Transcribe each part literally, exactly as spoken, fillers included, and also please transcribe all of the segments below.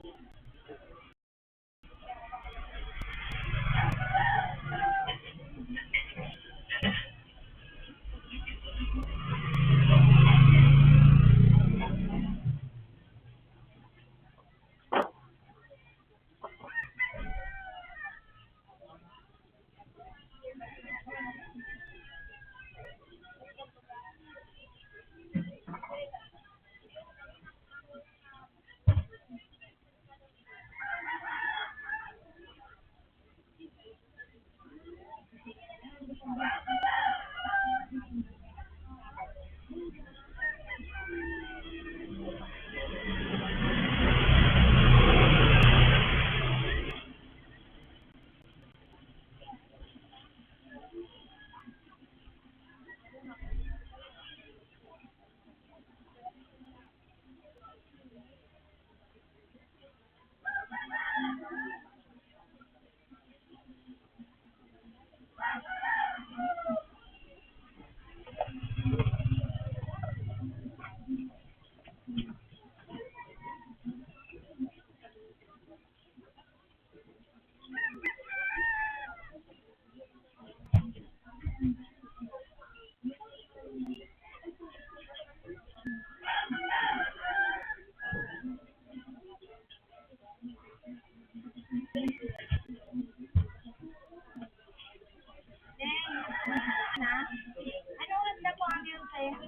Ano oras na po ang iyong test?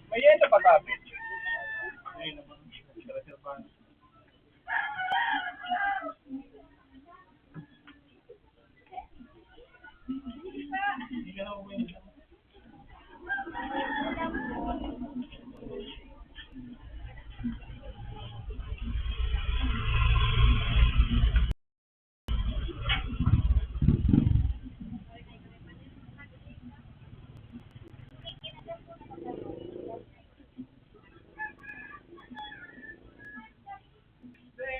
May yelo pa tabi. Ayun naman. Reservahan.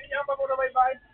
Yan pa muna may vibe.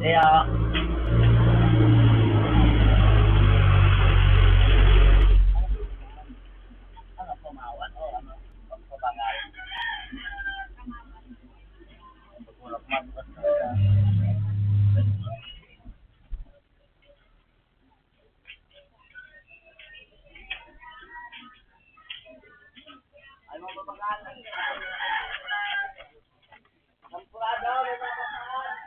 Kaya, ano, pumawan o ano, pagpabangal. Pagkulak magpas na siya. Ay, mga babae. Sampurado, may mga babae.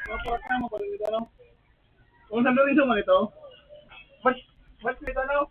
Maparak na mo, pwede dito, no? Kung saan daw ito, man ito? Mas, mas may tanong.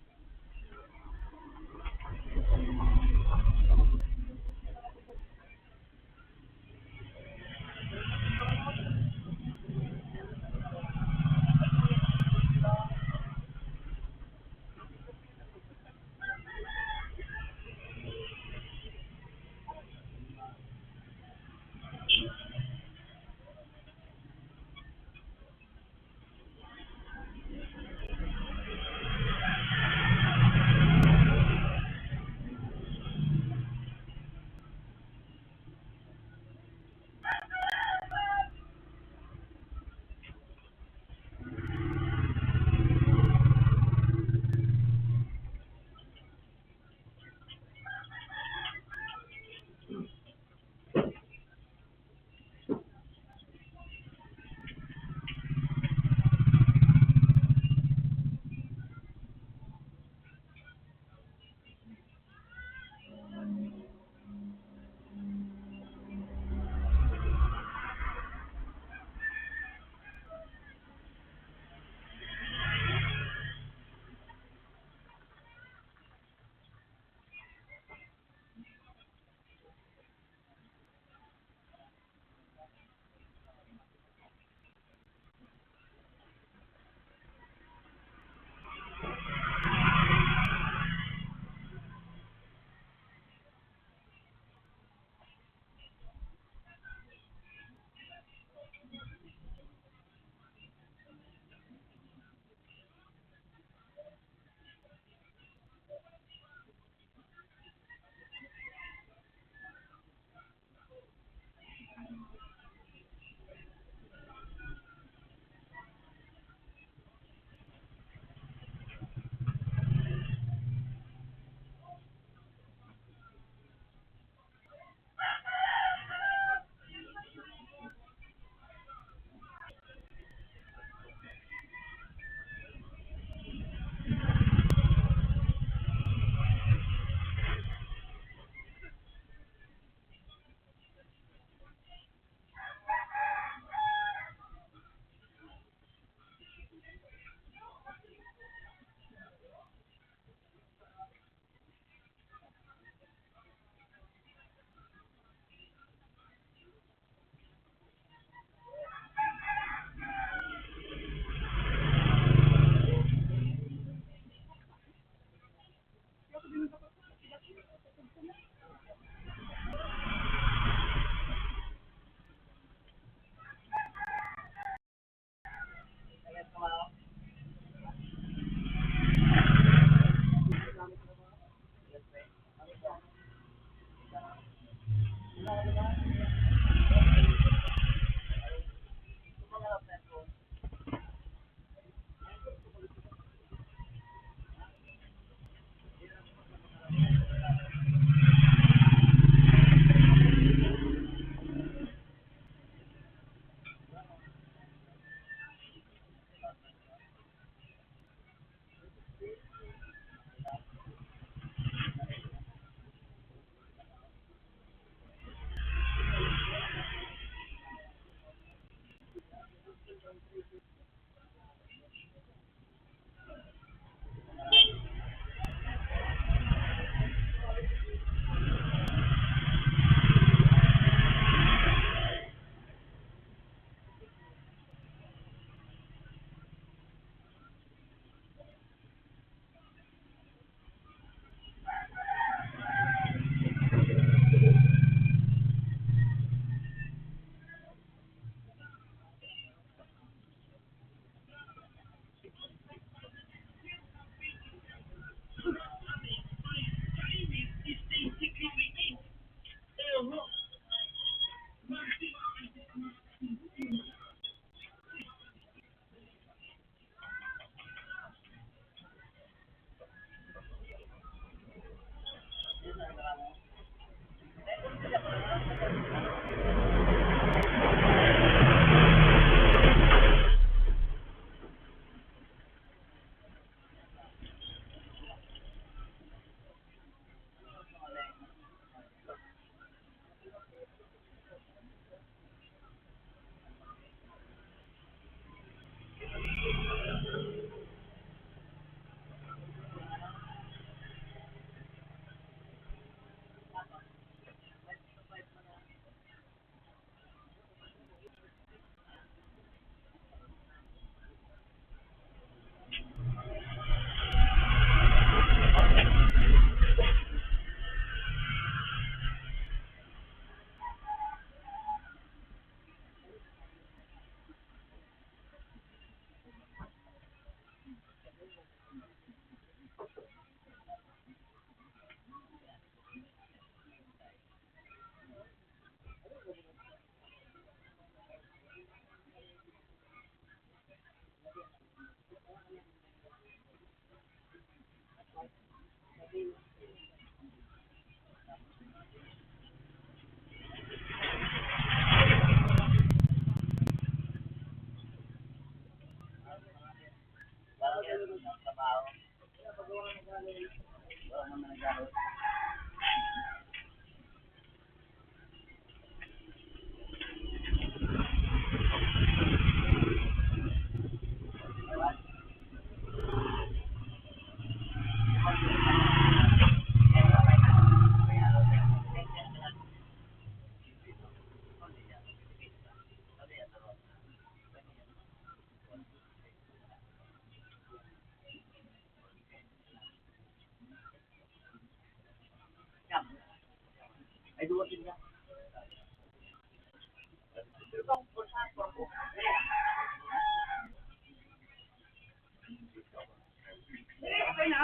Okay na?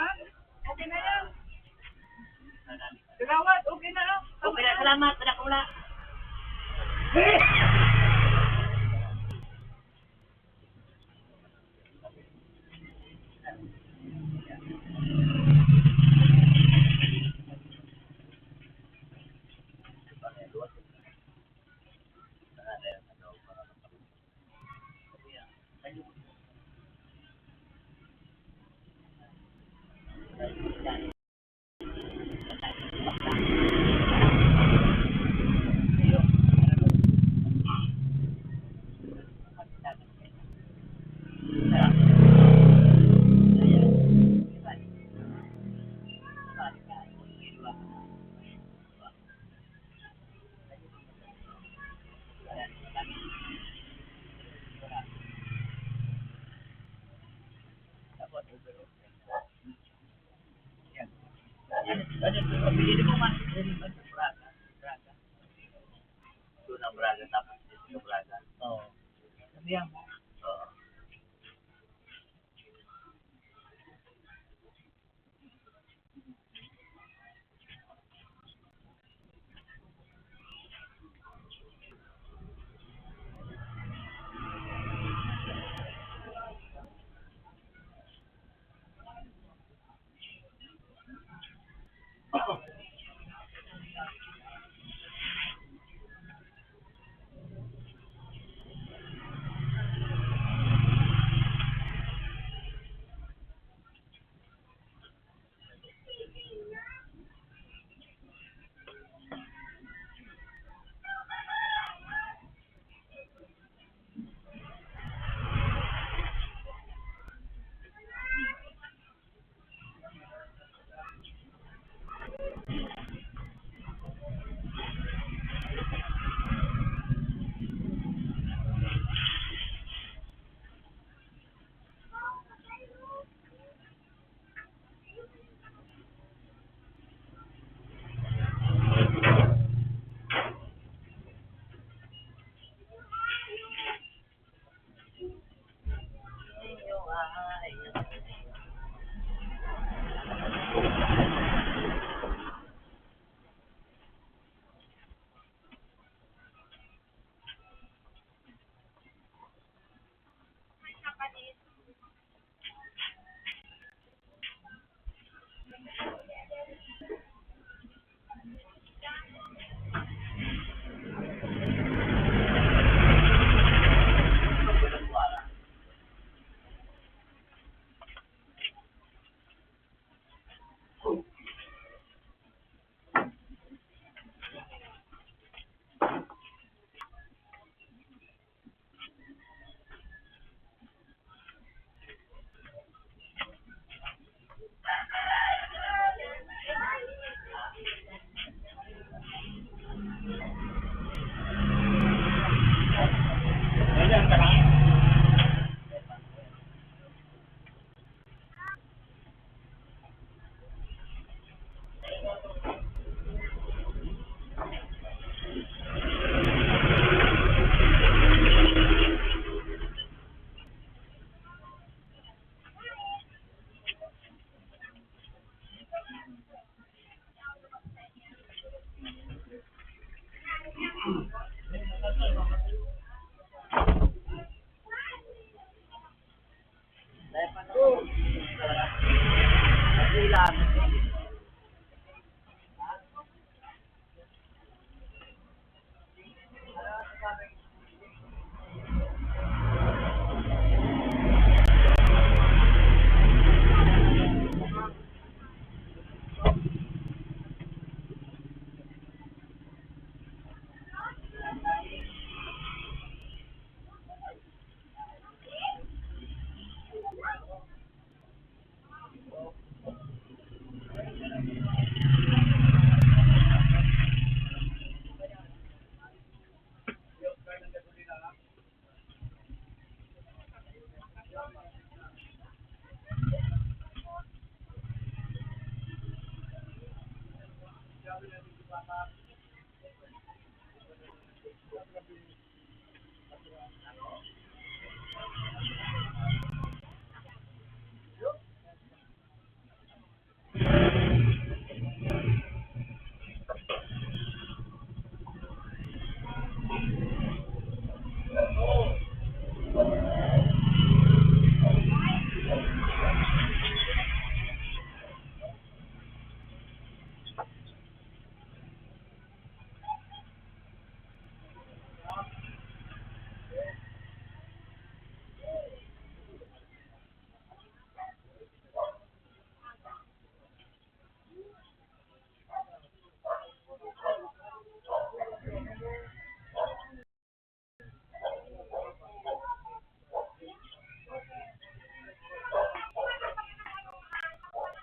Okay na yan. Gawad, okay na. Okay na, salamat, wala ko wala. Yan. Ano, ano, pinili mo man. Braga. Braga. Doon ang Braga, tapos dito sa Braga. Oo. Ano yan? Oo.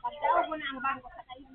Pagdaog mo na ang bangko sa kayo.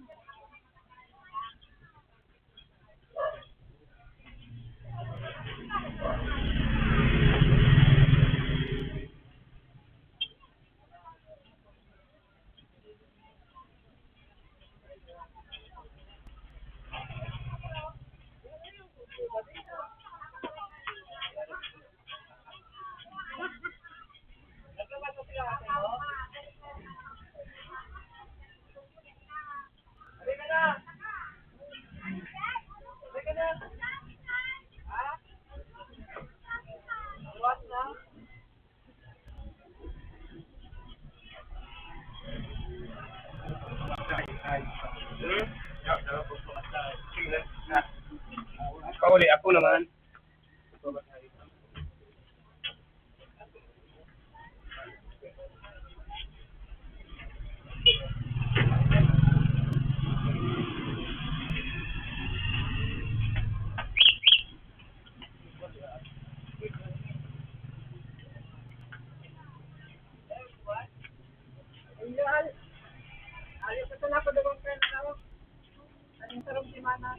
Pauli ako naman. Ayun, ayos ito na ako doon, friend, no? Anong sarong simana?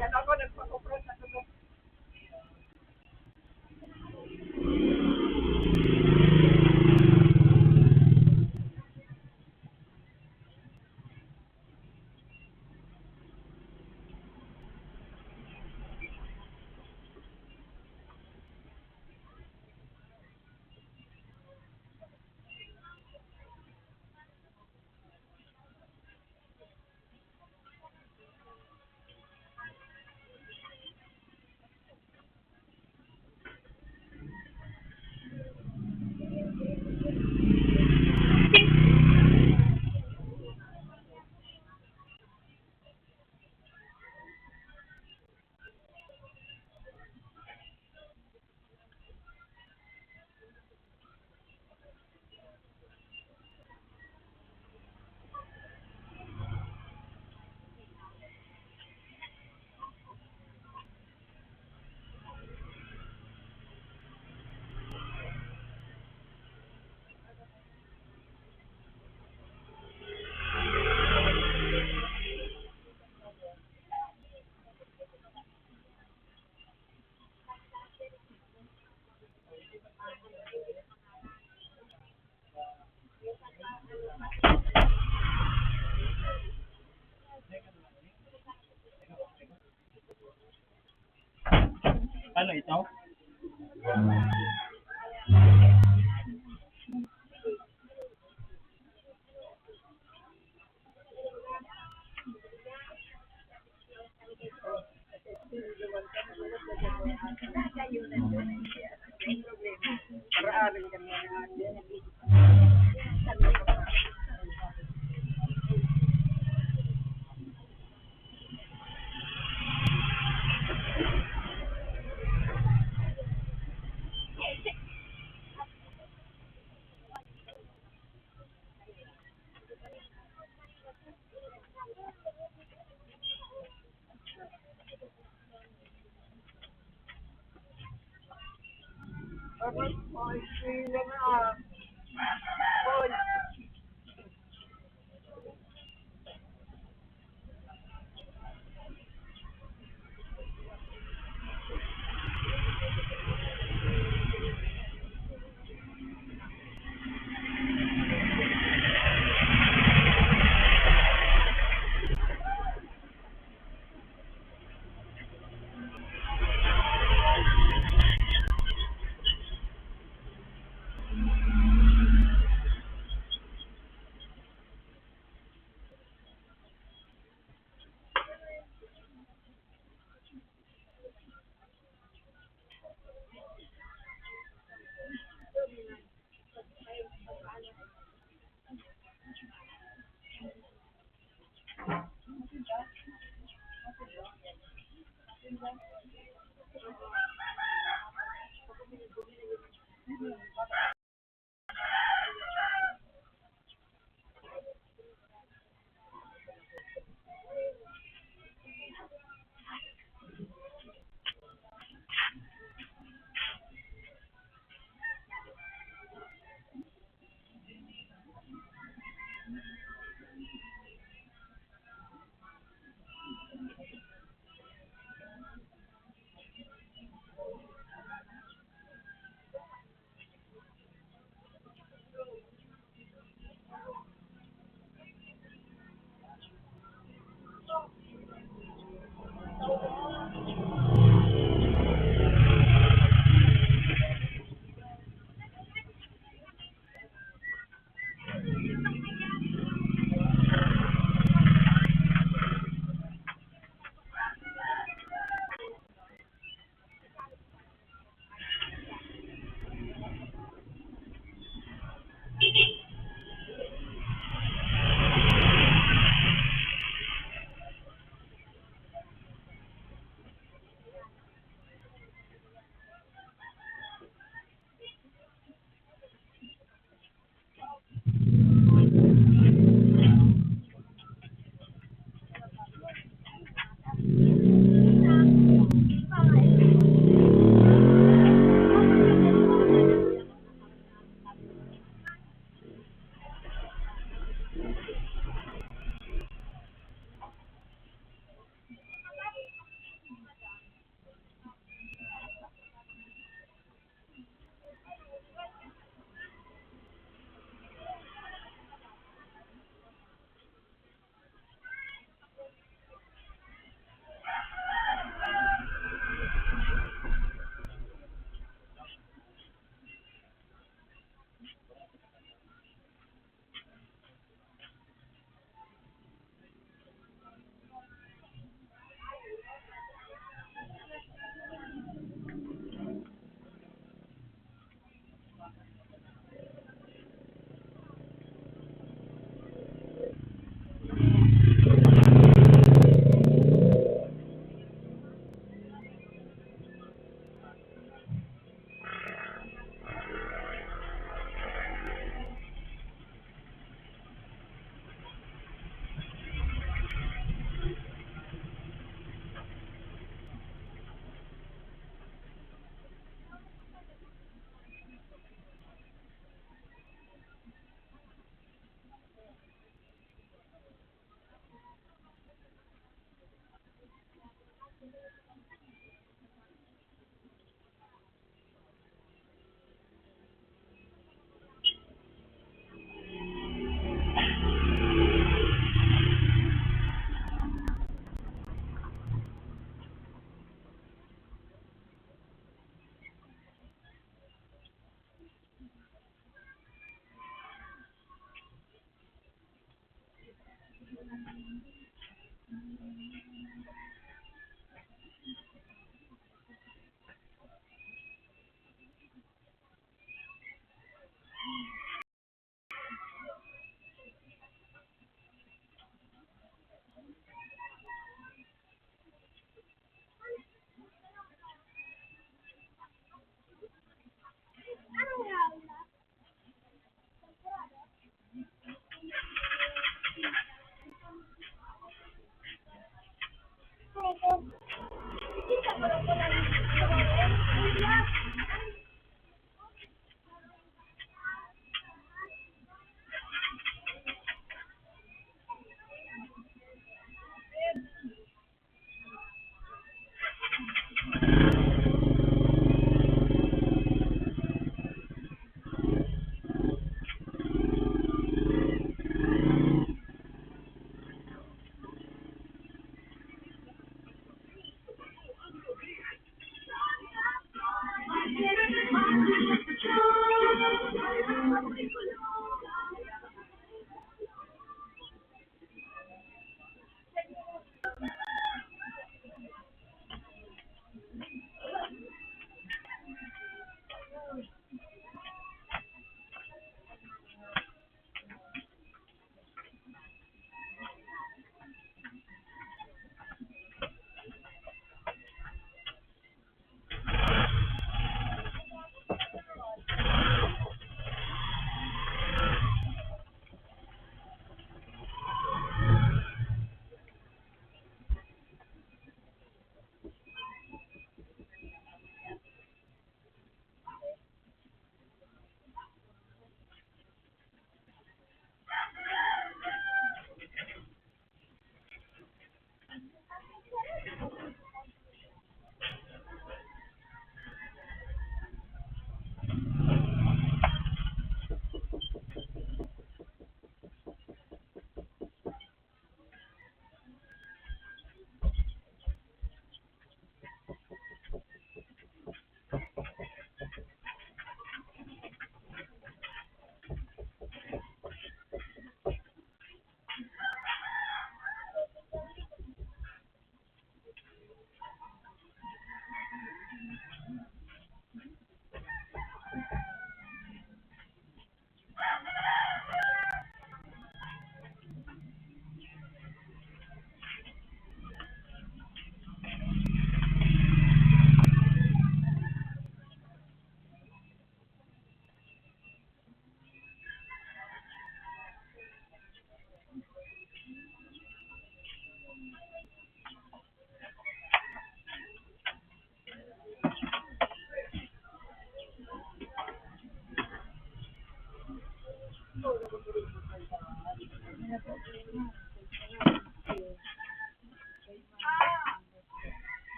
Yan ako, nagpakupras ako doon. Ano ito?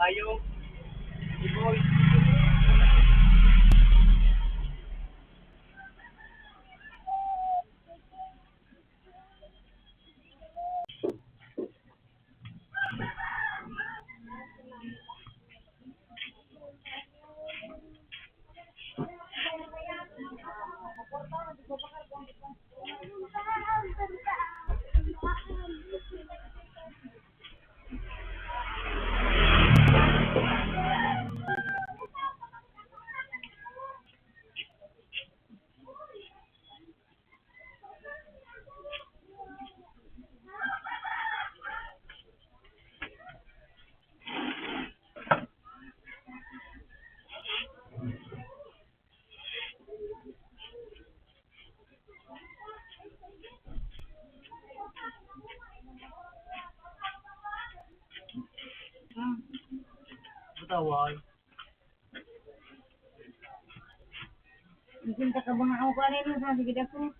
Ayaw. Iboy. Butaway. Isin ka kabang ako, ano yun, sa sige ako.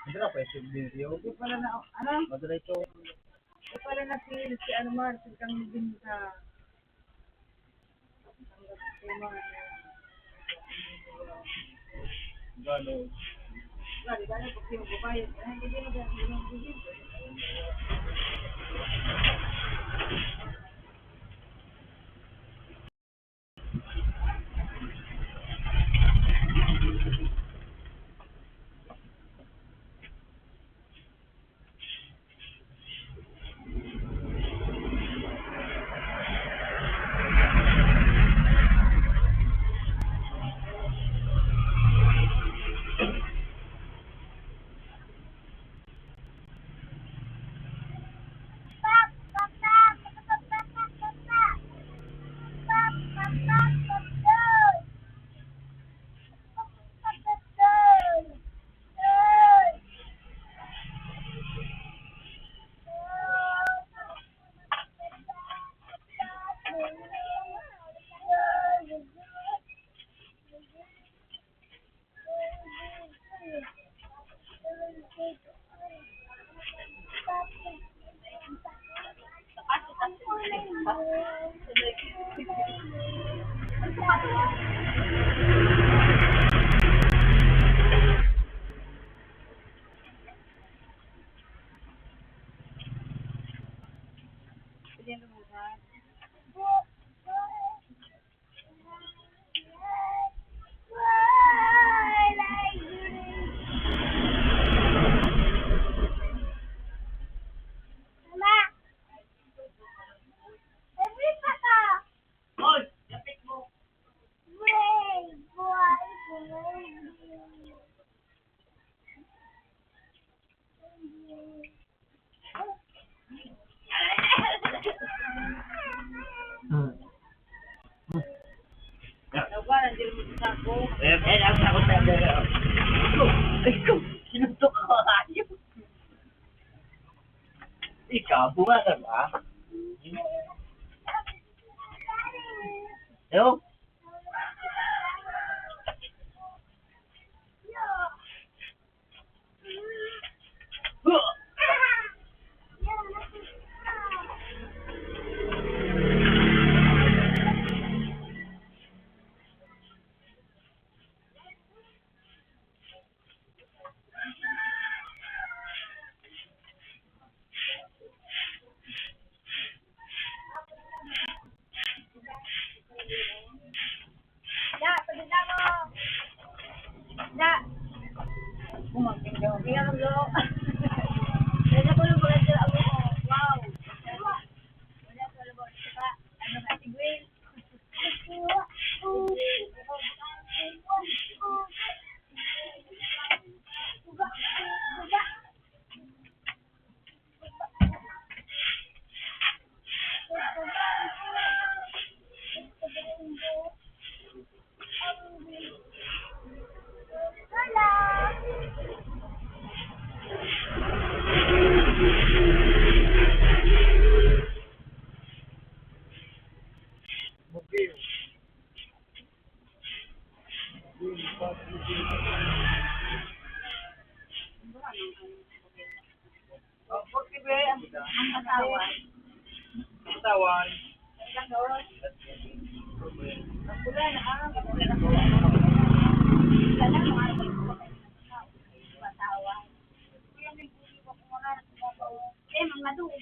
Hindi na pwede yung video. Hindi pala na, ano? Madali ito. Hindi pala na si, si ano, Mar, si kang Binta. Gano? Gano, gano, pag yung babae, ay, hindi na, hindi na, hindi na. Hmm. Hmm. Yan. Eh, eh, ang takot na yan. Ikaw, sinuntok ka, hayop. Ikaw, bunga ka ba? Hello? Da, pagkita mo. Da. Tingnan mo. Kaya ko lang pala sa ako. Wow. Wala ko lang sa ano ka, si Gwen. Ang asawa. Asawa. Wala na, ah, wala na po. Wala na, mga asawa. Kaya may buhay pa po, mga asawa. Eh, mga dugo.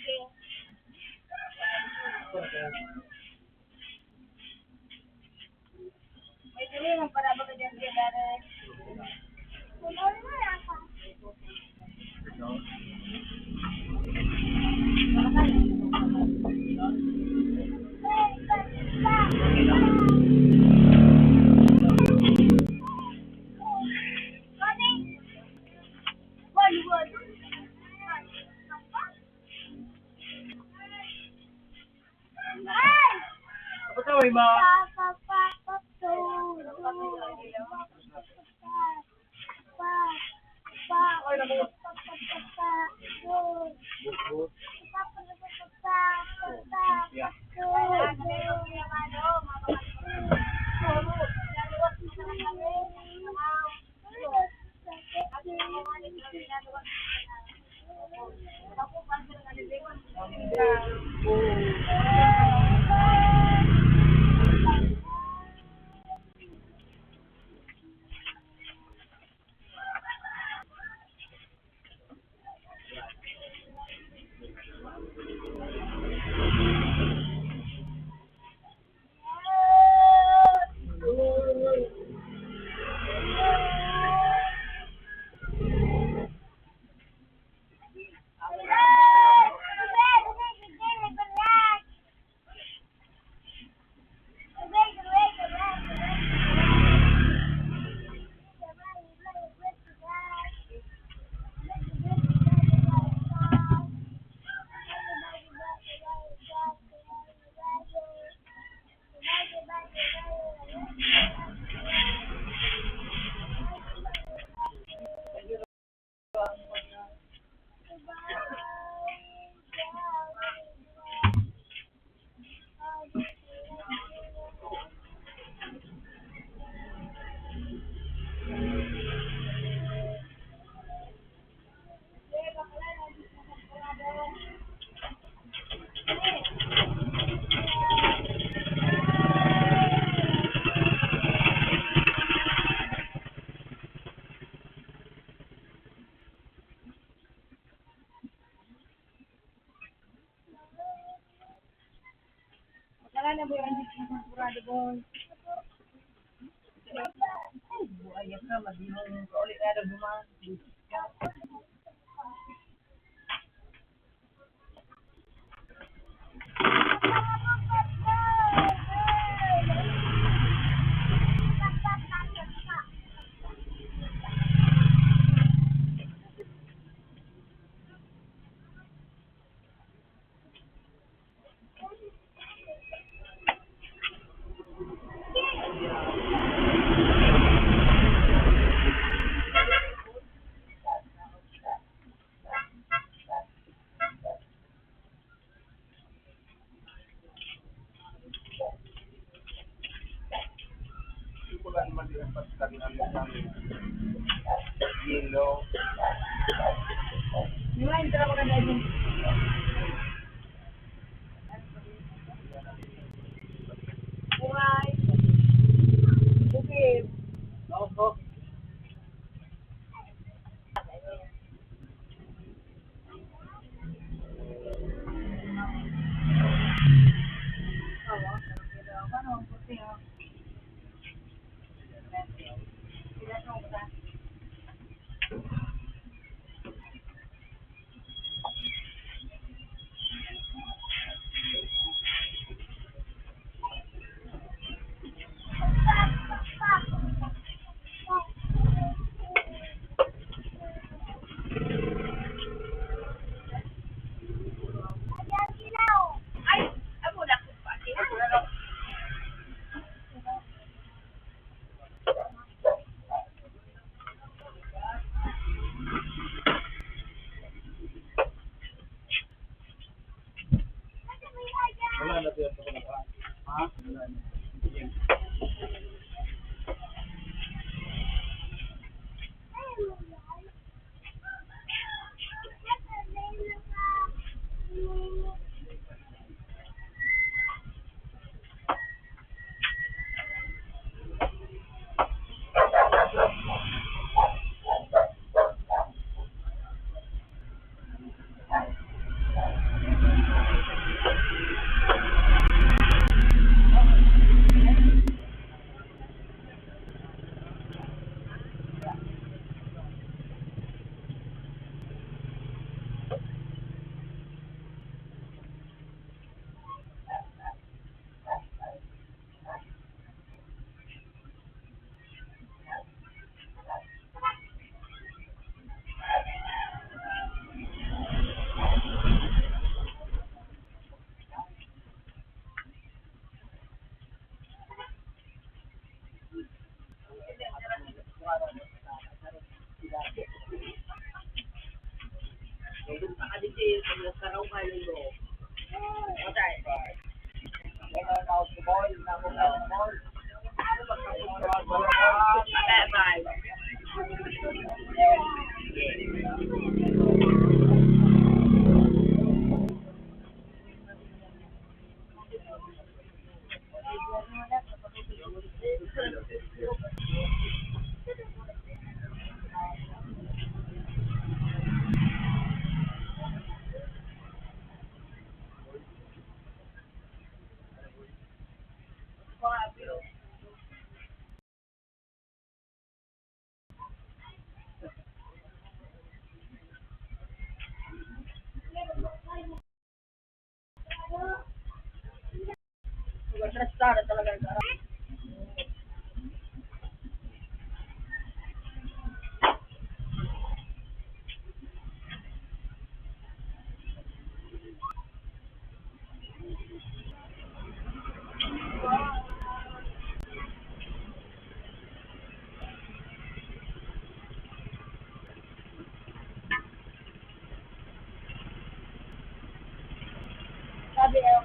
Pataway ba? Ay, naku. Yeah. Wala na, boy. Ang sigurado, boy. Ay, buaya ka, madimong ka ulit na duman. Yung line, tara, maganda yun. Buhay. Bukid. Opo. Wala na siya sa kanila. Ha? Wala na. Sige. Sabi, eh,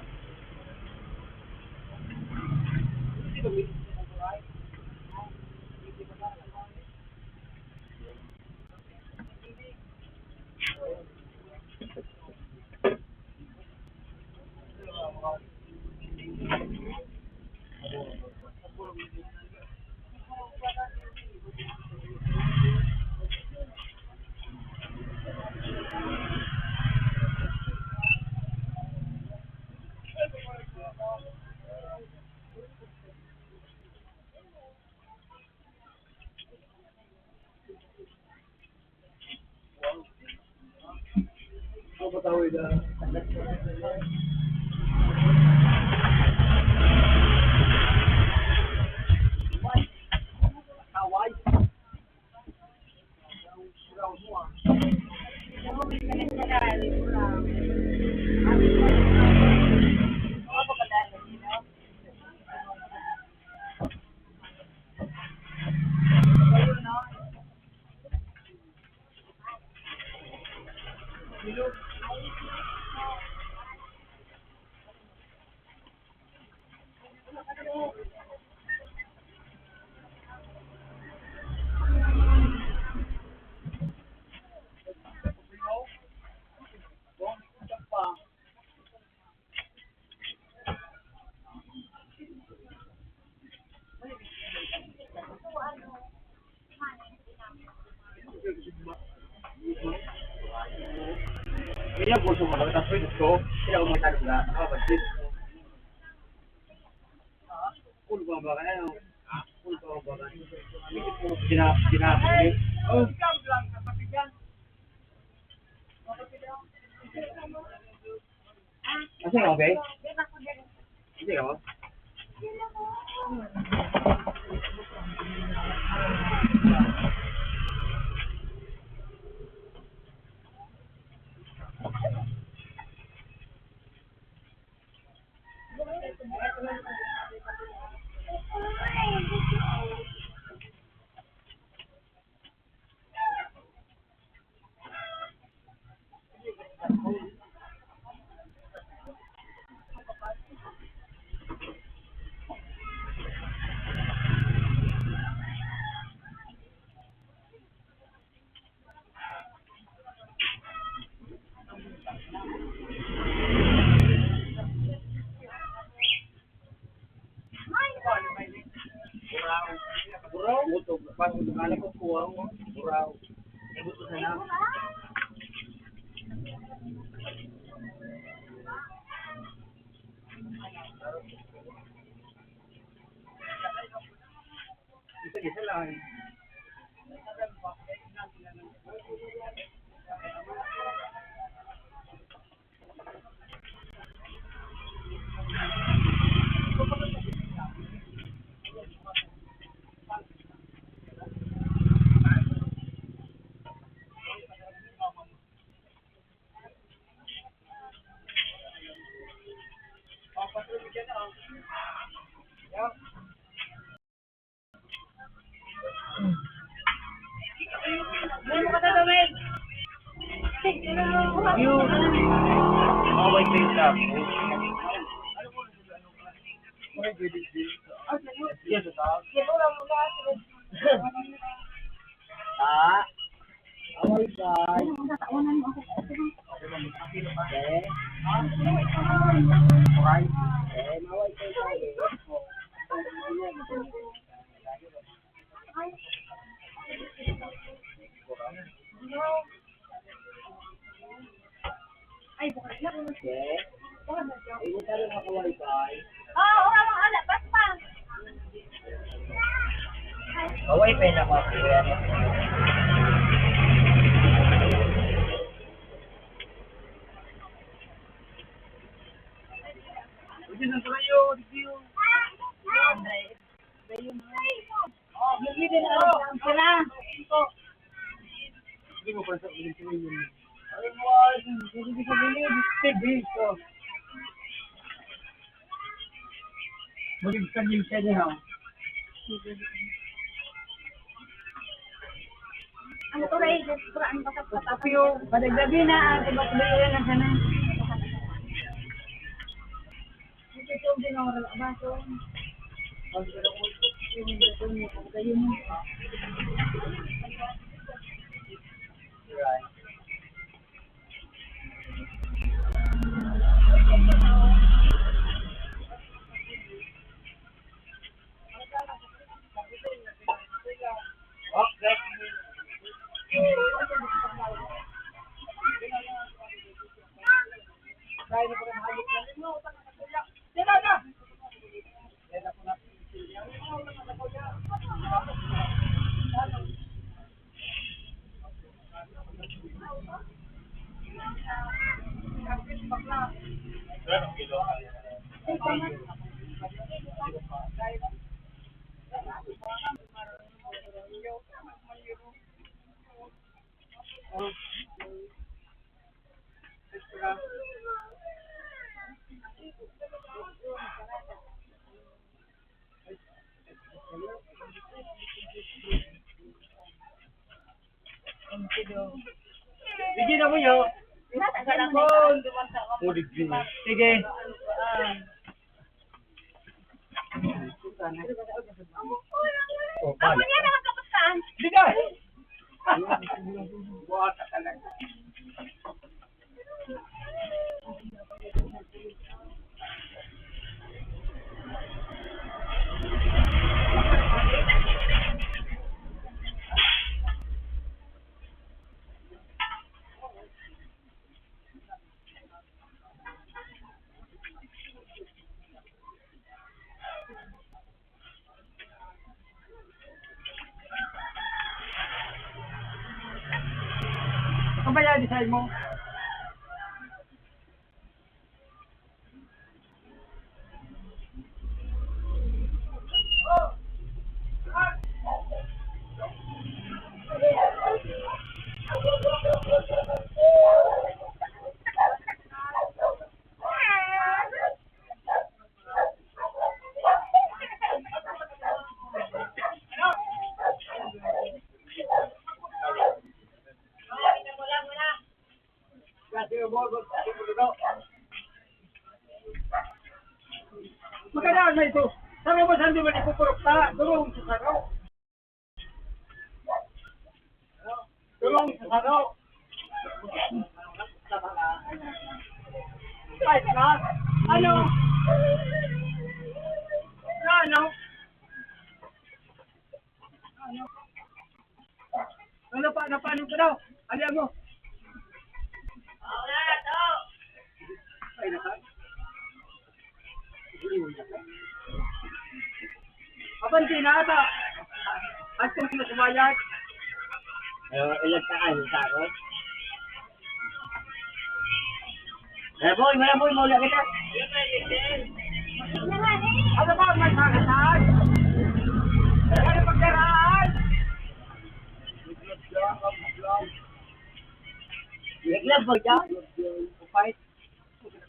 Kaya po sa mga tapos ko, kaya umatag na, nakapagsit. Cool ba ba kayo? Cool ba ba kayo? Gina-, gina-, oh. Kasi okay? Hindi ako. Buraw. Buraw. Gutom. Pas, nalakot ko, ah. Buraw. Gutom na lang. Isa-isa lang. Yun. Away kayo sa ako. Yes, sir. Ah. Away, guys. Eh? Away. Eh, maway kayo, guys. Ay, bukas na. Yes. Ay, bukas na, mga wifi. Oo, oo, mga anak, basta. Away pa yun ako. Hindi na tayo, hindi yun. Hindi na tayo. Sila. Hindi mo pa sa ulit sa inyo. Ay, mo, hindi ko sa inyo, T V, so. Magiging siya niya, ha? Ano to, Ray? Gusto ko ang kasap-kasap. Tapos yung, padagdabi na, ang tibak-tibak na sana. Sige na mo, yo. Nasa ka na po. Sige. Oh, pala. Ako niya na magkapusan. Sige. Buhat ka talaga. mo. Magkano na ito? Saro ba saan di ba ipupurok ka? Durong sa saro. Durong sa saro. Five na? Ano? Ano? Ano? Ano pa? Ano pa? Ano pa daw? Alian mo. Ay, naka. Abante na ata. At kung sino sumayad. Ayaw, ilag ka, ay, sa ako. Maya boy, maya boy, mauli kita. Ano ba, may pagkasal? Ano pagdaraan? Ilag lang, boy, ka? Upay.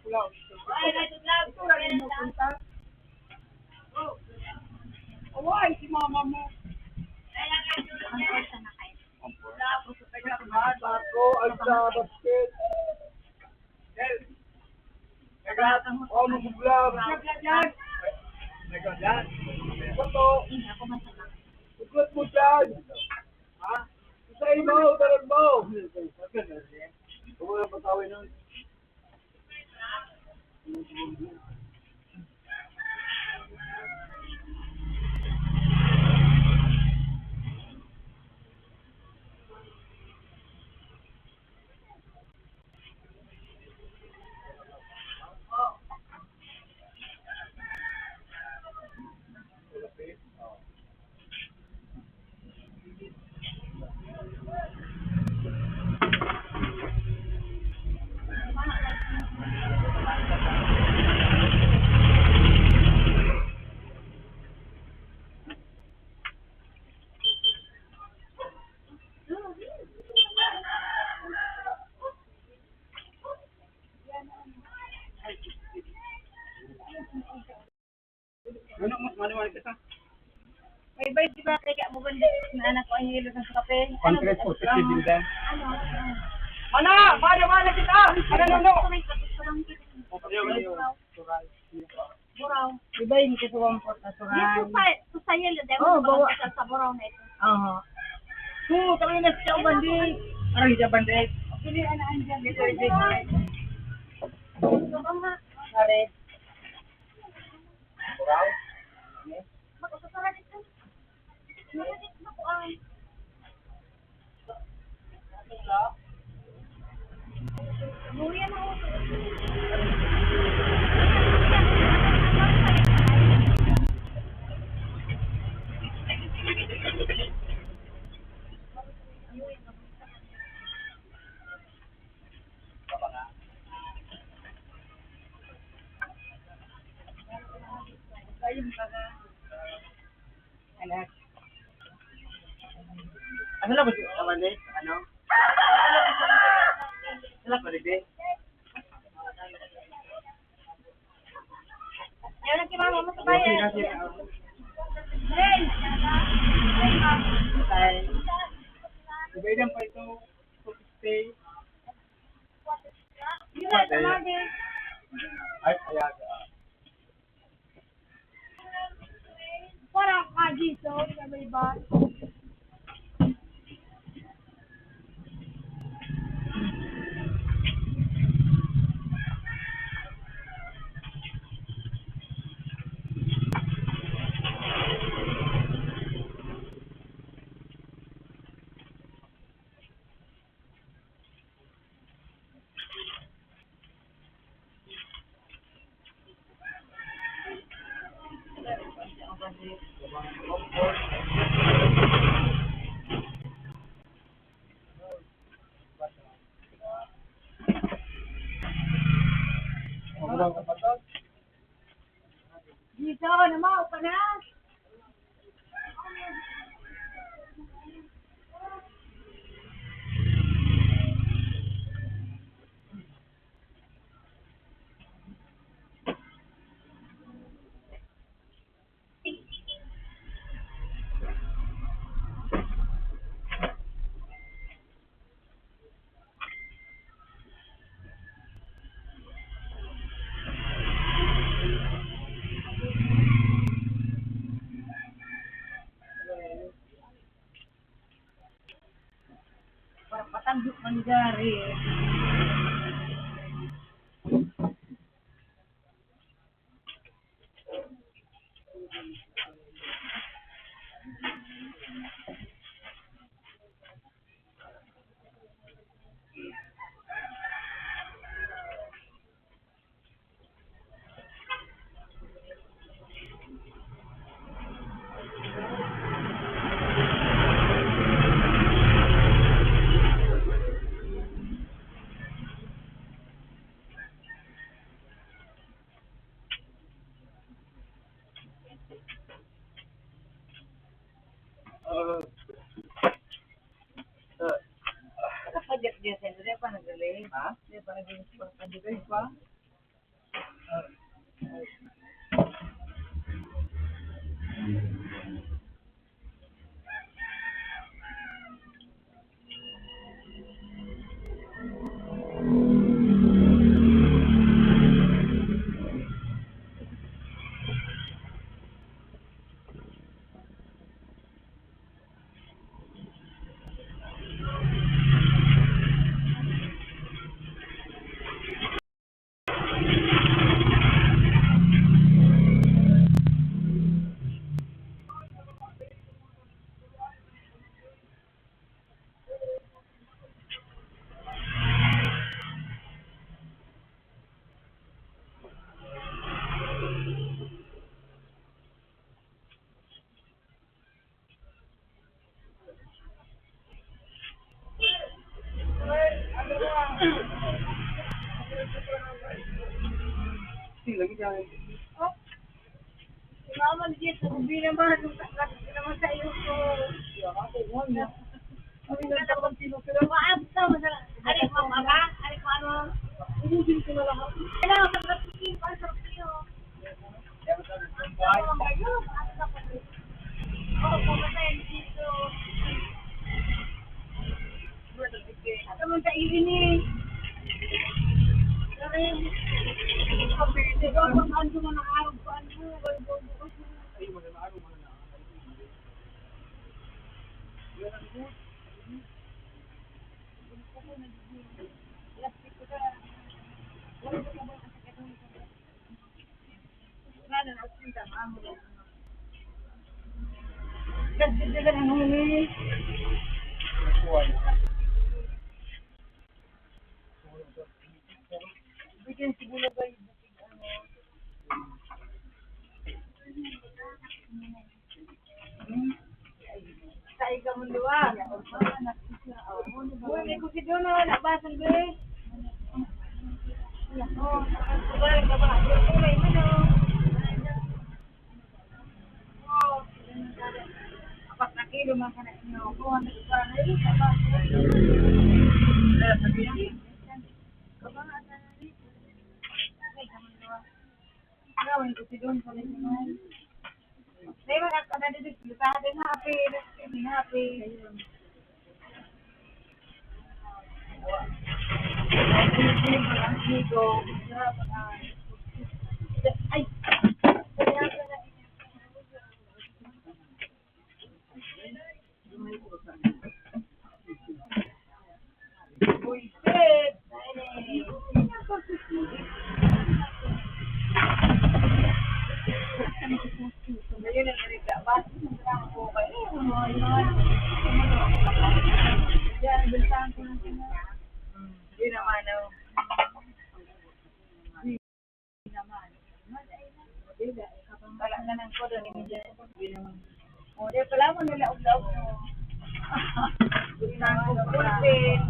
Ay, ay, ay, ay. Away, si mama mo. Ako, ay sa basket. Teka, oh, maguglaw. Teka, dyan. Teka, dyan. Ito. Ugot mo dyan. Ha? Sa ibaw, tarag mo. Huwag mo nang patawin nun. Ano, mas maliwanag ka sa? May bayad, di ba? Kaya mo banda, na anak ko ang hilo ng kape. Ano, Pancreas po, ano, sixty din. Ano? Mana! Mana, mana kita! Ano, ano, ano? May kapit ko lang dito. Ayaw, ayaw. Buraw. Di ba yung gusto kong port na suran? Yung sa, sa yelo, di ba? Oh, bawa. Sa, sa buraw na ito. Oo. Oo, kami na sa bandit. Aray, sa bandit. Pili, ano, ang dyan. Dito, dito. Gusto ko nga. Aray. Anak. Ano lang ba si Amanda? Ano? Ano pa rin? Ayaw na si mama mo sa bayan. Hey! Hey, ma. Ay. Iba-iba pa ito. Stay. Ay, ayan. Parang ka, Jason, sa may ba? Gari. Kapag di pa nagaling. Ha? Di pa nagaling. Di pa. Sige, lagi dyan. Oh. Si Mama, Diyos, sabi naman, nung takat naman sa iyo ko. Kaya ako, ano? Kami lang sa pagpino, pero maabsa mo na. Aray, Mama, ka? Aray, ko, ano? Ubudin ko na lahat. Kailangan pag-, para sa iyo. Sa ikaw mo liwa. Uy, may kusidon na nabasag, be. Oh, sabay ka ba? Yung kulay mo, no? Oh, apat na kilo man ka na inyo. Kuha na sa bahay, sa bahay. Gawin ko si Don sa Lechon. Di ba, kakadali dito, sa atin, happy, happy, happy. Ay! Wala na nang kodo ni Miguel. O, di pala mo nila uglaw mo. Gusto ko pulpit.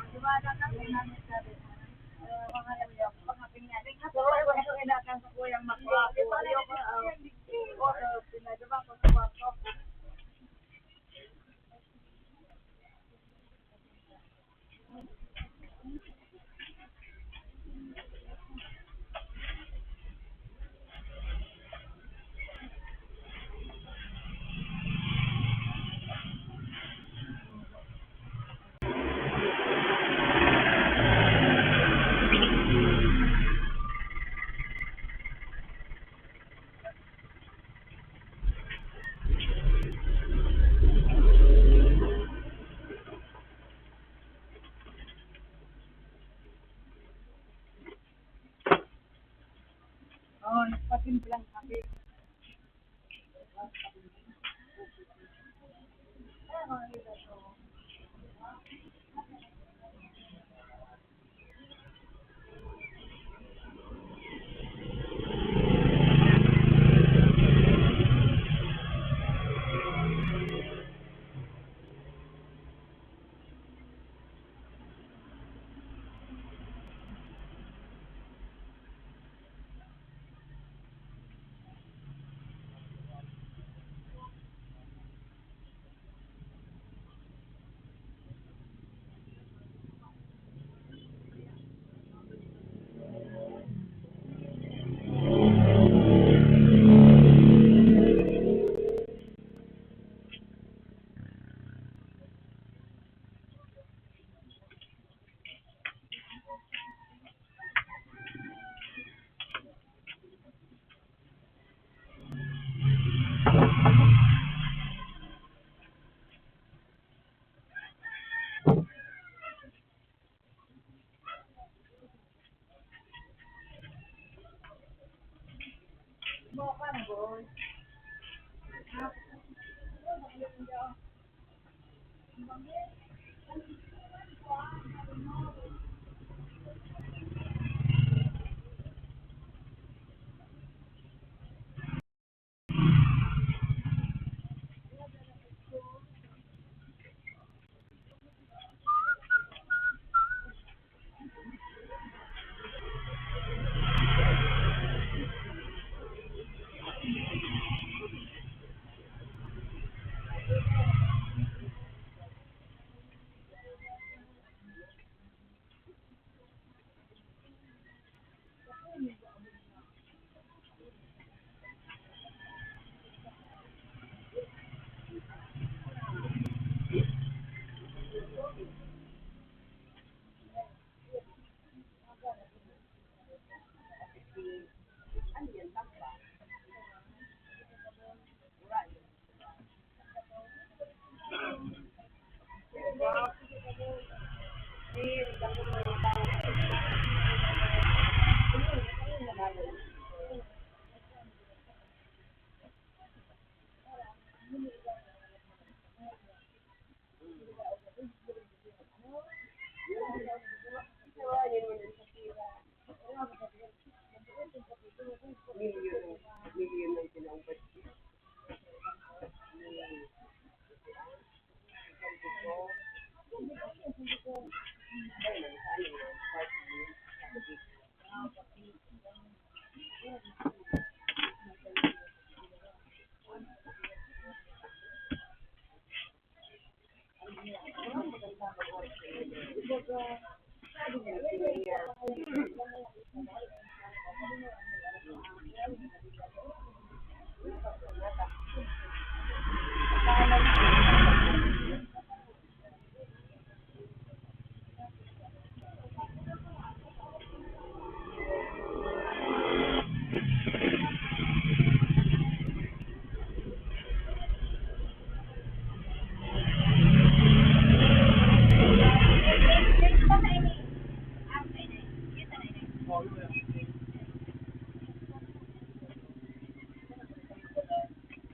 Di ba, anak, ang may namin sabi, eh, mga nila, mga pinyaring na, pero wala ko inakan sa kuyang makuha ko. Ayaw ko, ah, o, eh, pinadama ko sa kwarto. Walang kape.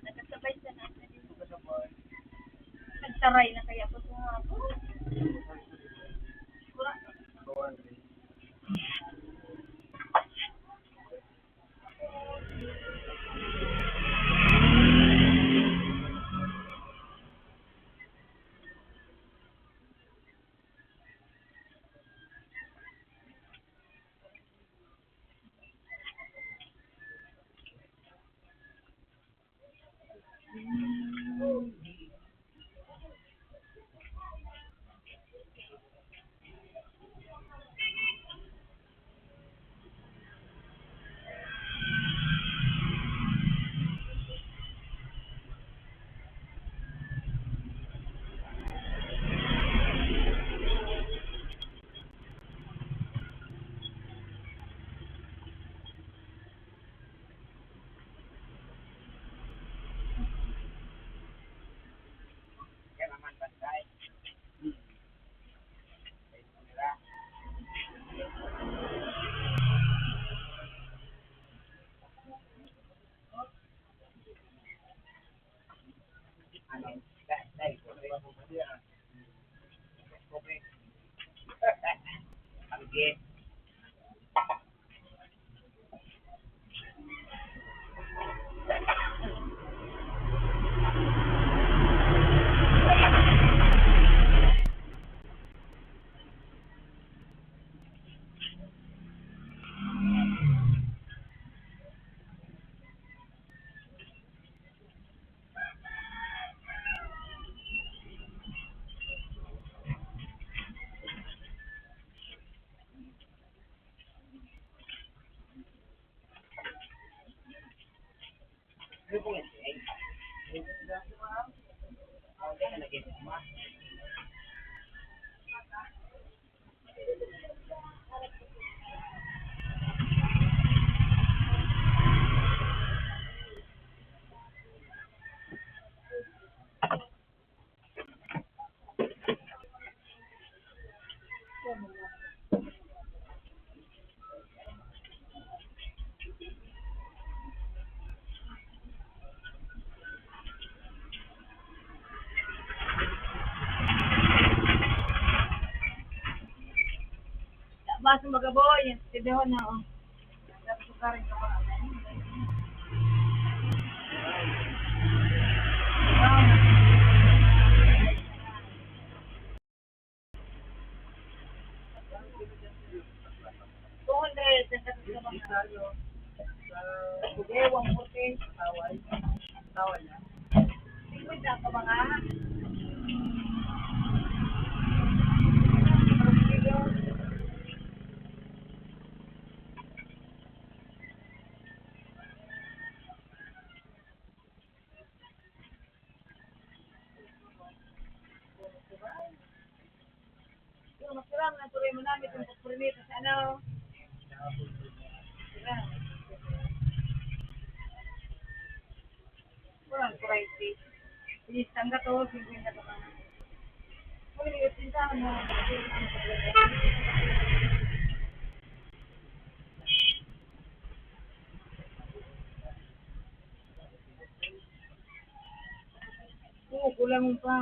Nagkasabay sa natin. Nagtaray na kaya ako sa hapon. Sige. Basta magaboy, tidahon na, oh. Two hundred, ang katas na mga. Sige, one forty. Tawal. Tawal na. Singkwenta ka ba nga? Yung masarap na tuloy mo namin itong pagprimito sa ano. Kurang kurang iti. Sige, tangga to, singkwenta to ka. Uy, tindahan mo. Oo, kulang pa.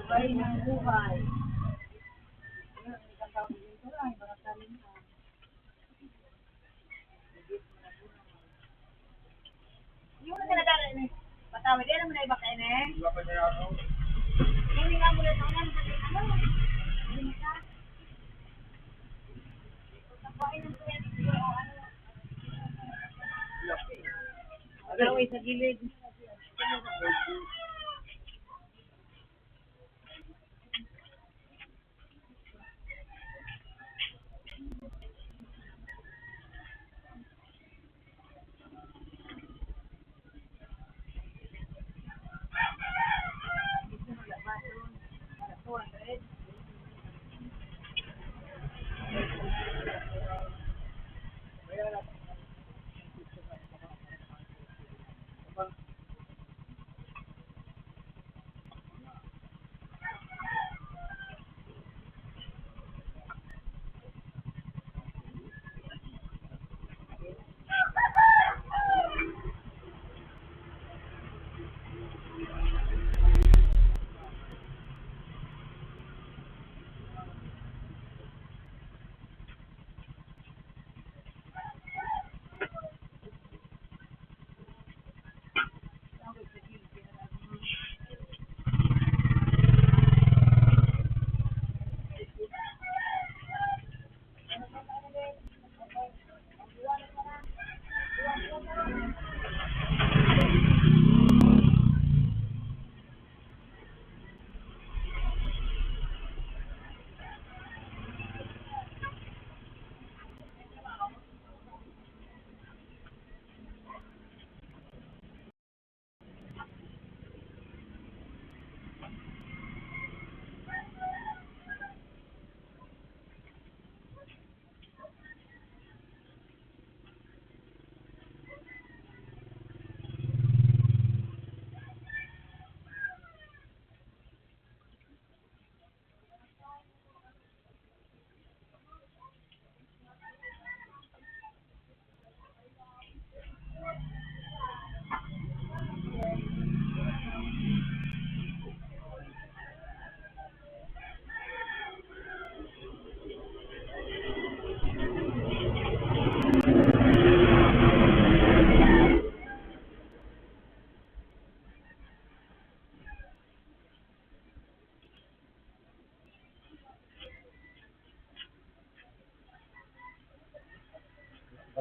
Sabay ng buhay. Yung na talaga rin eh. Patawid, yan ang naiba kayo na eh. Iba pa niya ako. Yung nga mula sa unan, sabi, ano? Hindi ka. Tapain ng kuya ni Kuya, o ano. Patawid sa gilid.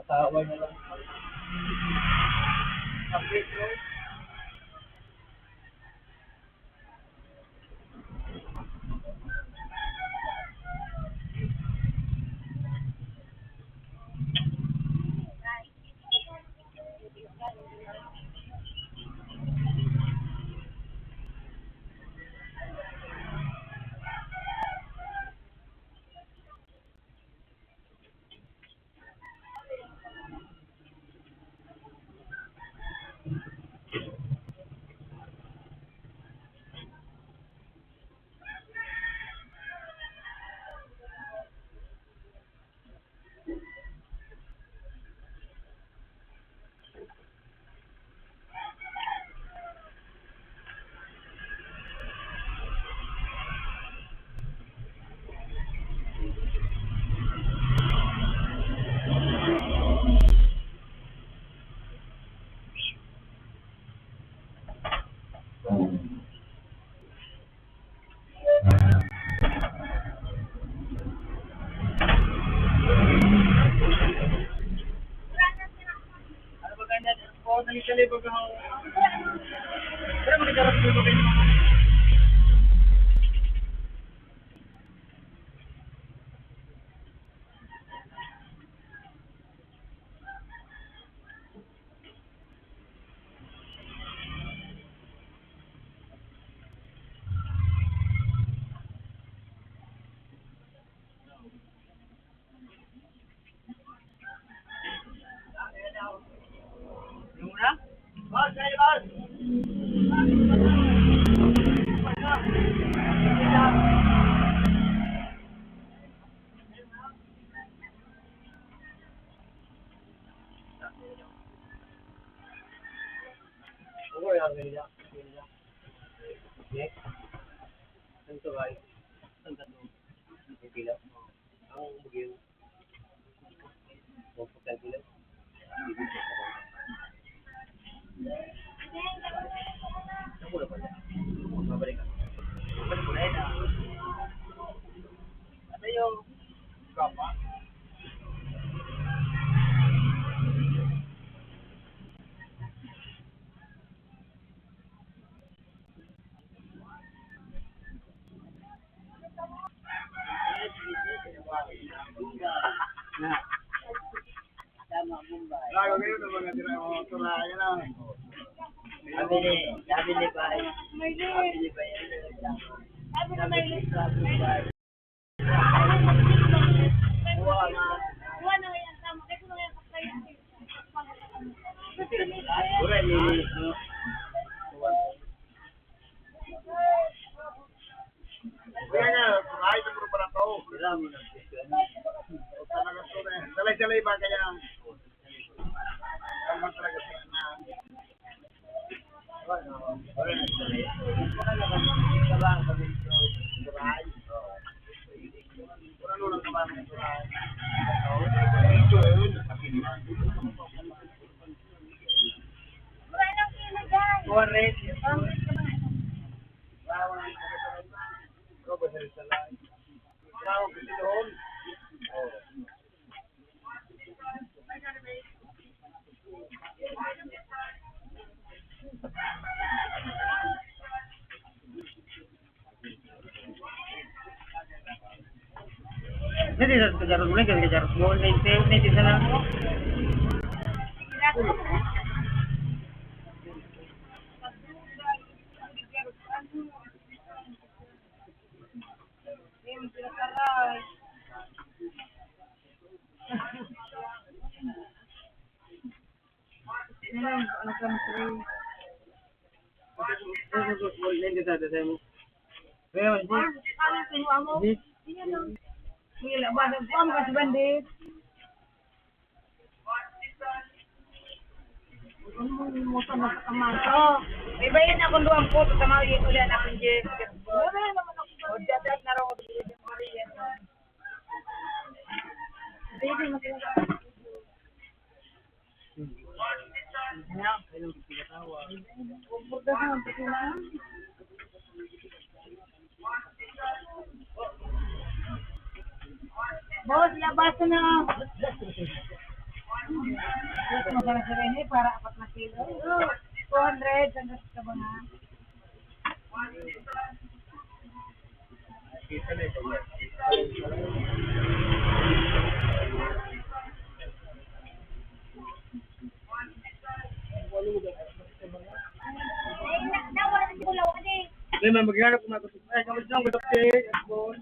Kaaway na lang. Update, bro. Lago kayo ng mga tira, mga turayan na. Sabi ni, sabi ni Bay, sabi ni Bay, sabi ni Bay, Kaya nga, ay, siguro para tao. Talaga, talaga, talaga, talaga, talaga, talaga, Niti sa Kajaros mo, niti sa Kajaros mo, niti, niti sana. Iba yun akong duwang puto sa mga ulit akong James. O, dapat na raw. Boss, labas na. Ito, masarap sila ini, para apat na kilo. Two hundred, hanggang sa mga. Hindi, may maghihanap kung may gusto. Ay, kami dyan, gusto ko.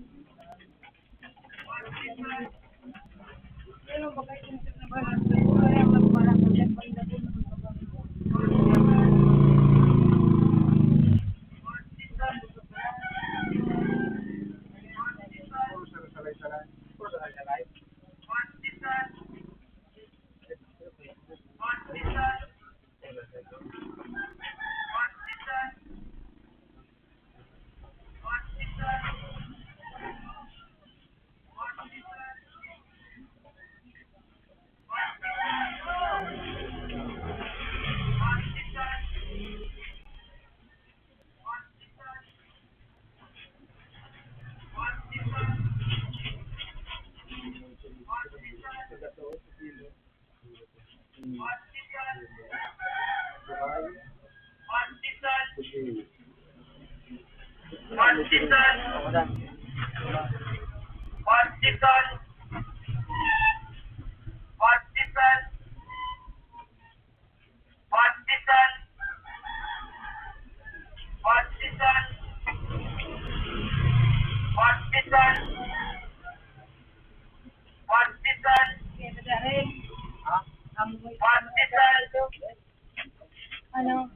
Ano?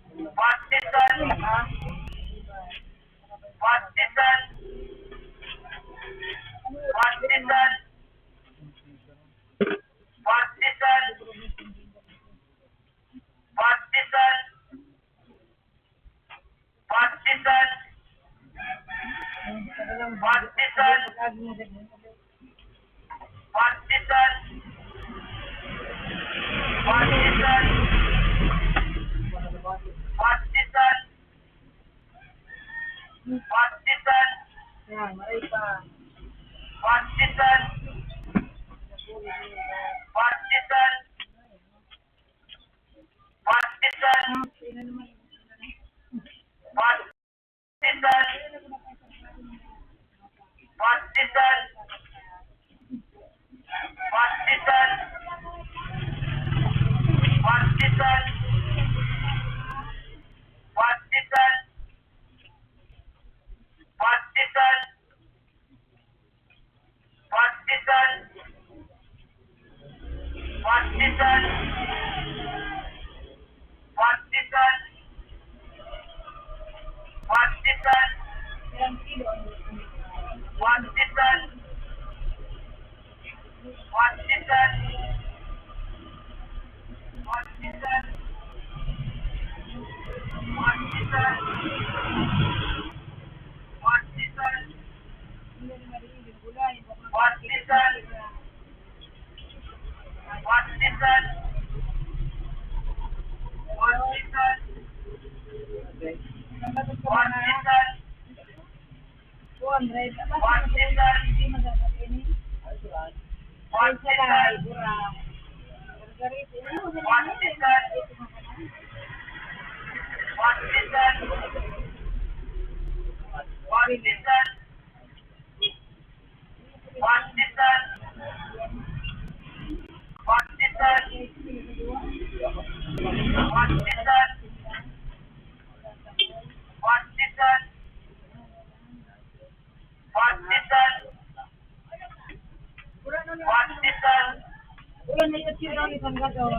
Ulan na yung sila ni San Gadon.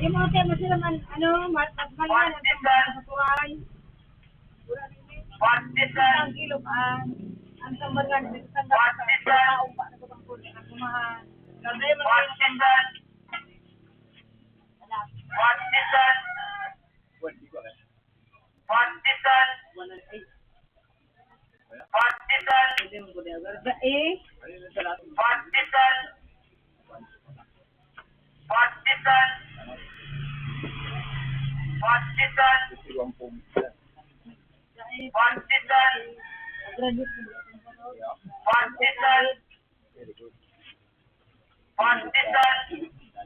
Yung mga tema sila man, ano, mat-, matmalan at sa tuway. Ang kilo pa. Ang sambalan, ang sambalan, ang sambalan, ang kumahan. Lagay mo na yung sambalan. Partisan! Partisan! Partisan! Partisan! Partisan! Partisan! Partisan! Partisan!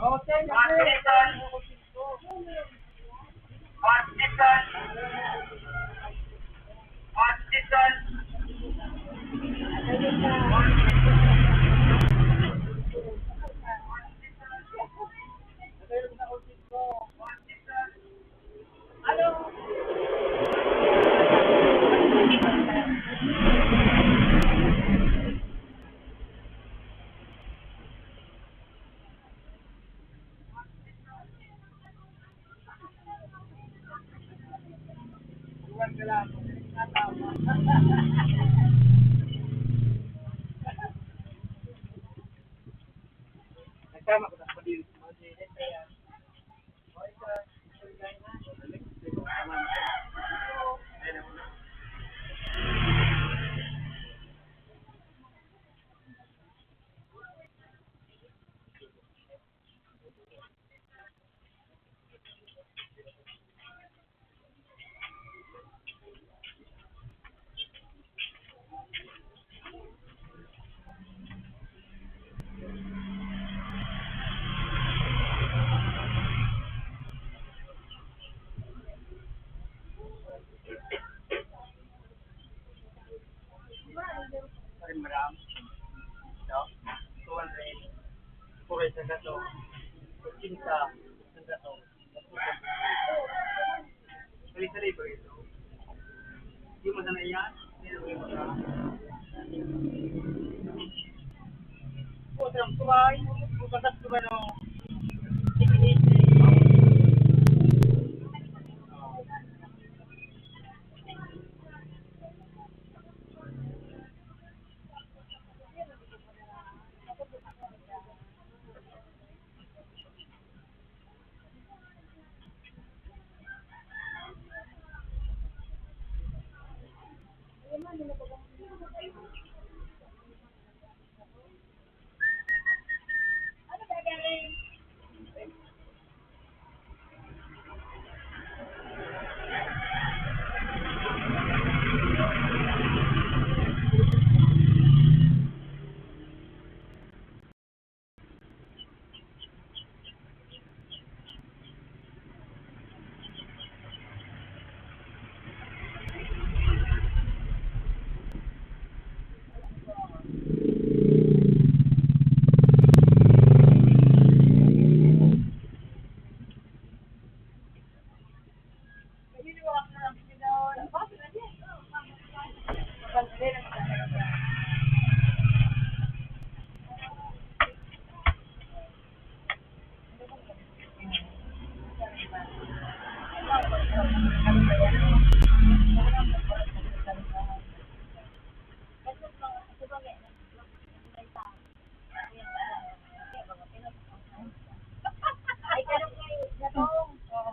Hospital. Hospital. Hospital. Nagtama ko sa pag-ilis. Parin maram. No? Two hundred. Puro isang gato. Kinsa, isang gato. Sali-sali ba ito? Di mo na yan? Di mo na. Putang tuway. Putang tuway, no?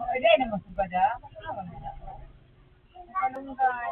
Ay, di, ano, masubad, ah? Kalunggay.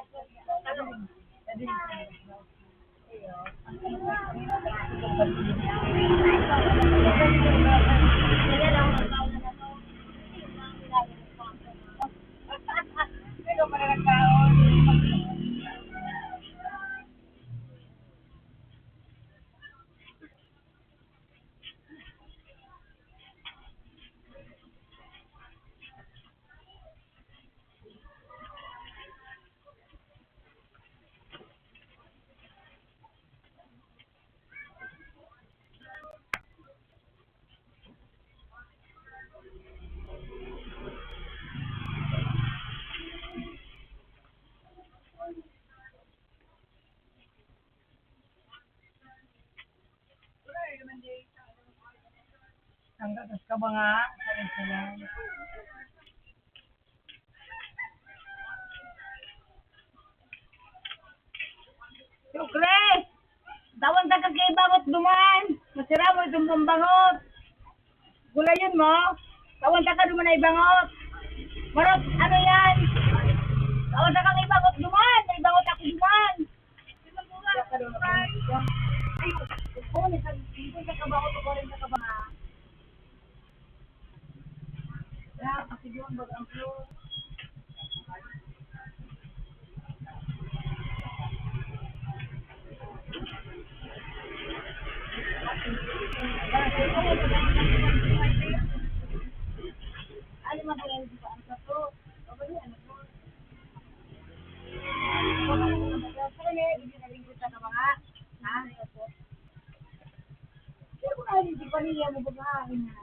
Ang gatas ka ba nga? Sabi ko lang. Yo, Chris! Tawan ta ka kay bangot duman! Masira mo itong pambangot! Gulayon mo? Tawan ta ka duman ay bangot! Marot, ano yan? Tawan ta ka kay bangot duman! May bangot ako duman! Ay, oo, nagkakita ka ba ako sa kwarenta ka ba? Hindi pa niya mababae na.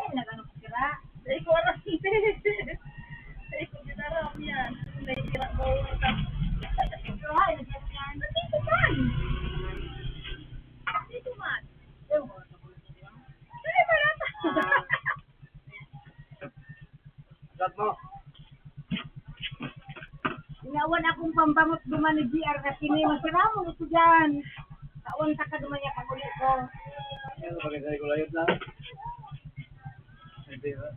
Ay, nagano ko sira. Ay, ko aram. Ay, ko ginaram yan. May sira ko. Pero ay, nagyan yan. Dito man. Dito man. Ay, wala ko. Dali, wala pa. Shot mo. Inawan akong pambangot duman ni G R na kini. Masiramon ito dyan. Tawan ta ka duman niya pag-uli ko. Ano ba, kaya ko layot lang? Hindi ba?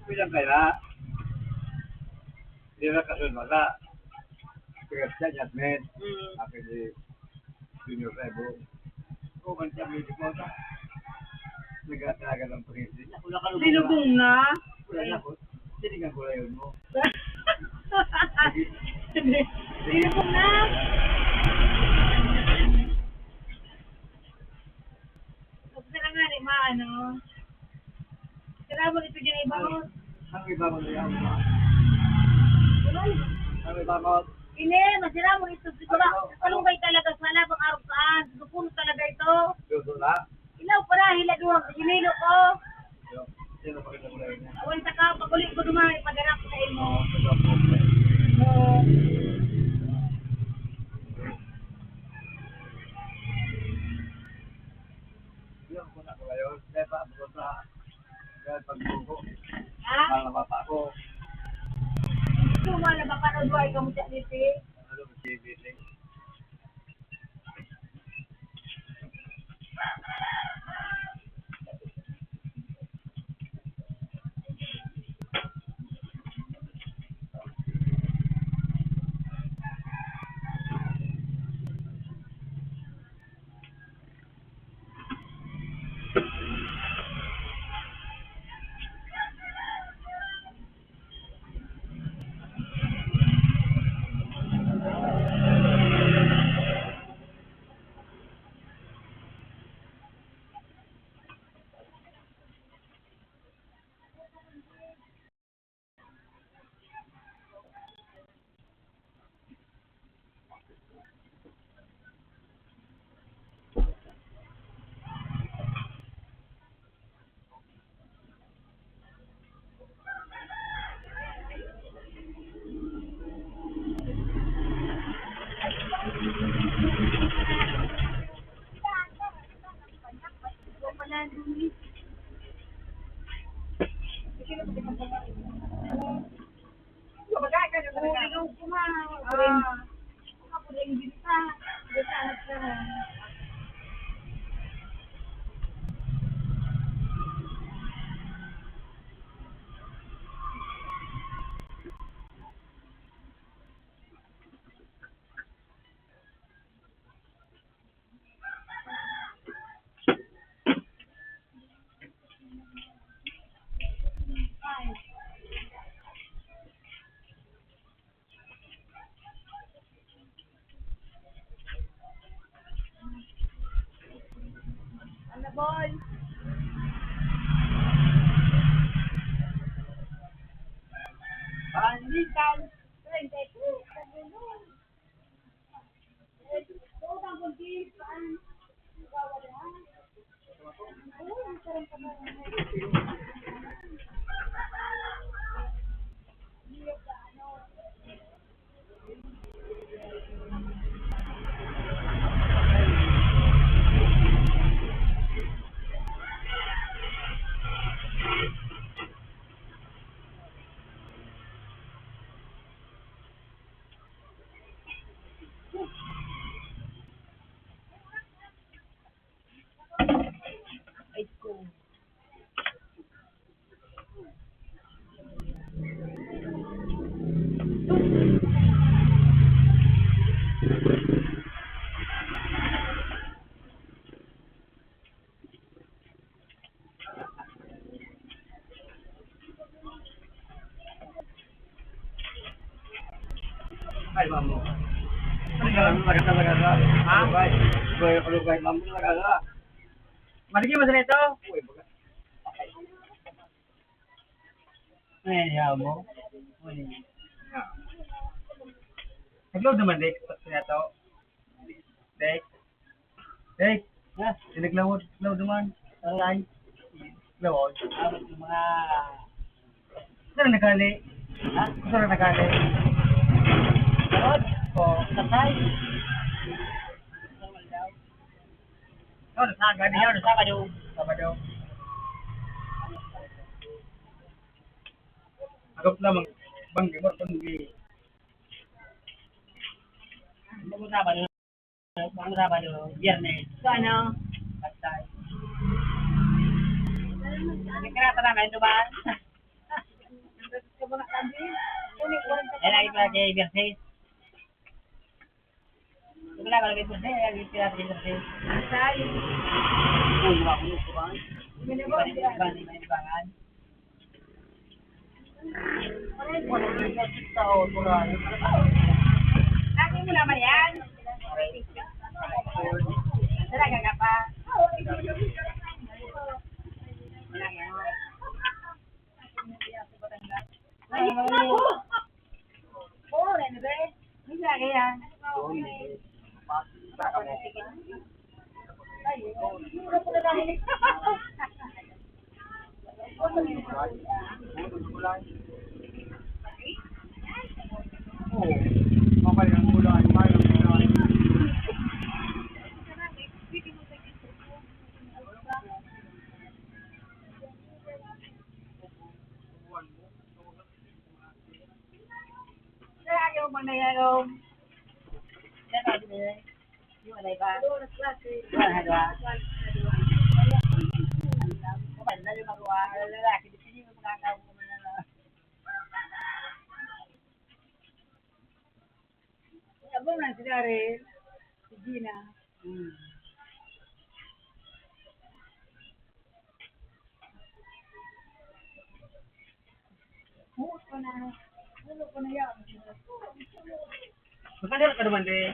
Bilang kaya? Hindi na kasunod na. Kaya siya, Jasmine. Mm. Akin si Junior Rebo. O, kan siya, may dipota. Nagkatalaga ng pangisi. Ako na kalubog na. Linubong na? Wala na ako. Sinigang ko lang yun mo. Hindi. Linubong na. Huwag na lang nga, di maano. Kailangan mo ito dyan ibangon. Ang ibangon na yan. Ano? Ang ibangon. Ini, masira mo ito. Di ba? Ano? Kalunggay talaga sa labang araw saan. Dukulo talaga ito. Dukulo na? Ilaw pa na, hiladuhan. Hinilo ko. Sino pa kita kulay niya? Awan sa ka, pag-uli ko duman, ipaganap ko sa imo. Oo, sa ka po. Oo. Yun, kung ako ngayon, kaya pa, abot na. Kaya pagbuko. Ha? Para mapapa ako. Gusto mo na mapanood mo, ikaw mo siya niti? Ano, T V, eh? Ano, boy? Balikan. Treinta y tres. Ay, mamo. Ano ka lang, talaga, talaga, talaga. Ha? Kalugay. Kalugay, kalugay, mamo, talaga, talaga. Maligi mo sa nito? Uy, baga. Ay, yaw mo. Uy. Nag-load naman, Dek, sa, sa to. Dek. Dek. Ha? Sinaglawod, lawod naman. Ay. Lawod. Ah, mga... Saan na nagkali? Ha? Saan na nagkali? Lawod? O. Kasay. Ano, sa gani, ano, Sabado. Sabado. Agap lamang, banggi mo, banggi. Banggi Sabado, banggi Sabado, Biyernes. So, ano? Basta. Nagkarata namin, diba? Yan lagi pa kay Biyernes. Wala ka lagi sa day, lagi sila sa day. Ay. Ay, wala ko nung kumain. Hindi na ba? Hindi na ba? Hindi na ba? Lagi mo naman yan. Talaga ka pa. Ay, ako. Sa ayaw, manayaraw. Yan, sabi niya. Yung ano ba? Yung ano ba? Kapag na yung magawa, lalaki, di pwede yung magkakaw ko man na. Abang lang si Daryl, si Gina. Hmm. Buot ko na, buot ko na yan. Makadal ka naman, de.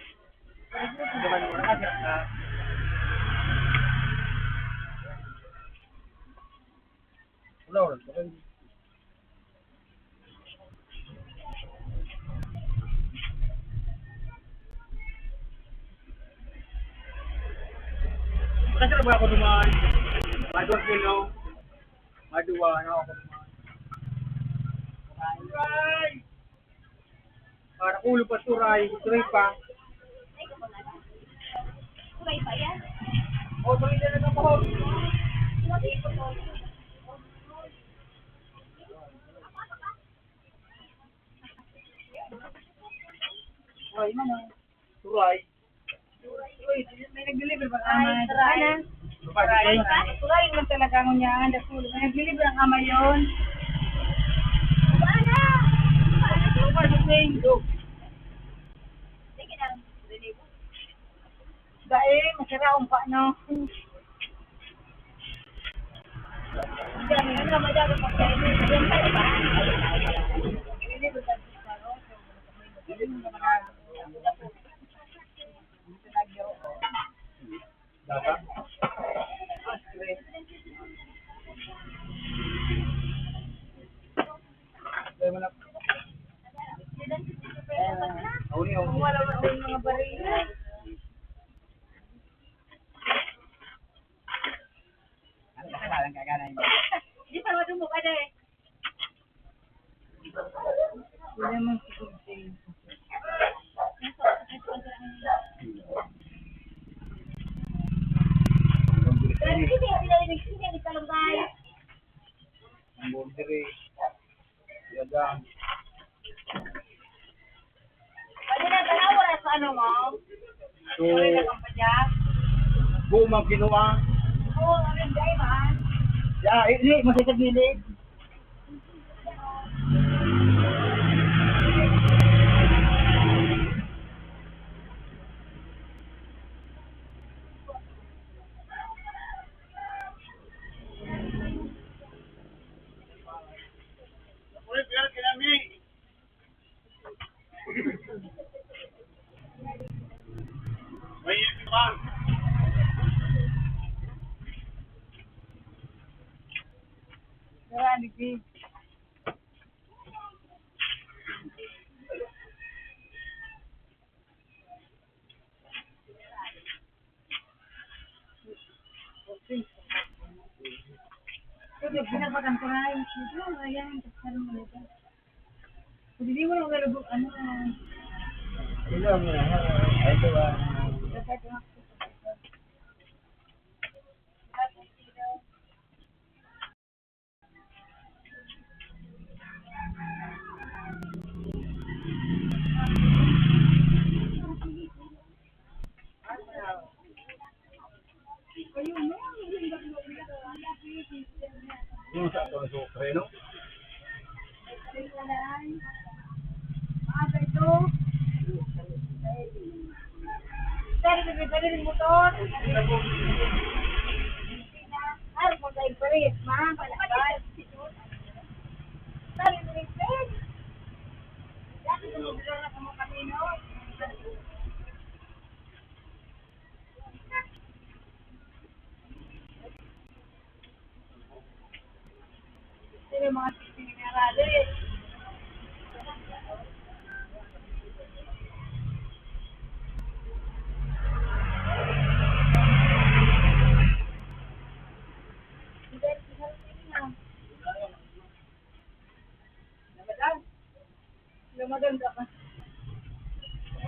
Naman mo, nakadal ka. Wala, wala. Kasi na ba ako naman? Madwa kilo. Madwa na ako naman. Para ulo pa, turay, turay pa. Turay pa yan? O, turay na lang ako. Ay, mano. Turay. Uy, may nag-deliver ba? Ay, turay. Turay. Turay. Turay man talaga ang unyahan, the food. May nag-deliver ang ama yun. Turay. Turay. Sige na. Dai, masira ang pa, no? Data? Wala man din mga baril. Ano ka, walang kagana yun? Di pa madumog, ade. Wala man si Kugting. Ang boundary. Yagang. Pwede na tanaw, wala sa ano mo? So, pwede na kang padya? Buo mang kinuha. Oo, ang ganda, eh, man. Ya, eh, eh, masakit gilid. Pinapaganturahan. Ito, ayan, tapos mo ito. Hindi mo lang nalubog, ano. Ito, ang mga, ito, ah. Dapat nga. Yung sa ato, so, preno. Dali, dali, dali, motor. Ay, kung kayo pa rin, ma, palabas. Dali, dali, dali. Dali, dali, dali, dali, dali. Sino yung mga sisiring na rally? Hindi, hindi na. Ramadan. Ramadan ka pa.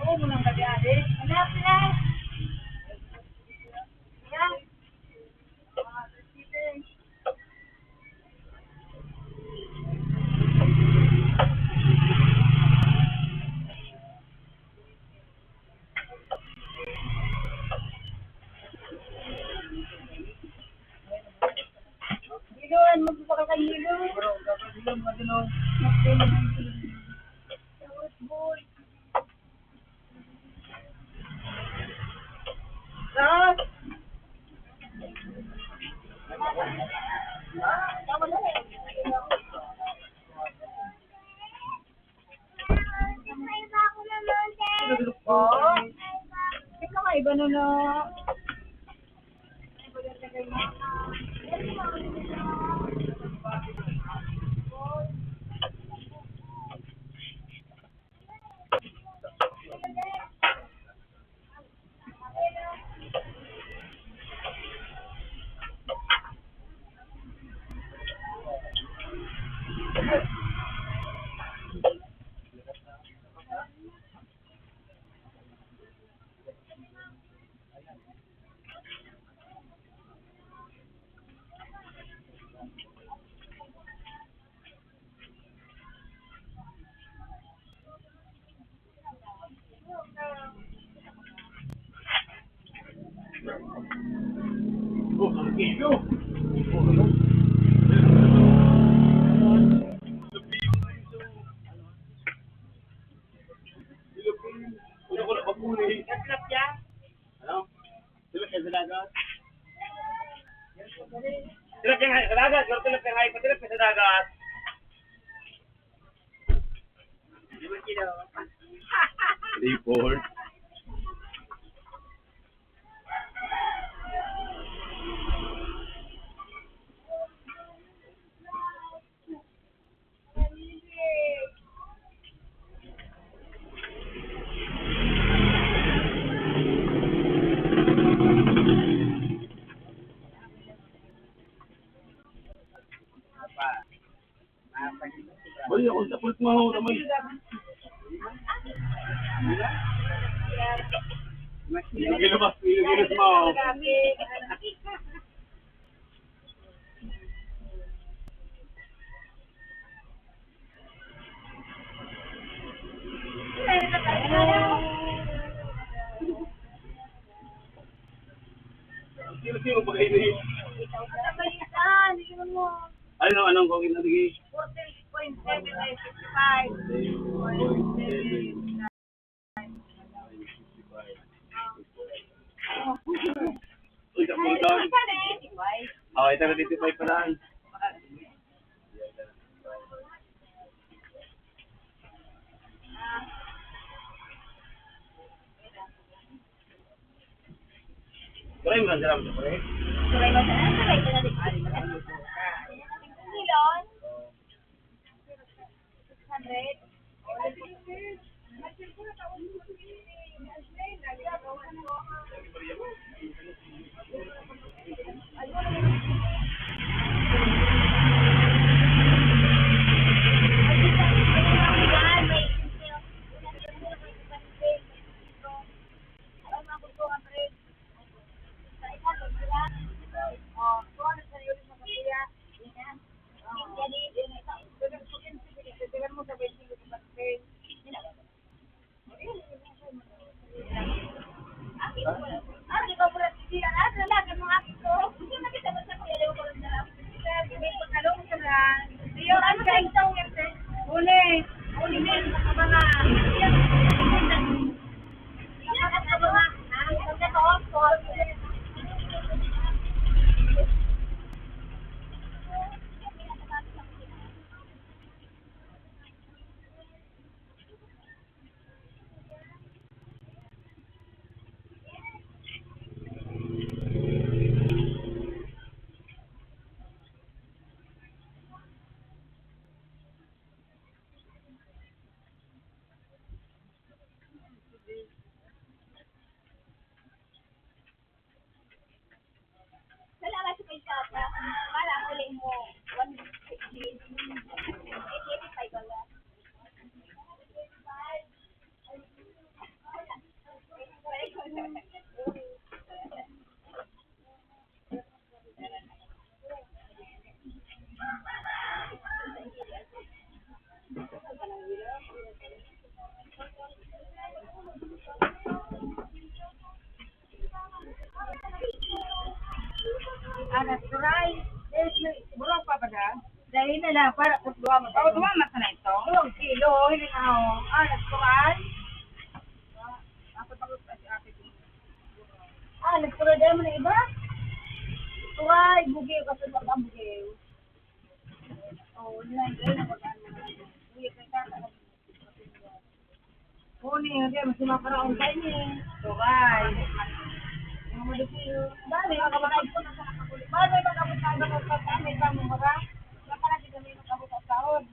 Oo, mo nang kagadi. Anak, anak. Anak. Diluan mo pa ka Diluan. Bro, dapat Diluan, mga Diluan. Boy. Ras. Oo. Ikaw ay iba na na. Oh, ang kilo. Oh, ano? Ano ko na papuli? Tilapia? Ano? Tilapia sa dagat? Tilapia nga sa dagat, pero tilapia nga, tilapia sa dagat. Report. Uy, akong tapos mo, tamay. Ilog-ilog, ilog-ilog mo. Sino-sino pa kayo na yun? Ano, anong kong ginadigi? Fourteen point seven nine six five. Uy, sa pulgan. Oh, ito na dito pa pala. Maraming maraming salamat, pre. Maraming maraming salamat. Maraming maraming salamat. Milon? Six hundred? Siya na, talaga, mga ako. Hindi na kita basta kaya daw ko lang dala. May pagkalong sa mga, yung ano sa isang yun, eh. Uli, uli na yung mga, yung mga, ah, yung mga to, to. Salamat sa pagpapa. Para huli mo. One fifty. Eighty-five wala. Anak, turay. Eh, may burang pa ba na? Dahil na lang, para kung duwa mo. Oh, duwa mo sa na ito. Duwang kilo, hindi na ako. Anak, turay. Ako takot pa si ate ko. Anak, turay, dahil mo na iba? Turay, bugi, kasi pag ang bugi. Oh, yun lang, yun lang, pag ano, bugi, kaya ka, Huni, hindi, mas makaraon tayo ni. Turay. Ang mga dito, bali, makabutay ko na sa nakakuli. Bali, makabutay ko na sa kami, sa mga. Wala pa lagi kami makabutay sa taon.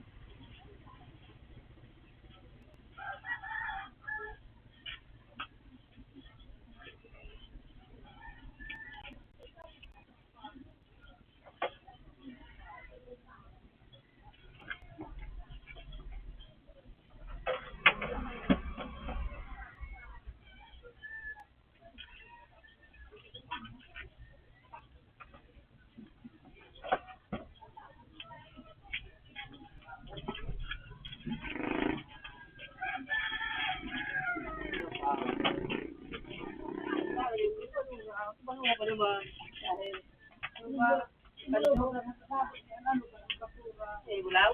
Eh, bulaw?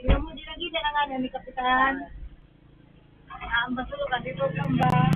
Yung mo dinagida na nga na ni Kapitan. Ah, ang basura ka dito, kamba.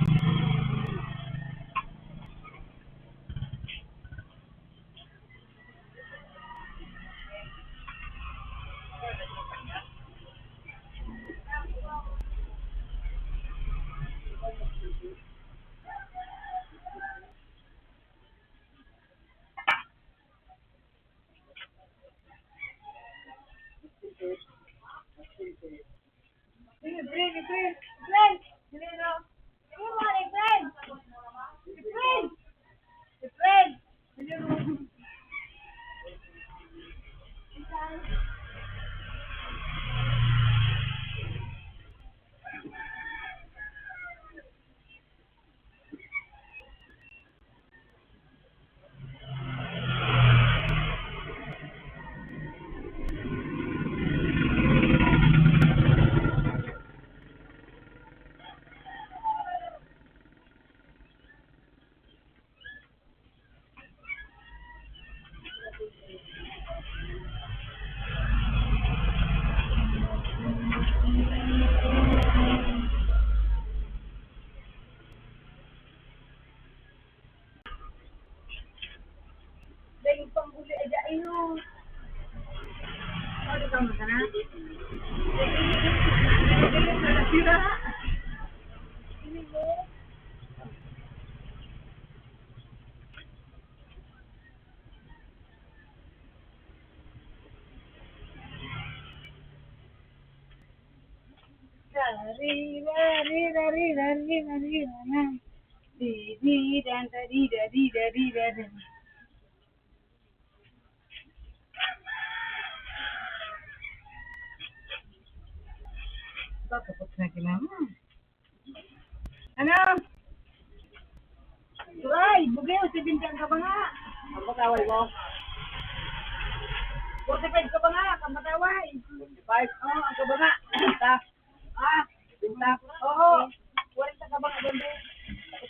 Dahil panghuli ay dai, no? Ano ka, magana? Sira. Dari, dari, dari, dari, dari, dari. Di, di, dan, da, di, da, di, da, di, da, da. Bakit na kinama? Ano? Turay, bugyo, seventy ang kabanga. Ang pataway mo? Forty-five kabanga, ang pataway. Forty-five? Oo, ang kabanga. Benta. Ah, benta. Oo. Forty kabanga, bende. Tapos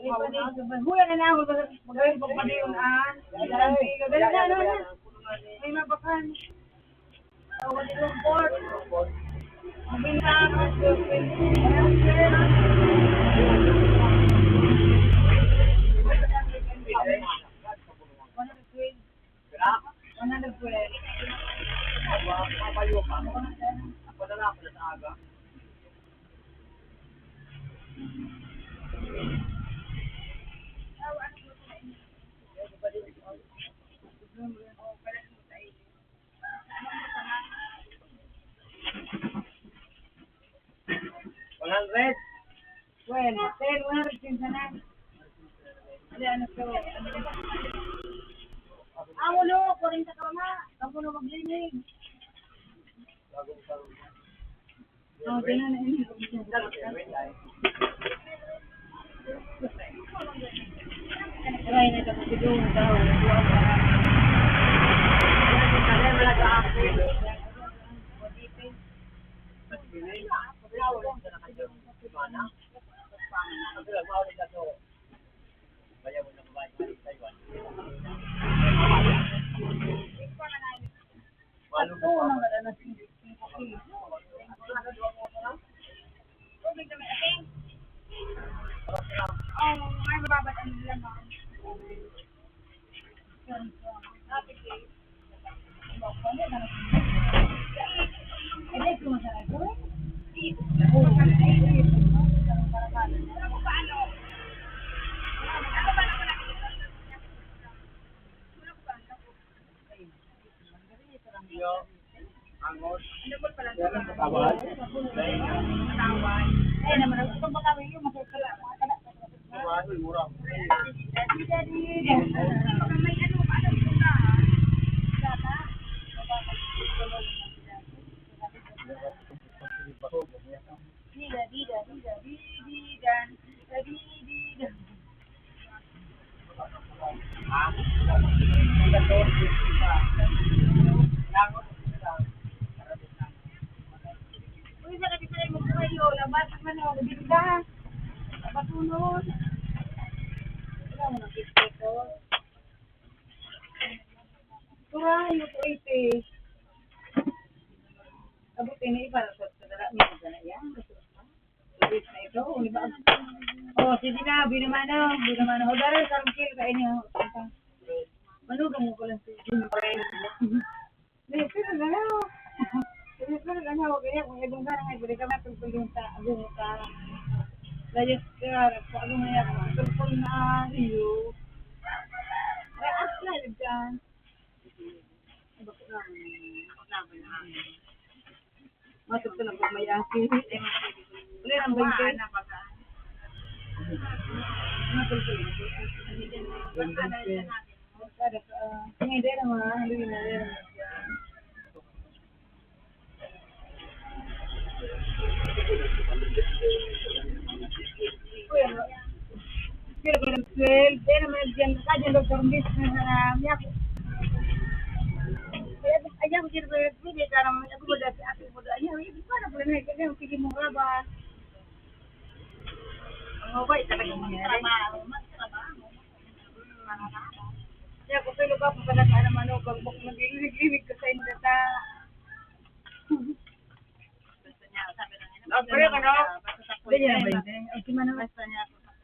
Huya na na, huya na. Magaling pagpadayon, ah. Dali na, ano na. May mabakan. One hundred. Well, ten, one hundred ten sana. Hindi, ano to? Ano? Ah, ulo, kwarenta ka pa nga. Ang puno maglinig. Oh, ganun na yun. Try na ito, kasi doon daw. Uy, sa kasi pala mo kayo, labas man o, binda. Labas mo nun. Wala mo nang fifty pesos. Turahan mo, two eighty. Abot ini, iba na sa, sa dala, may dala yan. Gusto mo pa? Sabi na ito, o, di ba? O, sige na, binamano, binamano. O, dara, karong kilo, kain niyo. Manugang mo pala si Jun. Hindi, pero na, no? Hindi, pero na, no? Kaya kung ibang ka na nga, ibalik ka na, tungkol yung sa, abong ka. Layas ka, sa abong nga, tungkol na, iyo. Ay, asla, dyan. Matod ka na po, may asin. Wala nang bente. Matod ka na po. Bente. Kada ka, ah, hindi na mga, hindi na yan. Kuya, pero kung twelve, pero may diyan, ka diyan, Doktor Miss, na, na, niya ako. Kaya, ayan, sir, may, may, may, karang, ako, wala, si ate mo, ayan, hindi pa na pala na, kaya, sige mo nga ba? Ang mabait talaga, mas trabaho, mas trabaho. Kaya, kung sino ba, kung talaga, ano, ano, kung, kung naglilig-lilig ka sa inyo, ta. Ang pre, ano? Ganyan na ba yun? Ang si Manang Basta niya ako sa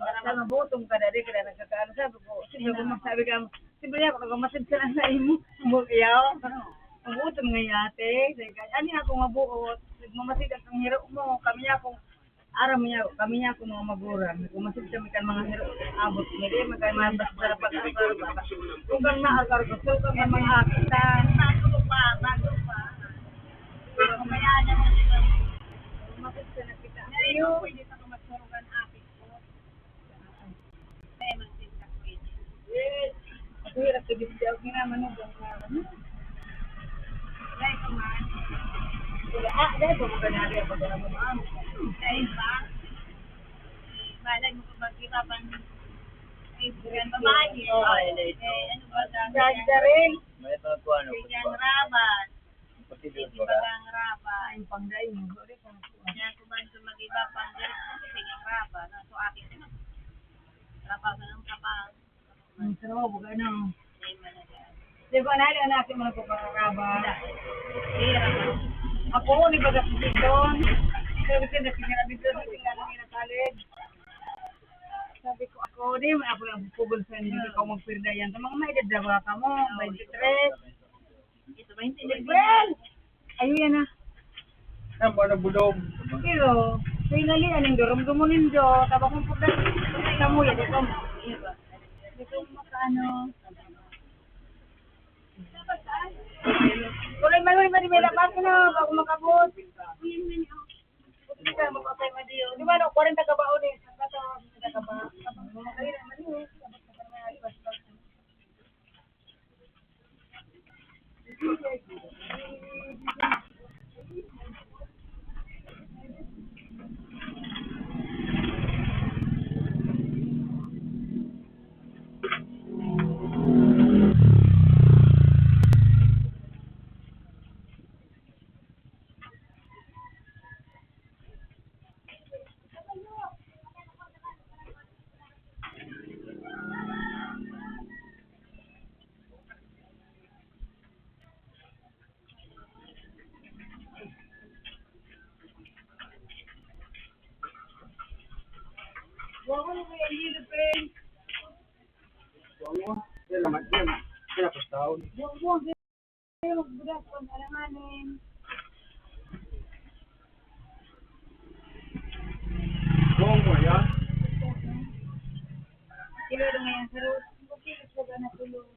Sa mabutom ka, dali ka na nagkakaano. Sabi ko, siyempre, kung magsabi ka, siyempre, ako, nagmamasid ka lang sa imo. Bukyaw. Mabutom nga yate. Sabi ka, "Ano ako mabuot? Nagmamasid ang hiro mo." Kami niya kung, aram niya, kami niya kung mga magurang. Nagmamasid kami kan mga hiro. Abot, hindi, magkaya mga basta sa pag-arbar-arbar. Kung kang naarbar-arbar, kung kang mga akitan. Bago pa, bago pa. Kaya na, nagmamasid ka na kita. Ayun, pwede sa kamasurugan, ate. Yes. Ako, hirap sa gitya. Okay na, mano, bang na, ano? Dahil ko man. Wala, ah, dahil ko magkanari ang pagkakaroon. Dahil ba? Malay mo kung mag-iba pang kaibigan babae. Oo. Eh, ano ba, dahil ka rin? May ito na po, ano, kaibigan rabat. Pati doon, baga. Ang raba. Ay, panggain mo. Sorry, pang- Yan, kung ba ito mag-iba, pang-, ang raba, no? So, akin na. Raba, ganun ka pa. Ang sarap, baga, no? Ay, malaga. Di ba, nali, anak, yung mga papararaba? Wala. Hirap. Ako, ni baga, sa Bidon. Sabi ko, nakikiramid ko, sa tingnan ng inatalid. Sabi ko, ako, di, ako lang pugol sa hindi ko magpirda yan. Sa mga may edad na ba ka mo, twenty-three. Well, ayun yan na. Yan ba, nabulog? Pero, finally, anong durumdum mo nindo? Taba kong puta. Sa mo, yan, ito. Ito, makaano. Tuloy, maloy, mali, may labas na, bago makabot. Hindi ka, magpapay, madiyo. Di ba, no, kwarenta ka ba, o, di? Ang katawa, hindi ka ba? Ayun, mali, eh. Buang mo, Kuya Lilo, friend. Buang mo. Yan naman, yan. Yan ang pastaon. Buang mo, buang mo. Buang mo, buang mo. Alanganin. Buang mo, yan. Kilo na ngayon, pero okay, gusto ka na tulo.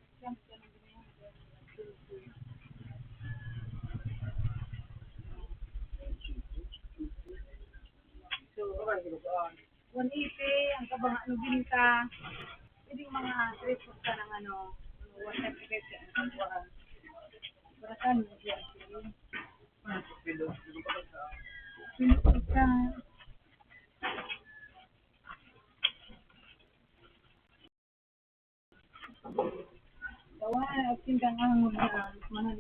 One eighty ang kabanga, ano, binta. Pwede yung mga three fourth ka ng, ano, one thirty-five ka ang kabuhaan. Para saan mo siya? Pino ka. Gawa, asin kang ahon na mahal.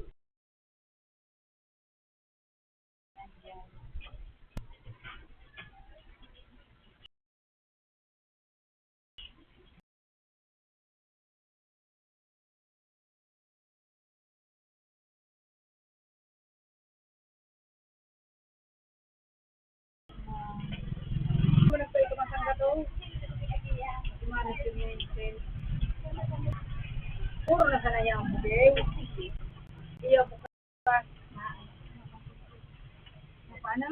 Wala pa ito masangga to. Kumain si Vincent. Puro na sana yang puti. Iya bukas. Paano?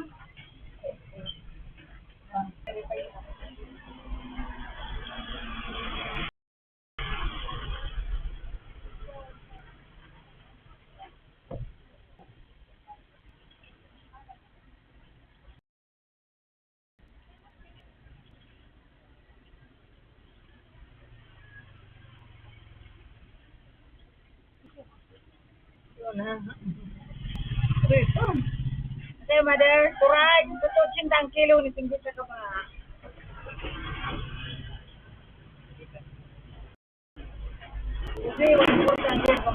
Yun, ha? Ito, ito. Ito, mother, turay. Ito, ochenta ang kilo ni Singgit sa kama. Ito, ochenta ang kilo.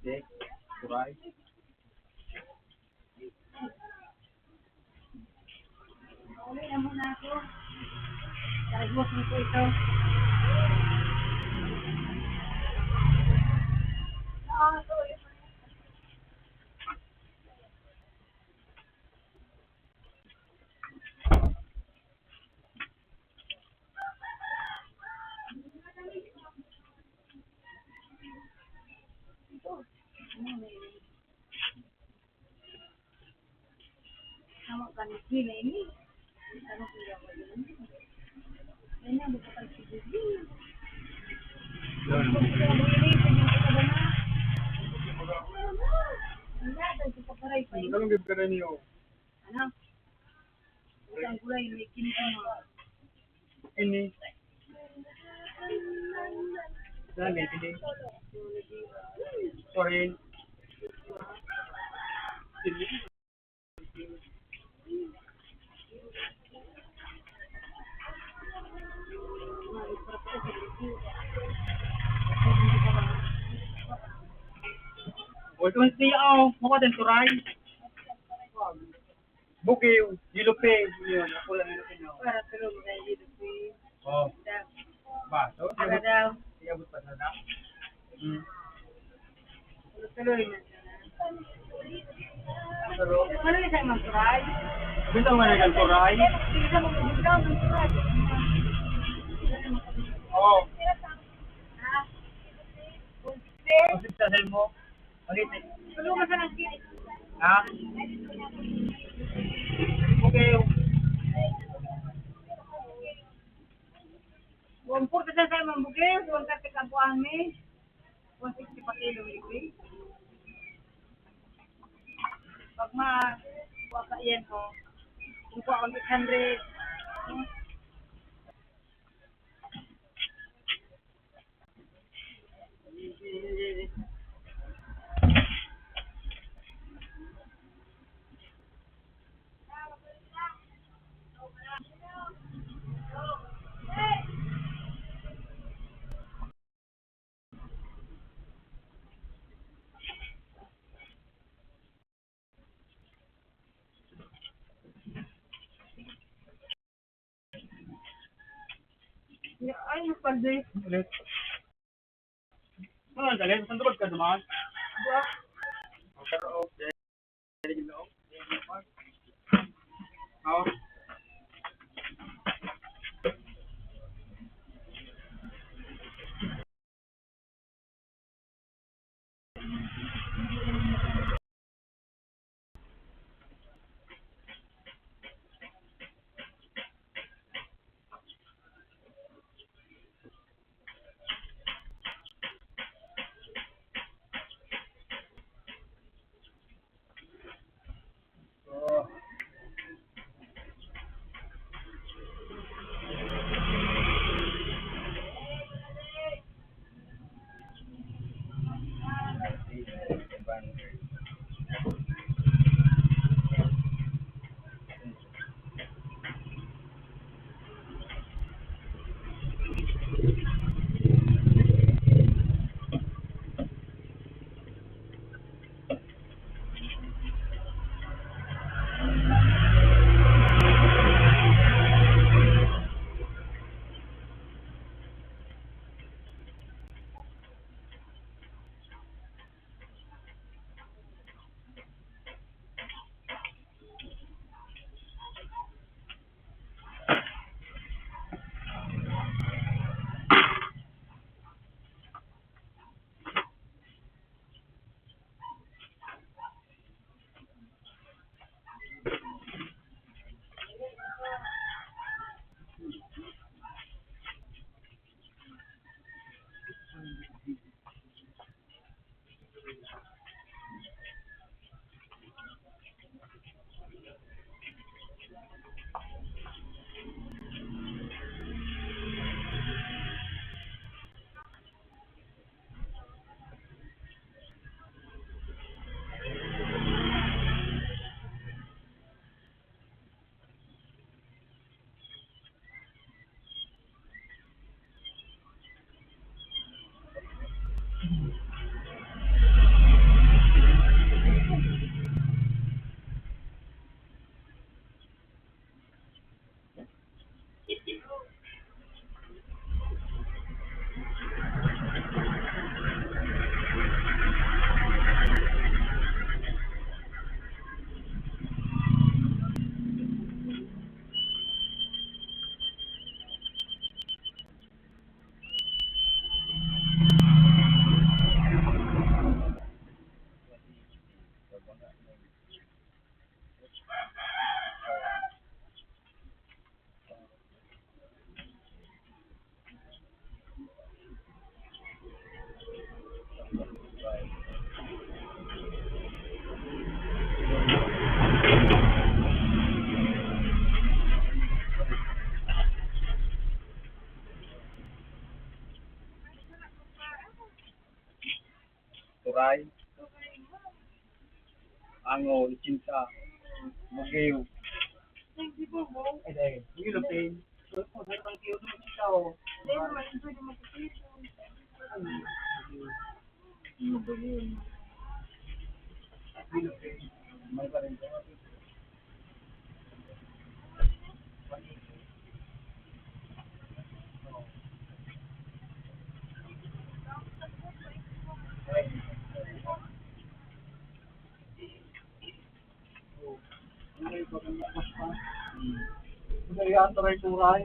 Okay, turay. Uli na muna ako. Taragos mo po ito. Tama ka ni Gina ini. Ano kaya ba yun? Yan na, bukas ang sige. Yan. Wala, dahil sa paparay pa yun. Anong gibigay niyo? Ano? Isang gulay, may kinito mo. Ini. Dali, ini. Sorry. Uy, kung siya, oh, mukha din, turay. Bukiw, yellow pea. Yun, ako lang yellow pea, no? Para tulog na yellow pea. Oh. Da. Ba, so, Para daw. Iabot pa sa da? Hmm. Tuloy-tuloy na. Pero, ano yung isang magturay? Gusto mo na nagturay? Hindi ka magturay, magturay. Oh. Ha? Kasi sa mo, Ulit. Tulungan ka ng kilit. Ha? Okay. One forty sa sa'yo, Ma'am Bugil. One thirty ka buwan, eh. One sixty pa kilo, eh. Pag ma-, kuha ka yan, oh. Kung kuha kang eight hundred. Ay, paldi. Ulit. Ano ang galing? Saan ka naman? Diba? Pero okay. Oh. Turay. Ango, itsinta. Bugyo. Ay, dahil. Ang ilupin. Kaya turay-turay.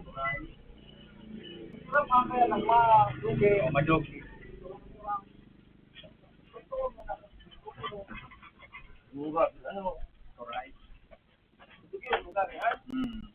Wala pa kaya nang madugi. O, madugi. Buga, ano, turay. Madugi, buga, ha? Hmm.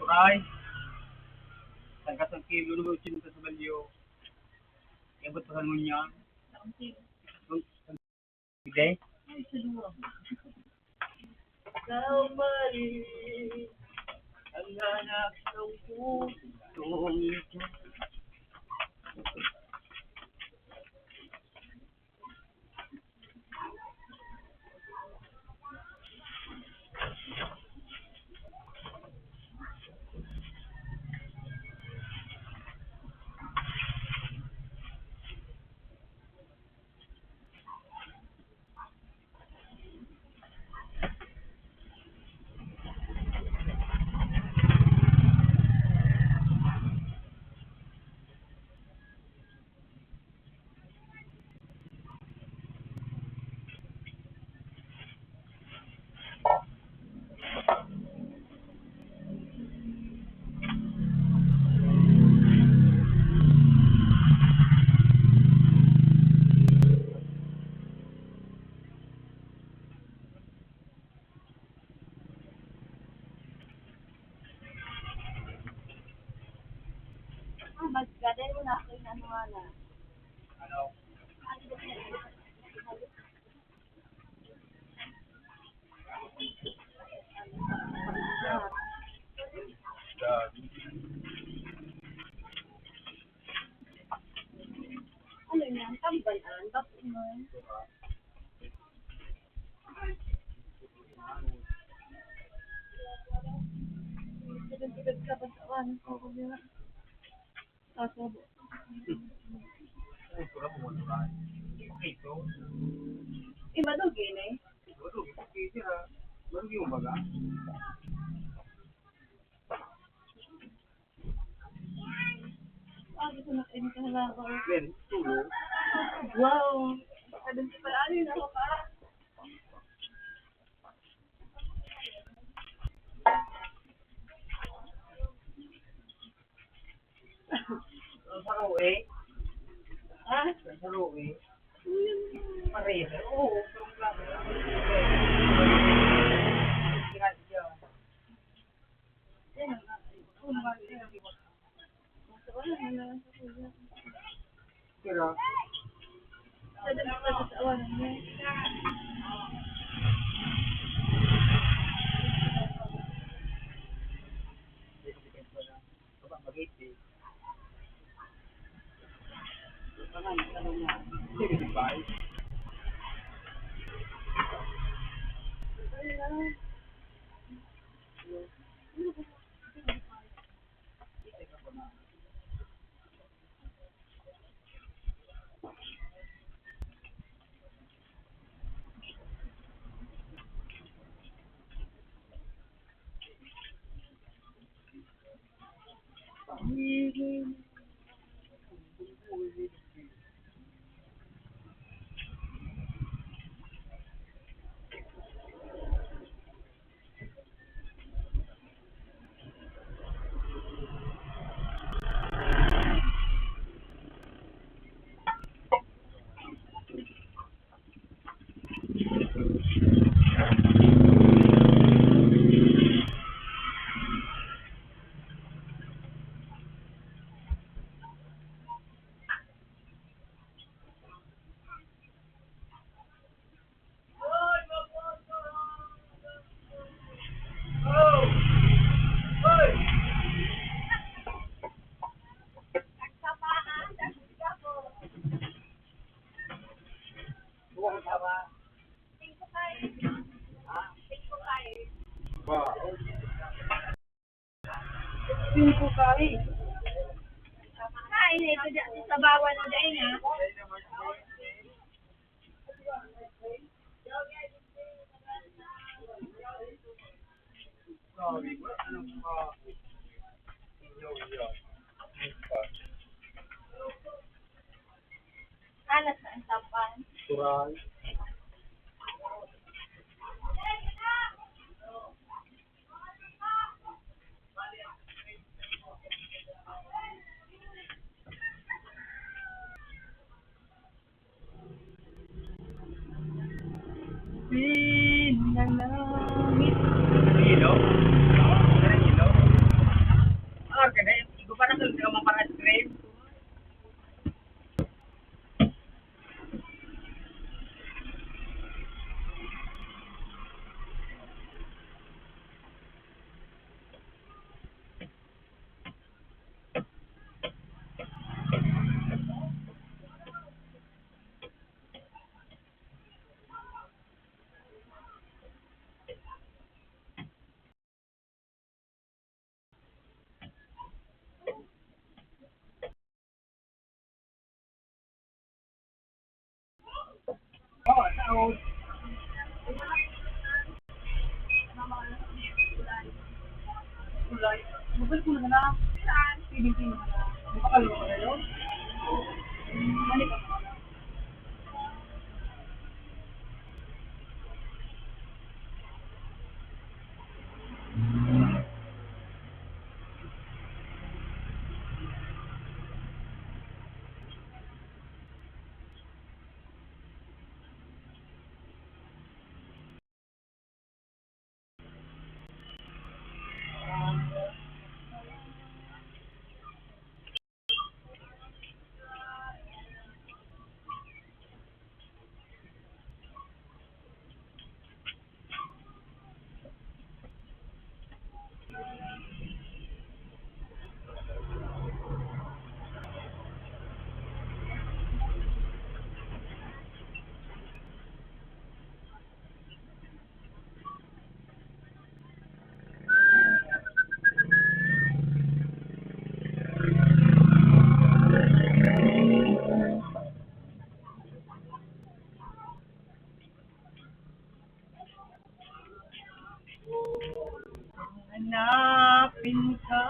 Turay. Sangkasang kilo naman yung sa balyo. Abot pa sa ngunyan. Hindi. Ikaw pa rin ang hanap ng puso. Ah, magkadero na ako yung ano nga na. Ano? Ano yan? Tamban-an? Bako man. Sabi ko, "Dagsa pa sa awan." Sabi ko, "Dagsa pa sa awan." Ay, pura mo, ano ba? Okay, so? Eh, madugi na eh. Madugi, okay, sir, ah. Madugi mo baga? Ah, gusto na kayo sa halaman. Then, tulo. Wow. Sabi ko pala, ano yun ako pa? Sa Rue? Ha? Sa Rue? Pareho. Oo, pero klase. Yan ang, Tira. Singko kay. Kain na ito dyan sa sabawan mo dyan, ha? Alas na ang sabawan. Tural. Pinanamit. Ilog? Ilog? Ah, ka na, igo pa na sa mga para ice cream. Mabalik mo na na. Pwede mo na. Mabakal mo na yun. Mali ka. Hanapin ka.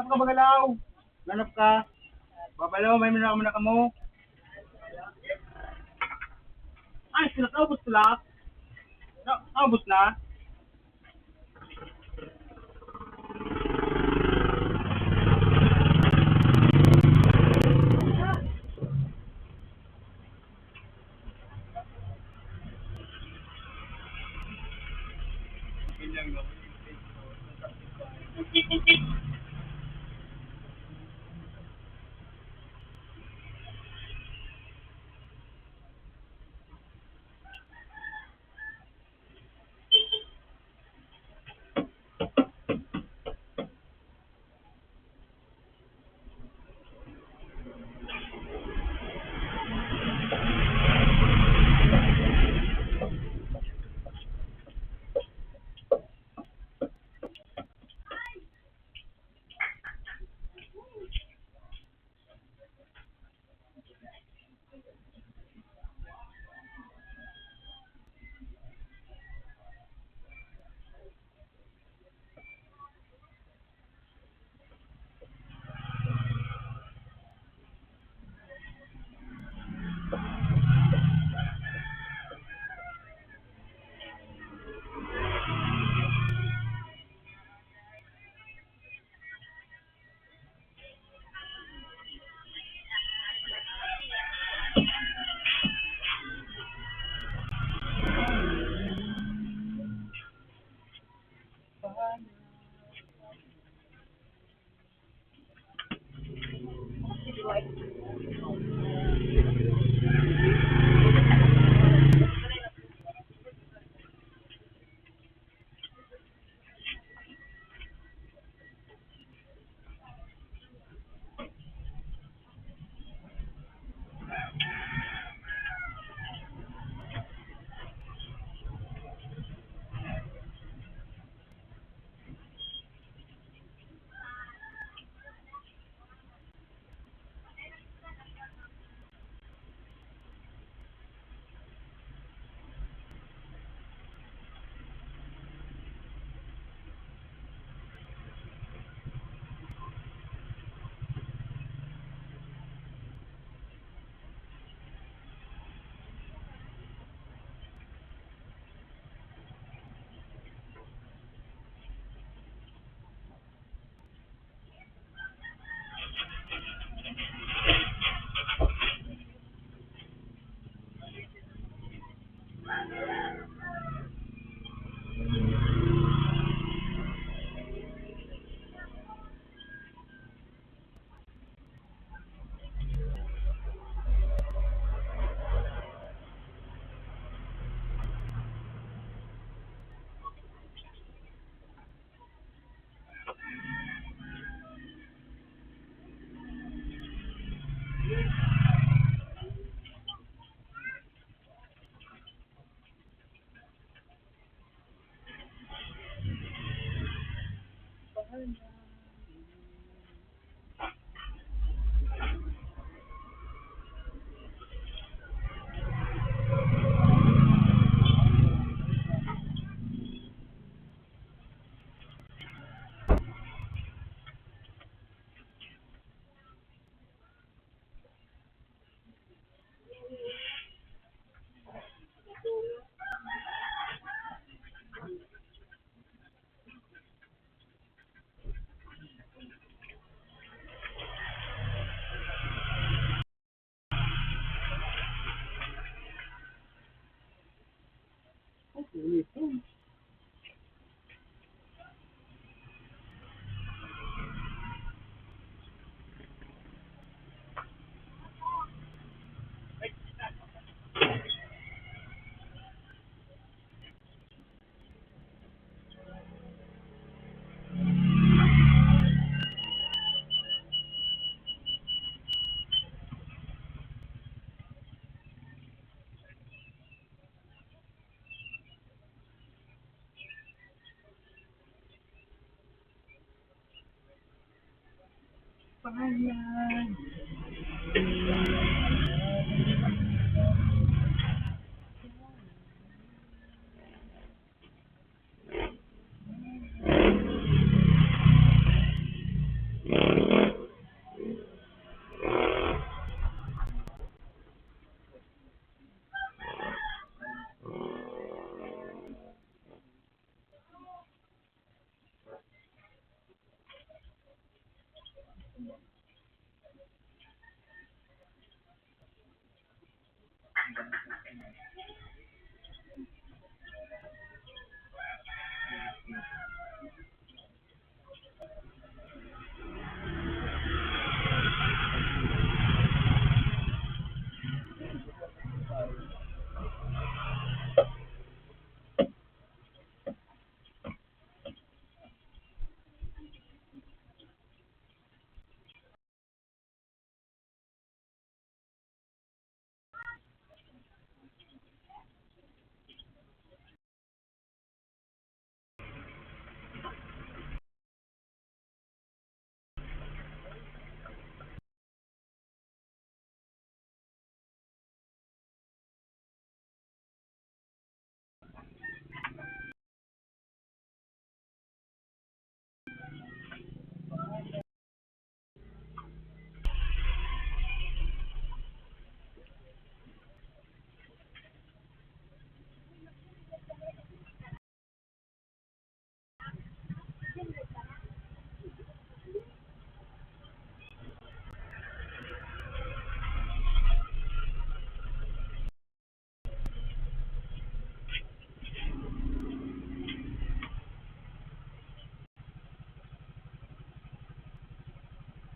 Ka bagalaw. Ganap ka. Babalaw, may minara mo na kamo. Ay, sila, naubos sila. Na, naubos na.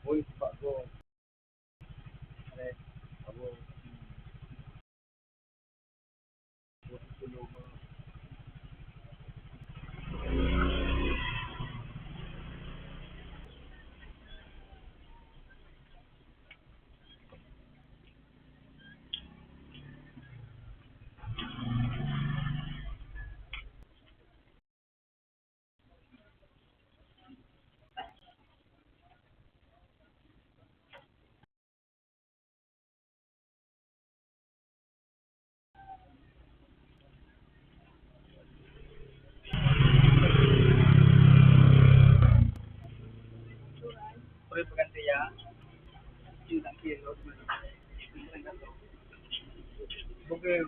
Uy, bago. Pare, bago. Pre, pagkante ya. Yun ang kilo. Okay.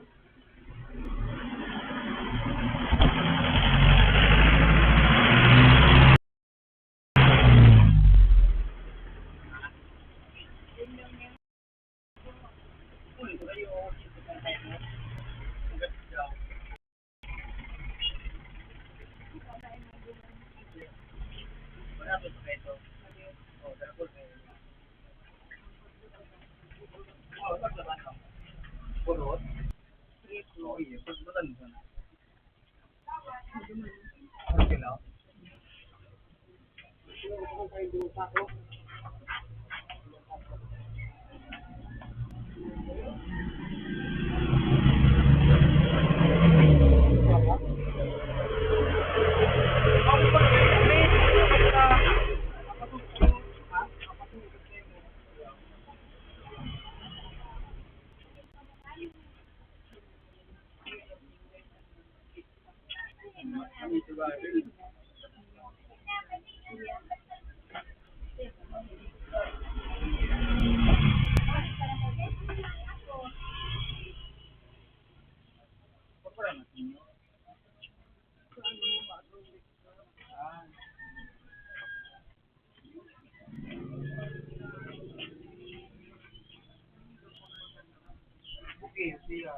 Okay, siya.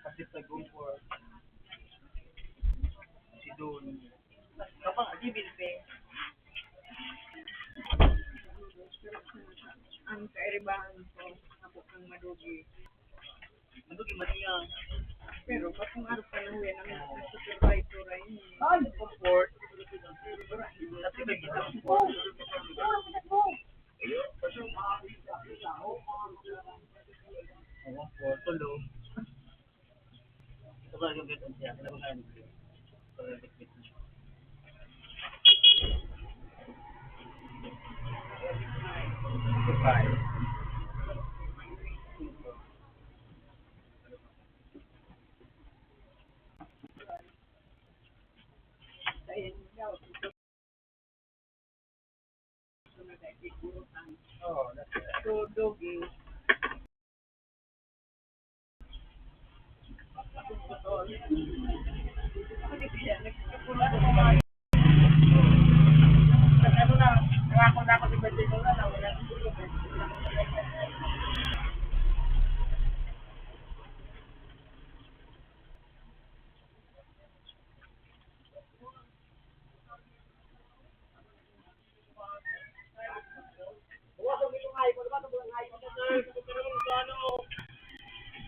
Kasi sa Gopher, si Don. Kapag, di, Bilpe. Ang kairibahan ko, ako ang madugi. Madugi man niya. Pero bakong araw pa lang yan ang supervisor ay. Ah, nag-comfort. Kasi may gisang po. Oo, po, tulo. Ito ba yung ganito siya? Ano ba nga yun? Ito ba yung ganito siya? Goodbye. Oh, that's it. So, doggy. Ano na, nangako na ako sa birthday ko na, nawala.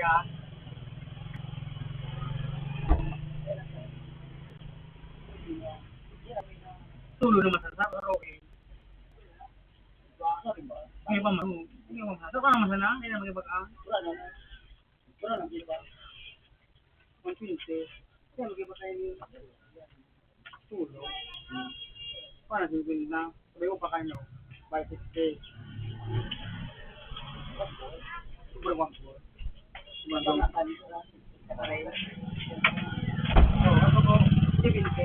siya. Tulo naman sa sa, pero okay. May pa man, may pa man. Saka naman sana, hindi na mag-iba ka. Wala na. Wala na, di ba? One twenty. Kaya mag-iba kayo ni Tulo. Paano, singkwenta? Sabi ko pa kayo, no? Five sixty. Sobra one four. Sobra one four. So, ako po, seven K.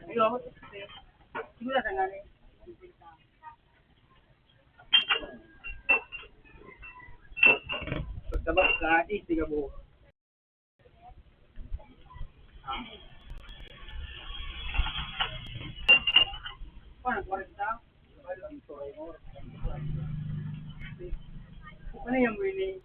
Ayun, ako, sixty. Simula sa nga, eh. Pagtabak sa atis, di ka buo. Parang kwarenta. Ano yung muli?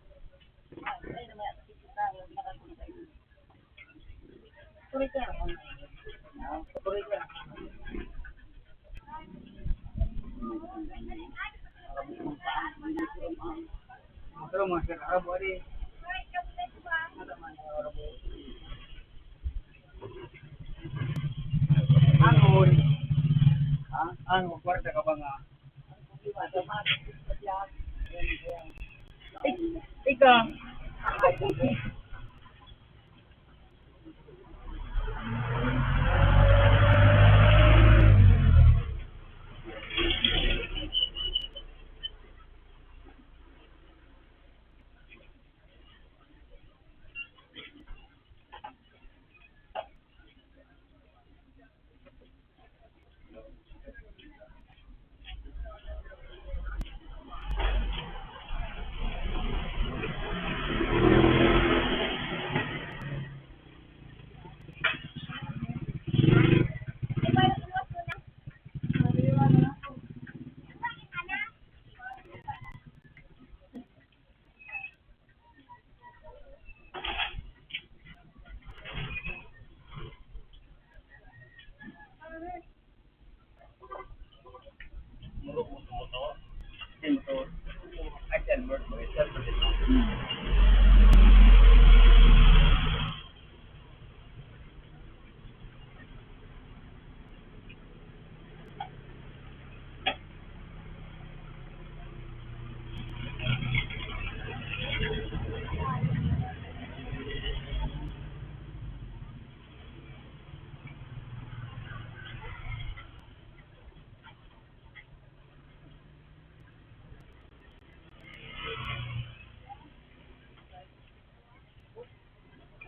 Angol. Ha? Angol, kwarta ka ba nga? Ik-, ika.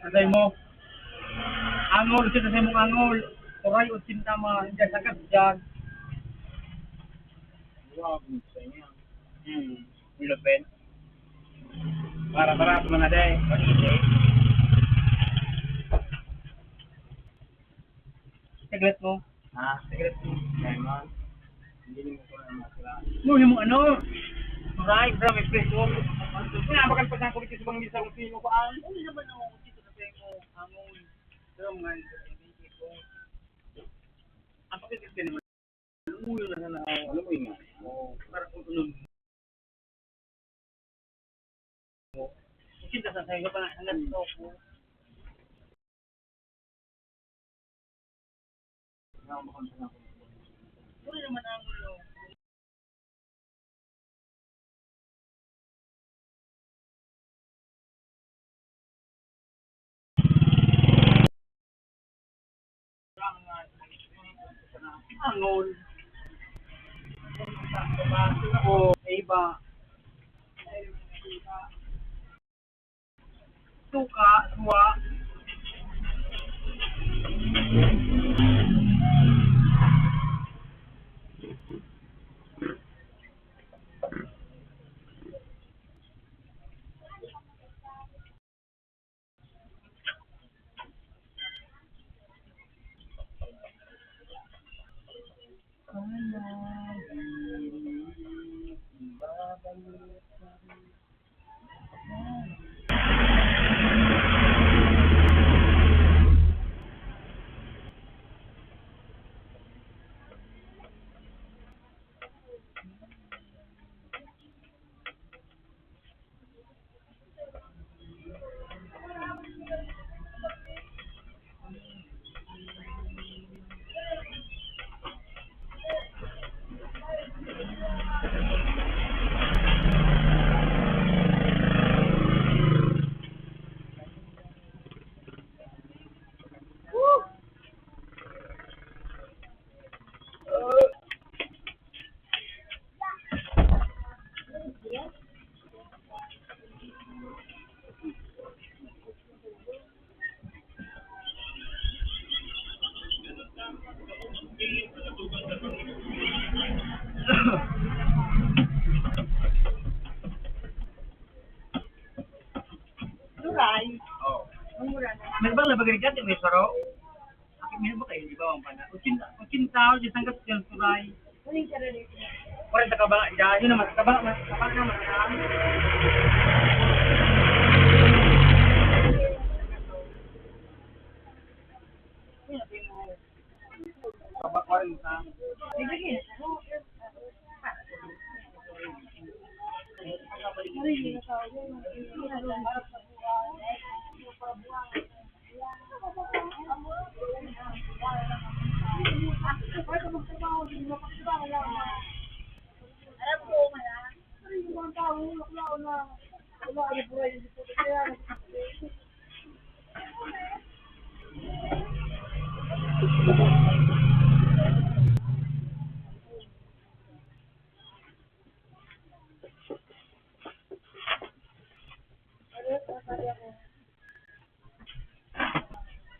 Anday mo. Angol, kita sa imong angol. Turay, otsinta mga diyan sa kasyan. Wow, sa inyo. Hmm. Ilupin. Para, para, tumana, day. Secret mo. Ah, secret mo. Diamond. Hindi mo ko na masira. Nuli mo ano? Right, bro, may preso. Kaya bakal pa sa kulit sa bangin sa kung sino ko ang. Ano naman ang dito sa mo? Ang pero mga ang pakikit ka naman. Ano mo yun? Ano mo yun? Para kung ano. Kasi nasa sa'yo pa na, hanggang to. Angol. O, iba. Suka, suwa. Suray. Oh. Ang mura na. May bang labag rin ka, may saro? Akin, meron ba kayo? Di ba, ang pana? Ochenta, ochenta, di sanggat yung suray. Uling ka na dito. Kwarenta ka ba? Diyan, yun naman. Ka ba? Mas, ka ba naman? Ka ba, kwarenta? Sige, sige.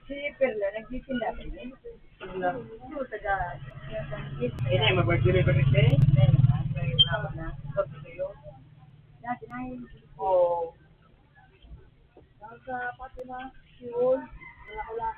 Si Perla, nagtitinda pa rin. Perla. Ito, taga, Ini, mag-birthday ba ni Shay? Dati na yun. Oo. Nasa pati na, yun. Wala ko lang.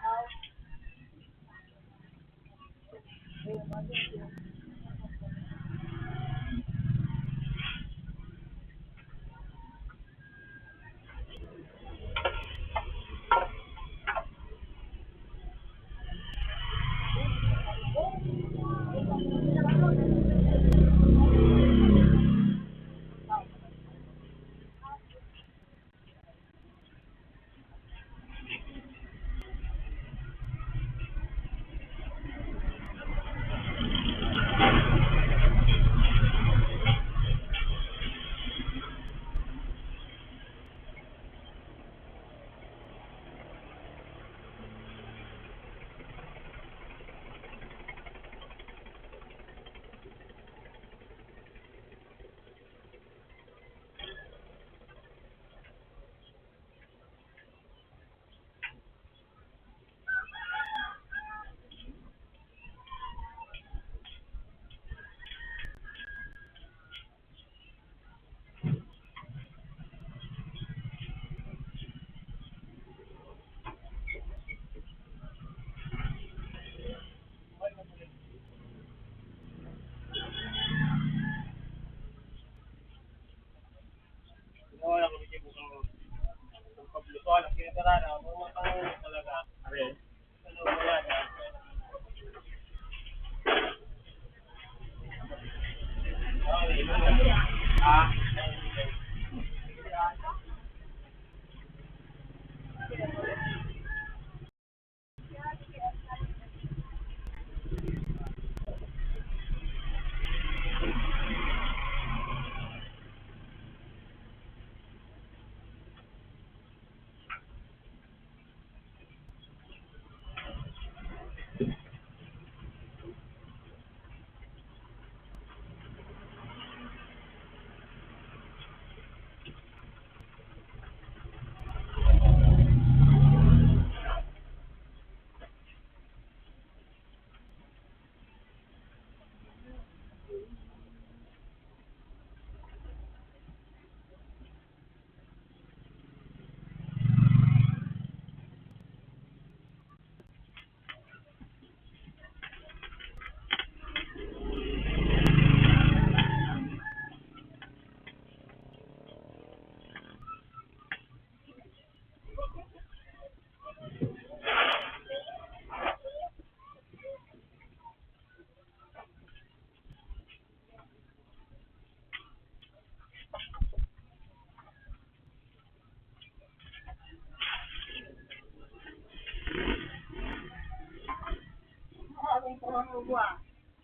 Buwa.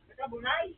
Nakabunay.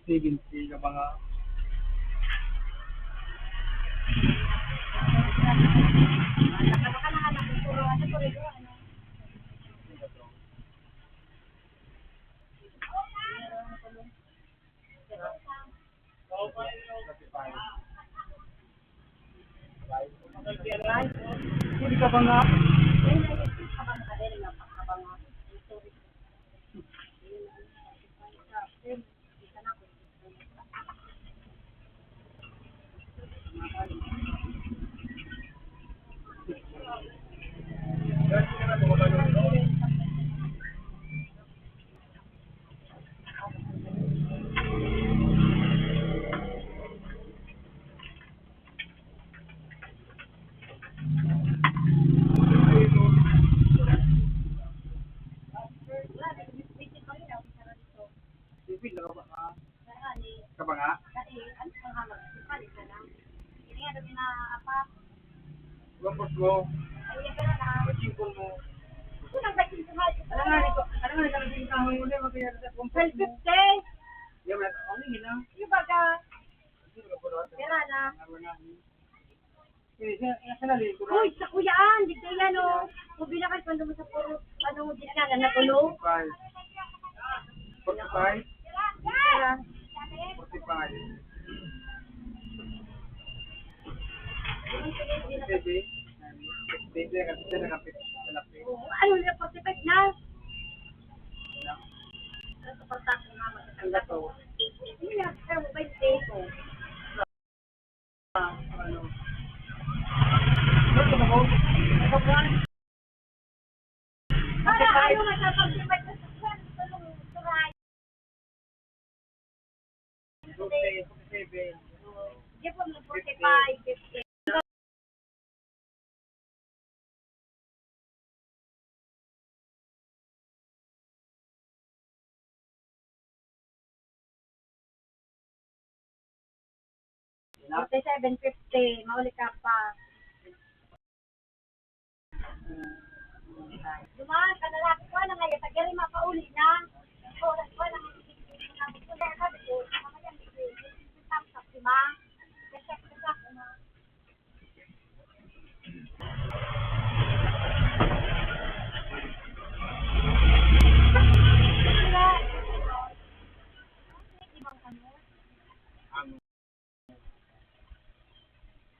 Seventy ka ba nga? Pwede ka ba nga? Sipil na ka ba? Ka ba nga? Wampot mo. Pachingkol mo. Ano nga nito? Ano nga nito? Ano nga nito? Ano nga nito? Twelve fifty. Yan, ang ina. Yung baga. Pera na. Uy, sa kuyaan, di kaya, no? Kung binakas man naman sa puro, ano, di ka na natulog. Forty-five. Forty-five. Forty-five. Fifty. Fifty, fifty, fifty. Ano na, forty-five na? Ano sa pagkakong naman? Ang gato. Hindi na, pero mobile data. Para ano nga sa pagtipid sa sasakyan, tulong, tulay. Di po, forty-five, fifty. Forty-seven fifty, mauli ka pa. Dumaan ka na lang. Kuha na ngayon, pag yari mapauli na. Oras ko lang. Sabi ko, mamaya,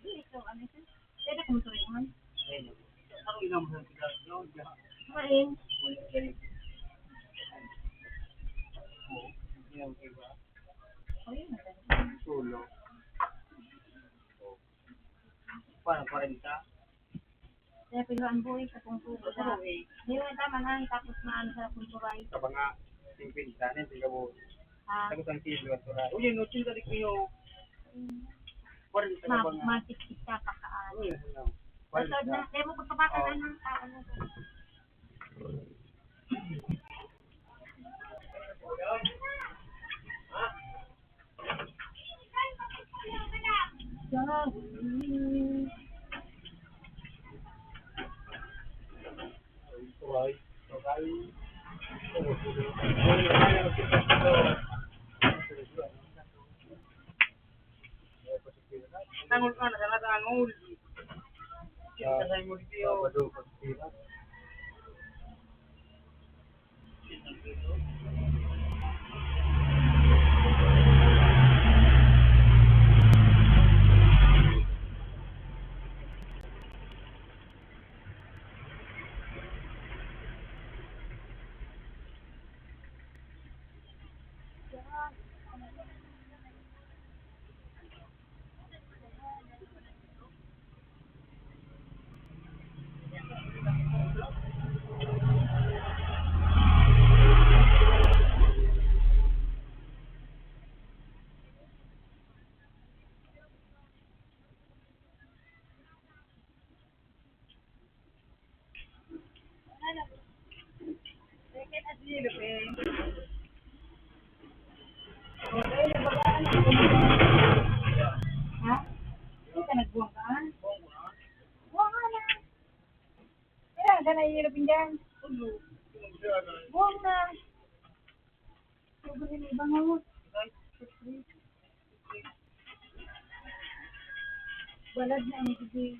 Dito, ano ito? Pwede kong turuan. Ayun. Ang ilang mo sa sigarilyo, diyan. Kumain. Wala kayo. Oo, yun, diba? Ayun. Tulo. Paano, kwarenta? Kaya piluan buhi sa pungkulo. Sa buhi. Di ba tama na, tapos na ano sa pungkuray. Sa mga singkwenta na, yung tiga buhi. Ah. Tapos ang kilo at sura. Uy, yun, otsinta di kilo. Mm. Kwarenta na ba nga? Mag-, magtiktik ka pa ka, ah. Uy, ano? Basta kwarenta. Na, kaya mo pagkabakan, oh, ano, ah, ano. Sa natangol. Sa Sabado, pagpira. Ha? Hindi ka nagbuwang ka? Buwang ka na. Kaya ka nahihirap yan. Buwang na. Sobrang iba nga mo. Balad na ang bibig.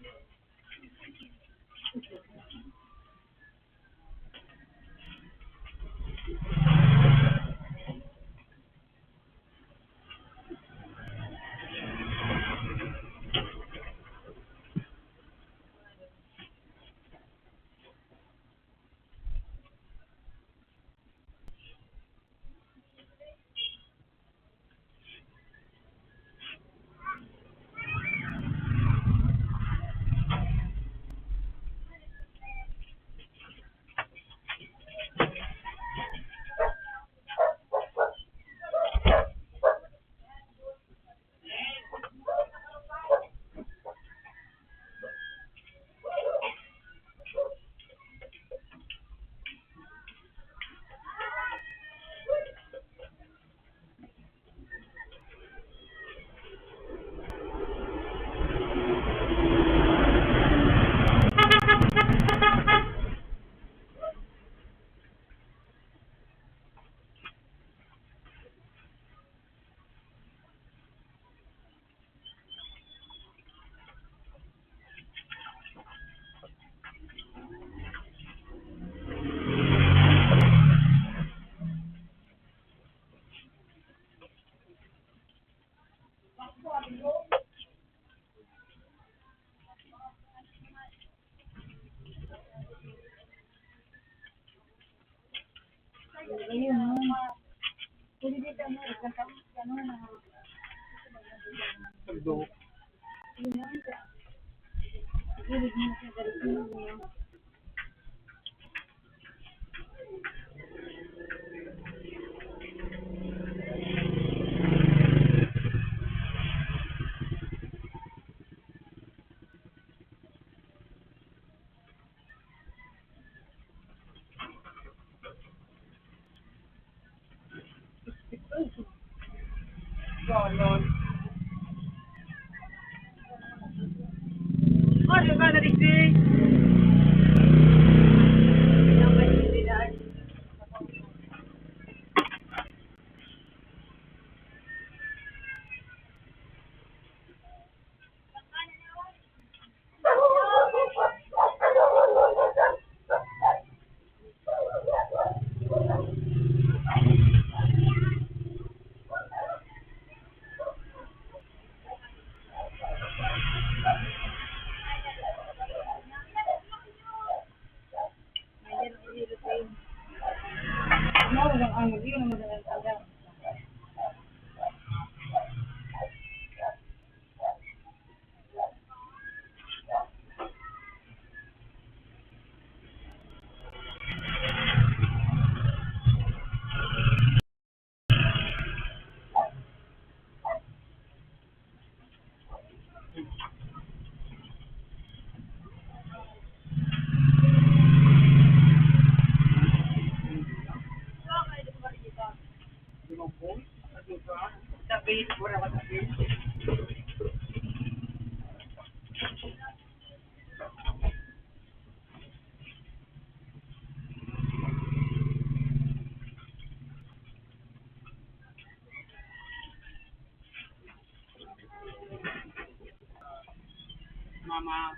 Mama.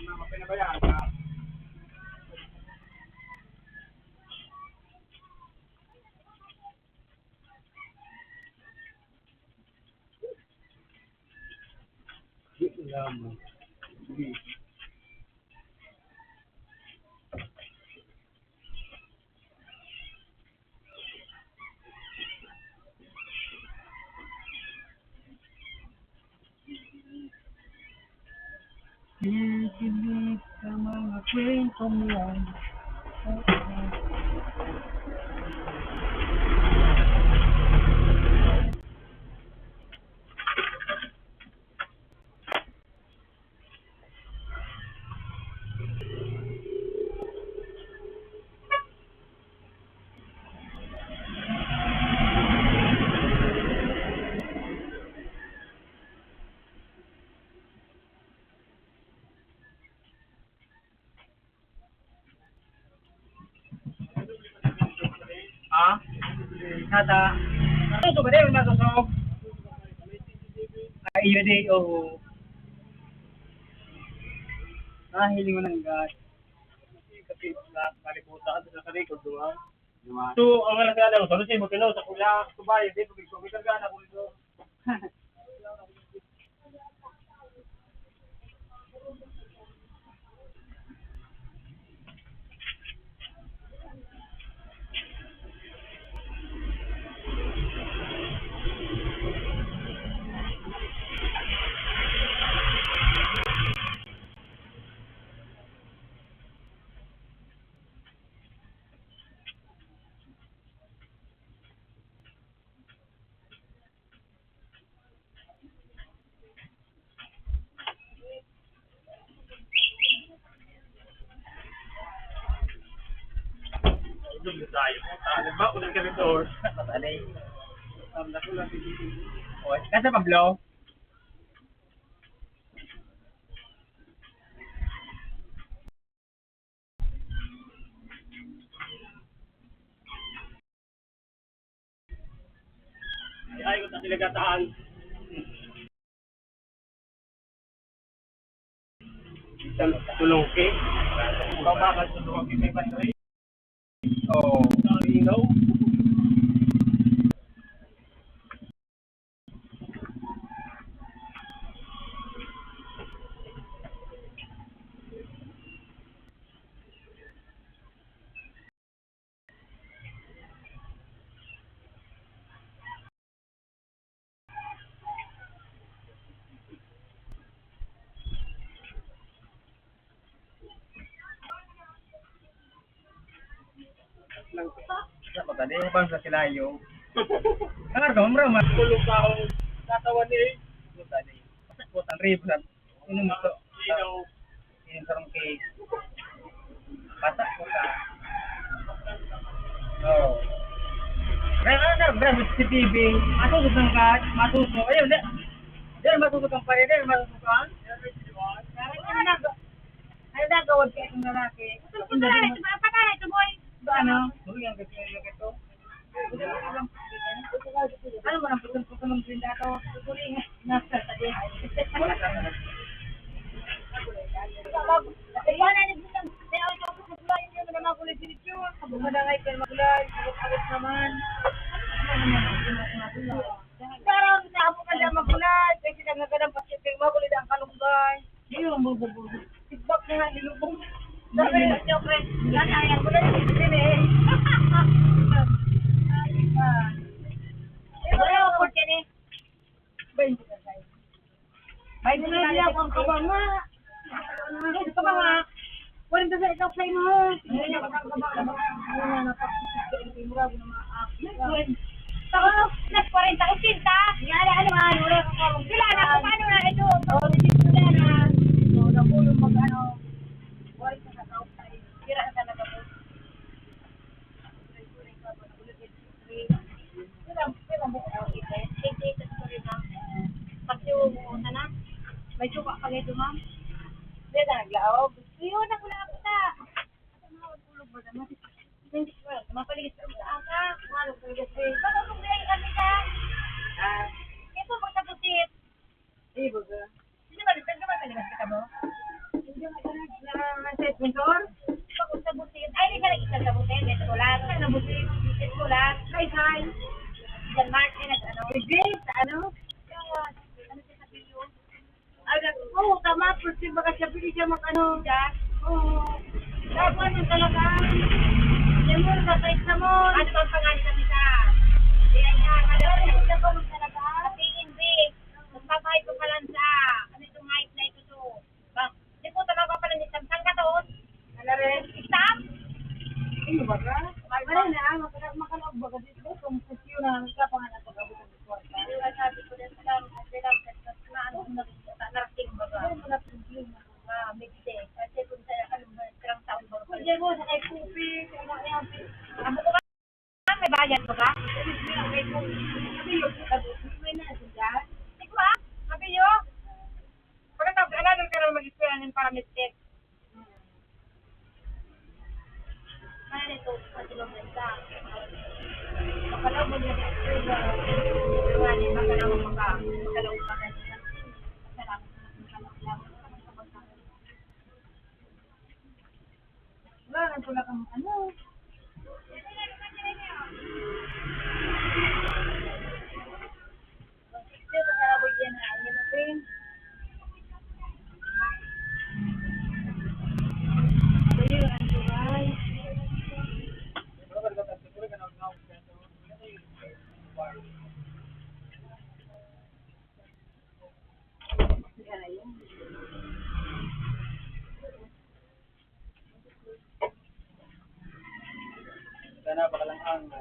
Mama, pinabayaan ka. Di ko lamang. Sige. Kikinig sa mga kwento mo. Ha? Nata. Ano to ba, di? Masosog? Ay, iyo, di. Oo. Ah, hiling mo ng gas. Kasi, na, kalibutan, sa karikod, di ba? So, ang anak nga lang, salusin mo, tino, sa kuya, sa bahay, di, pag-, pag-, pag-, pag-, Tayo. Ah, nagbaon ng ganito. Matalay. Ang nakulang. O, kasa Pablo? Ay, kung sa Siligatan. Tulong, okay? Pabakal sa tulong, okay? May battery. Oh, ang ilaw. Sa pagkadi, bang sa silayo? Ang arga, mamra man. Tulog ka, oh. Tatawan eh. Puta, di. Pasakot ang ribs, ah. Inom ito. Ikaw. Inom sarong cake. Pasakot ka. Oh. Kaya nga, nag-, nag-, si T V. Masusog ang kat, masusog. Ayun, di. Di, masusog ang pare, di, masusog ang. Kaya nga, nag-, Ay, nagawad ka itong lalaki. Ito, ito, ito, ito, ito, boy. Ba, ano? Uy, ang ganda ng ito. Ano mo, ang putol-putol ng brinda to? Sorry, nasa sa di. Wala ka na. Kaya na, nagbilang. Kaya ako, ako, ako, ako, ako, ako, ako, magulay, pero magulay. Abot-abot naman. Pero, sa amo ka na magulay. Kasi nagkakadang pati, pero magulay ang kalunggay. Ayun, ang bubo-bubo. Tigbak na nga, nilubog. Sabi niya, "Siyempre, nanay, ako na yung sisili eh." Ay, pa. Pero wala akong forty ni. Bain ko sa sa'yo. Bain ko na niya, ang kabanga. Ang kabanga. Walang ka sa ikaw sa imo. Tapos, nas kwarenta, ochenta. Yan, ano man, wala akong kabanga. Sila na, kung ano na ito. Oo, hindi ko na. So, nakulong mag ano, wala sa kakaw. Tira na talaga po. Pag siya mo sana, may suka pa ngayon, ma'am. Hindi na naglaog. Yun, ako na ako na. Tulog ba naman? Hindi ko alam. Mapaligid sa usa ka. Ano ko yung kasi? Baka kung dahil kami ka. Ah. Ito, magtapusit. Ay, baga. Hindi ba, nagdagdagan talaga sa kamo? Hindi ba, nag-, na, sa sponsor? Pag sa busit, ay, hindi ka nag-isa sa busit, may tulat. Ano busit? Busit tulat. Ay, hi. Diyan, Mark, ay, nag-ano? Hindi, sa ano? Sa, ano siya sa video? Ay, nag-, oo, tama, pwede ba kasi pwede siya mag-ano? Siya? Oo. Tapos, ano talaga? Hindi mo, sa sa mo. Ano bang pangalan ng isa? Kaya niya, ano, ano talaga? Sa P N B. Magbabayad ko pa lang sa, ano itong hype na ito to? Ba, di po, tama ko pala ni Samsung ka to? Ano rin? Stop? Ano ba ka? Wala na, makala-, makalaog ba ka dito? Kung kusyo na, ka pa nga nagpag-abot ng kwarta. Di ba sabi ko din, salamat, salamat, salamat, ano, nag-, narating ba ka? Wala na problema. Ah, may detail. Kasi kung sa, ano ba, ilang taon ba ka? Pwede mo, sa kay Pupi, sa mga yan. Amo ko ba? May bayad ba ka? May bayad. May na siya. Di ba? Sabi niyo, pagkatapos, another ka na mag-istorya ng para mistake. Ano nito? Pati lang sa isa. Kapalaw mo niya sa isa. Pero nga, di ba, kailangan maka-, makalaw pa na siya. Salamat, salamat, salamat, salamat. Wala lang pala kang ano. Sana baka lang ang.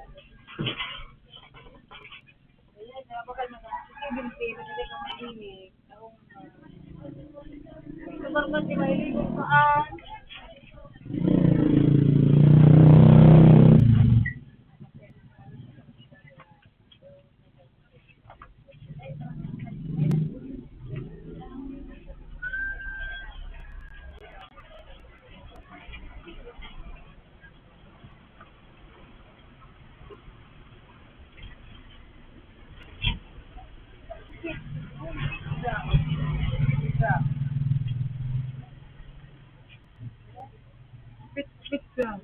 Ayan, na, baka naman, sige, binti, binti ka mainit. Ako nga. Ito ba naman si Maylin kung saan? Pit, pit ka.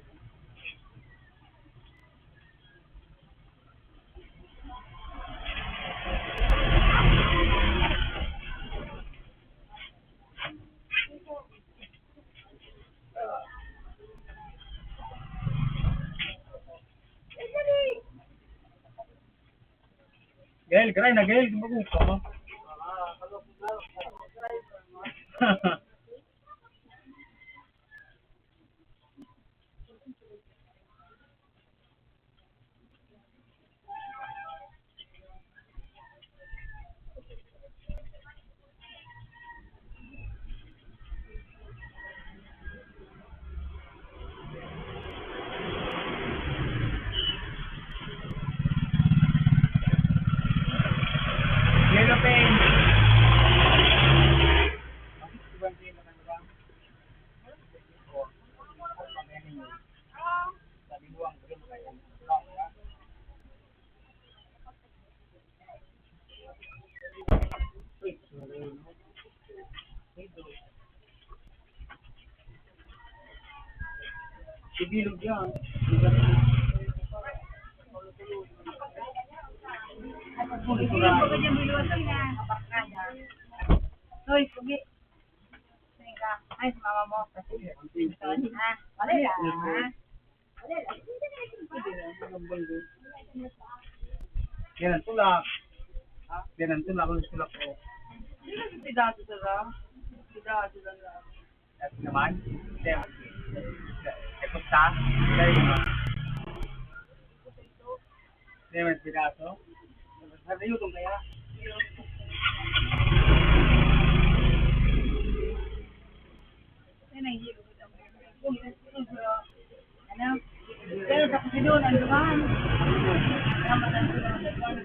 Gael, gray na, Gael, bago pa. Yellow paint. Sibilog yan. Hoy, pugi. Ay, si mama mo. Ah, wala lang. Yan ang tulak. Yan ang tulak, ang tulak ko. Hindi na sa pidado, sir, ah. Pidado lang, ah. At naman, yan. Ay, pusta. Yan ang pidado. Nagayutong kaya? Yan ang hilo. Ano? Pero sa kusidon, ang duman. Tama na, ang duman.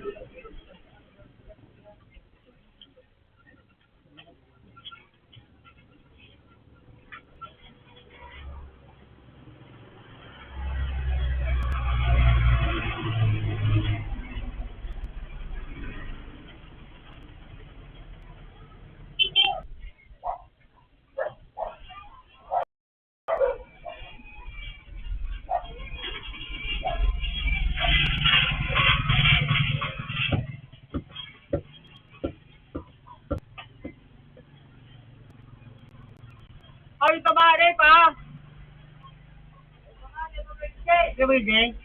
Ay, pabare pa. Gawin din.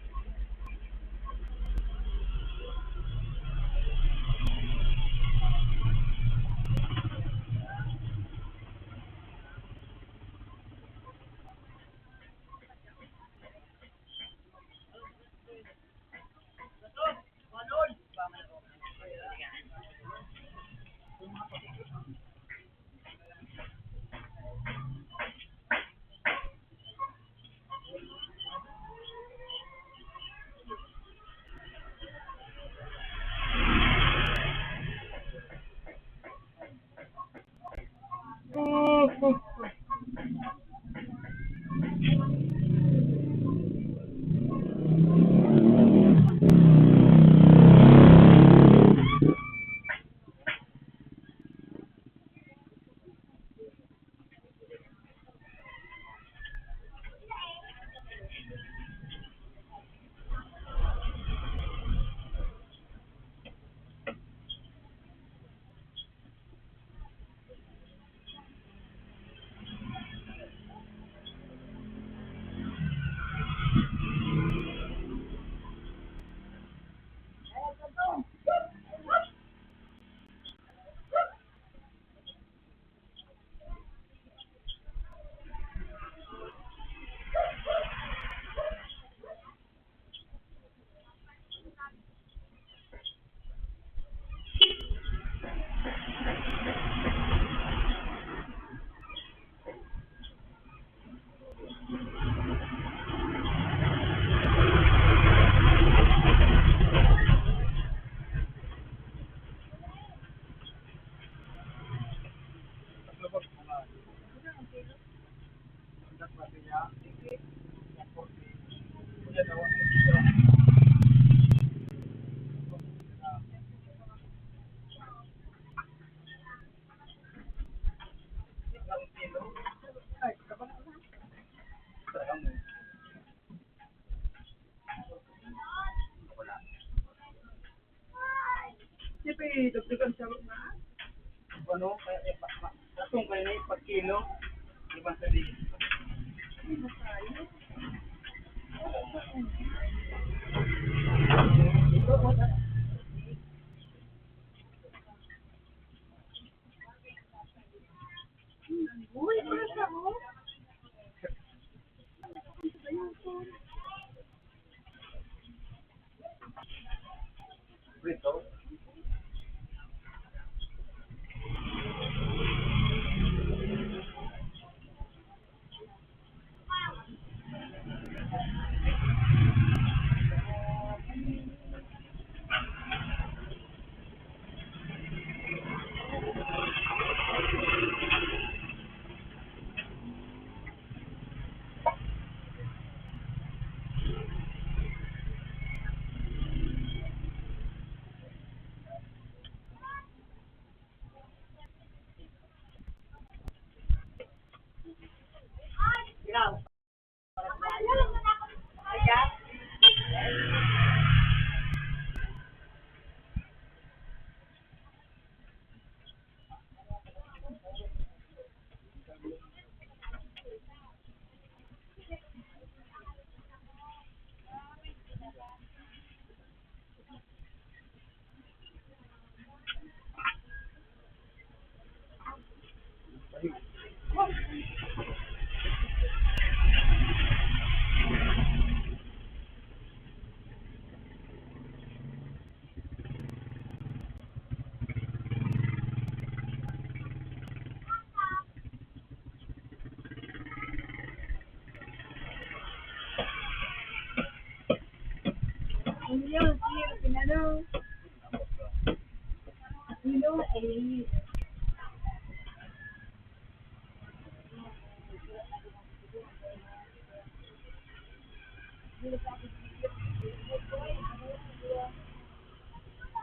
Siyempre, dagdagan sa mga ano, kaya, eh, pa, pa, atong kaya na yung pagkilo, di ba sabihin? Uy, ano siya, oh?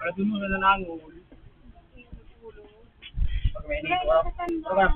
Pero doon mo na nanangol. Pag may nito, ah. Ito ba?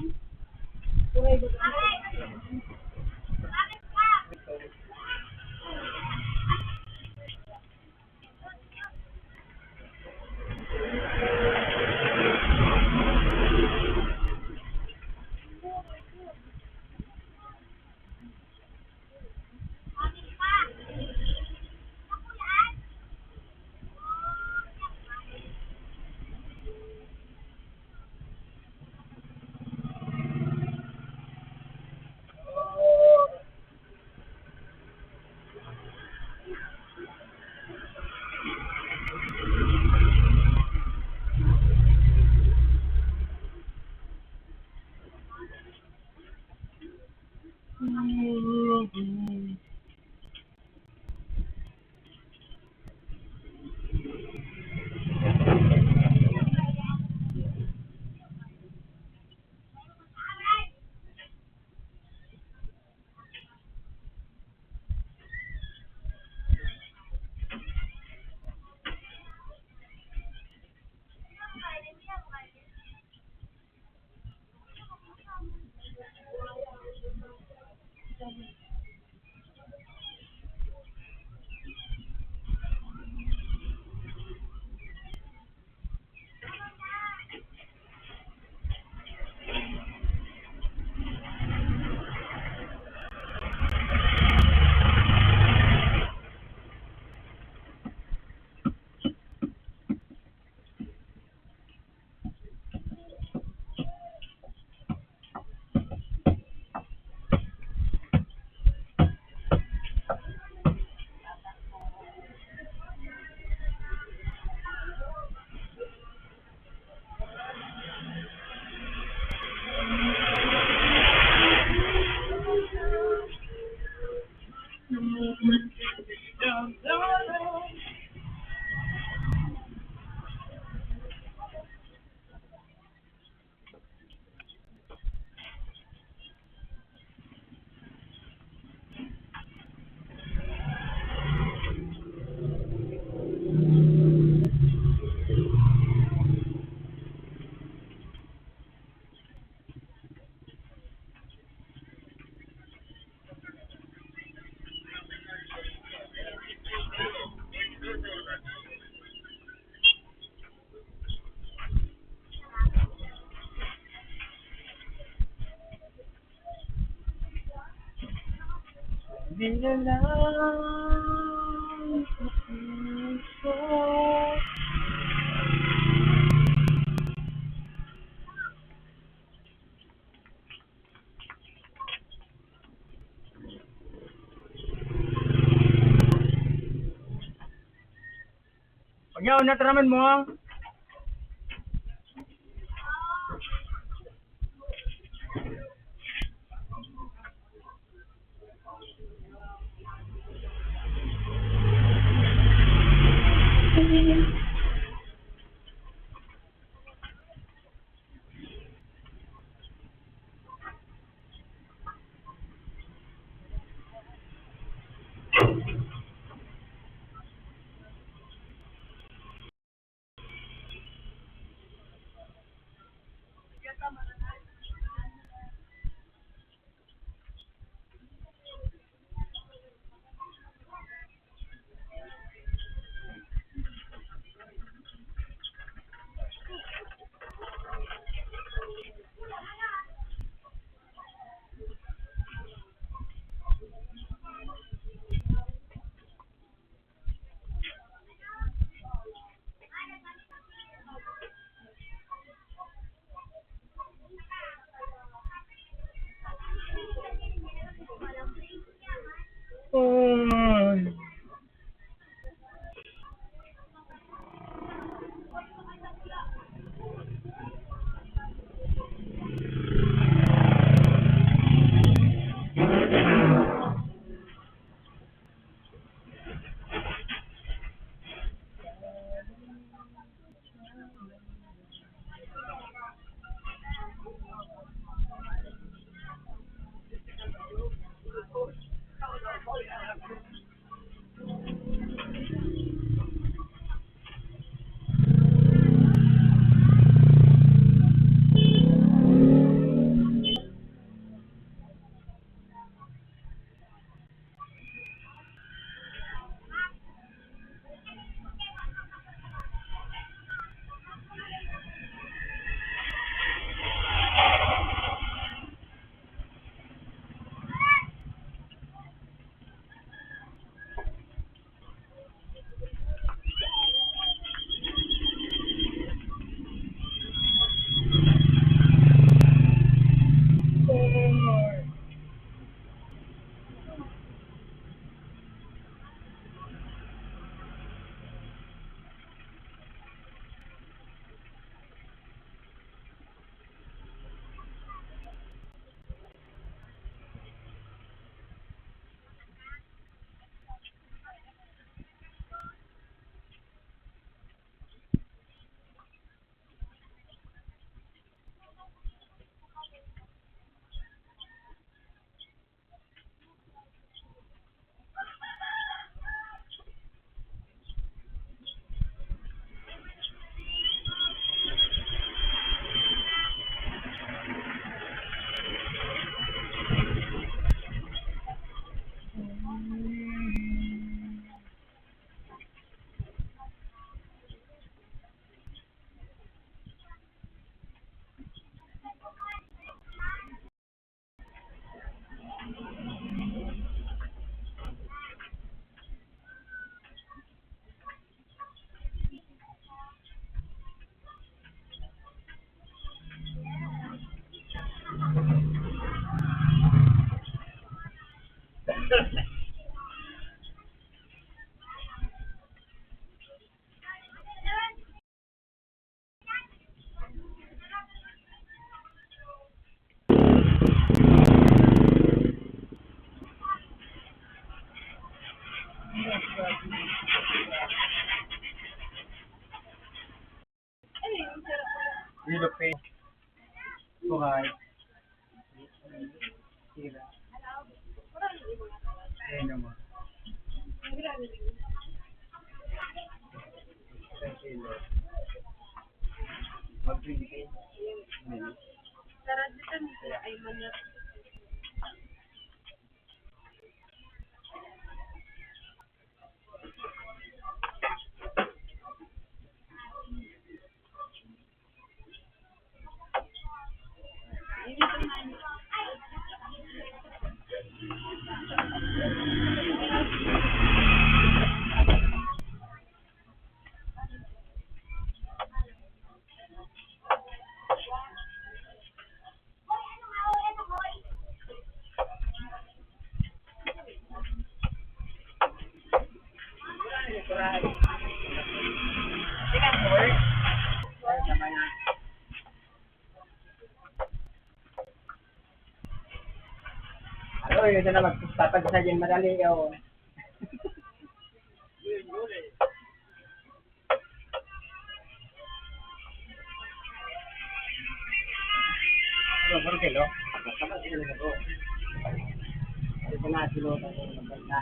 Pagyaw na taraman mo, ha? Ay. Sira. Ayan naman. Mag-twenty. Ayan. Ano, yun na magtatag sa dyan madali, oh. Ano, por kilo? Ito na, kilo na, maganda.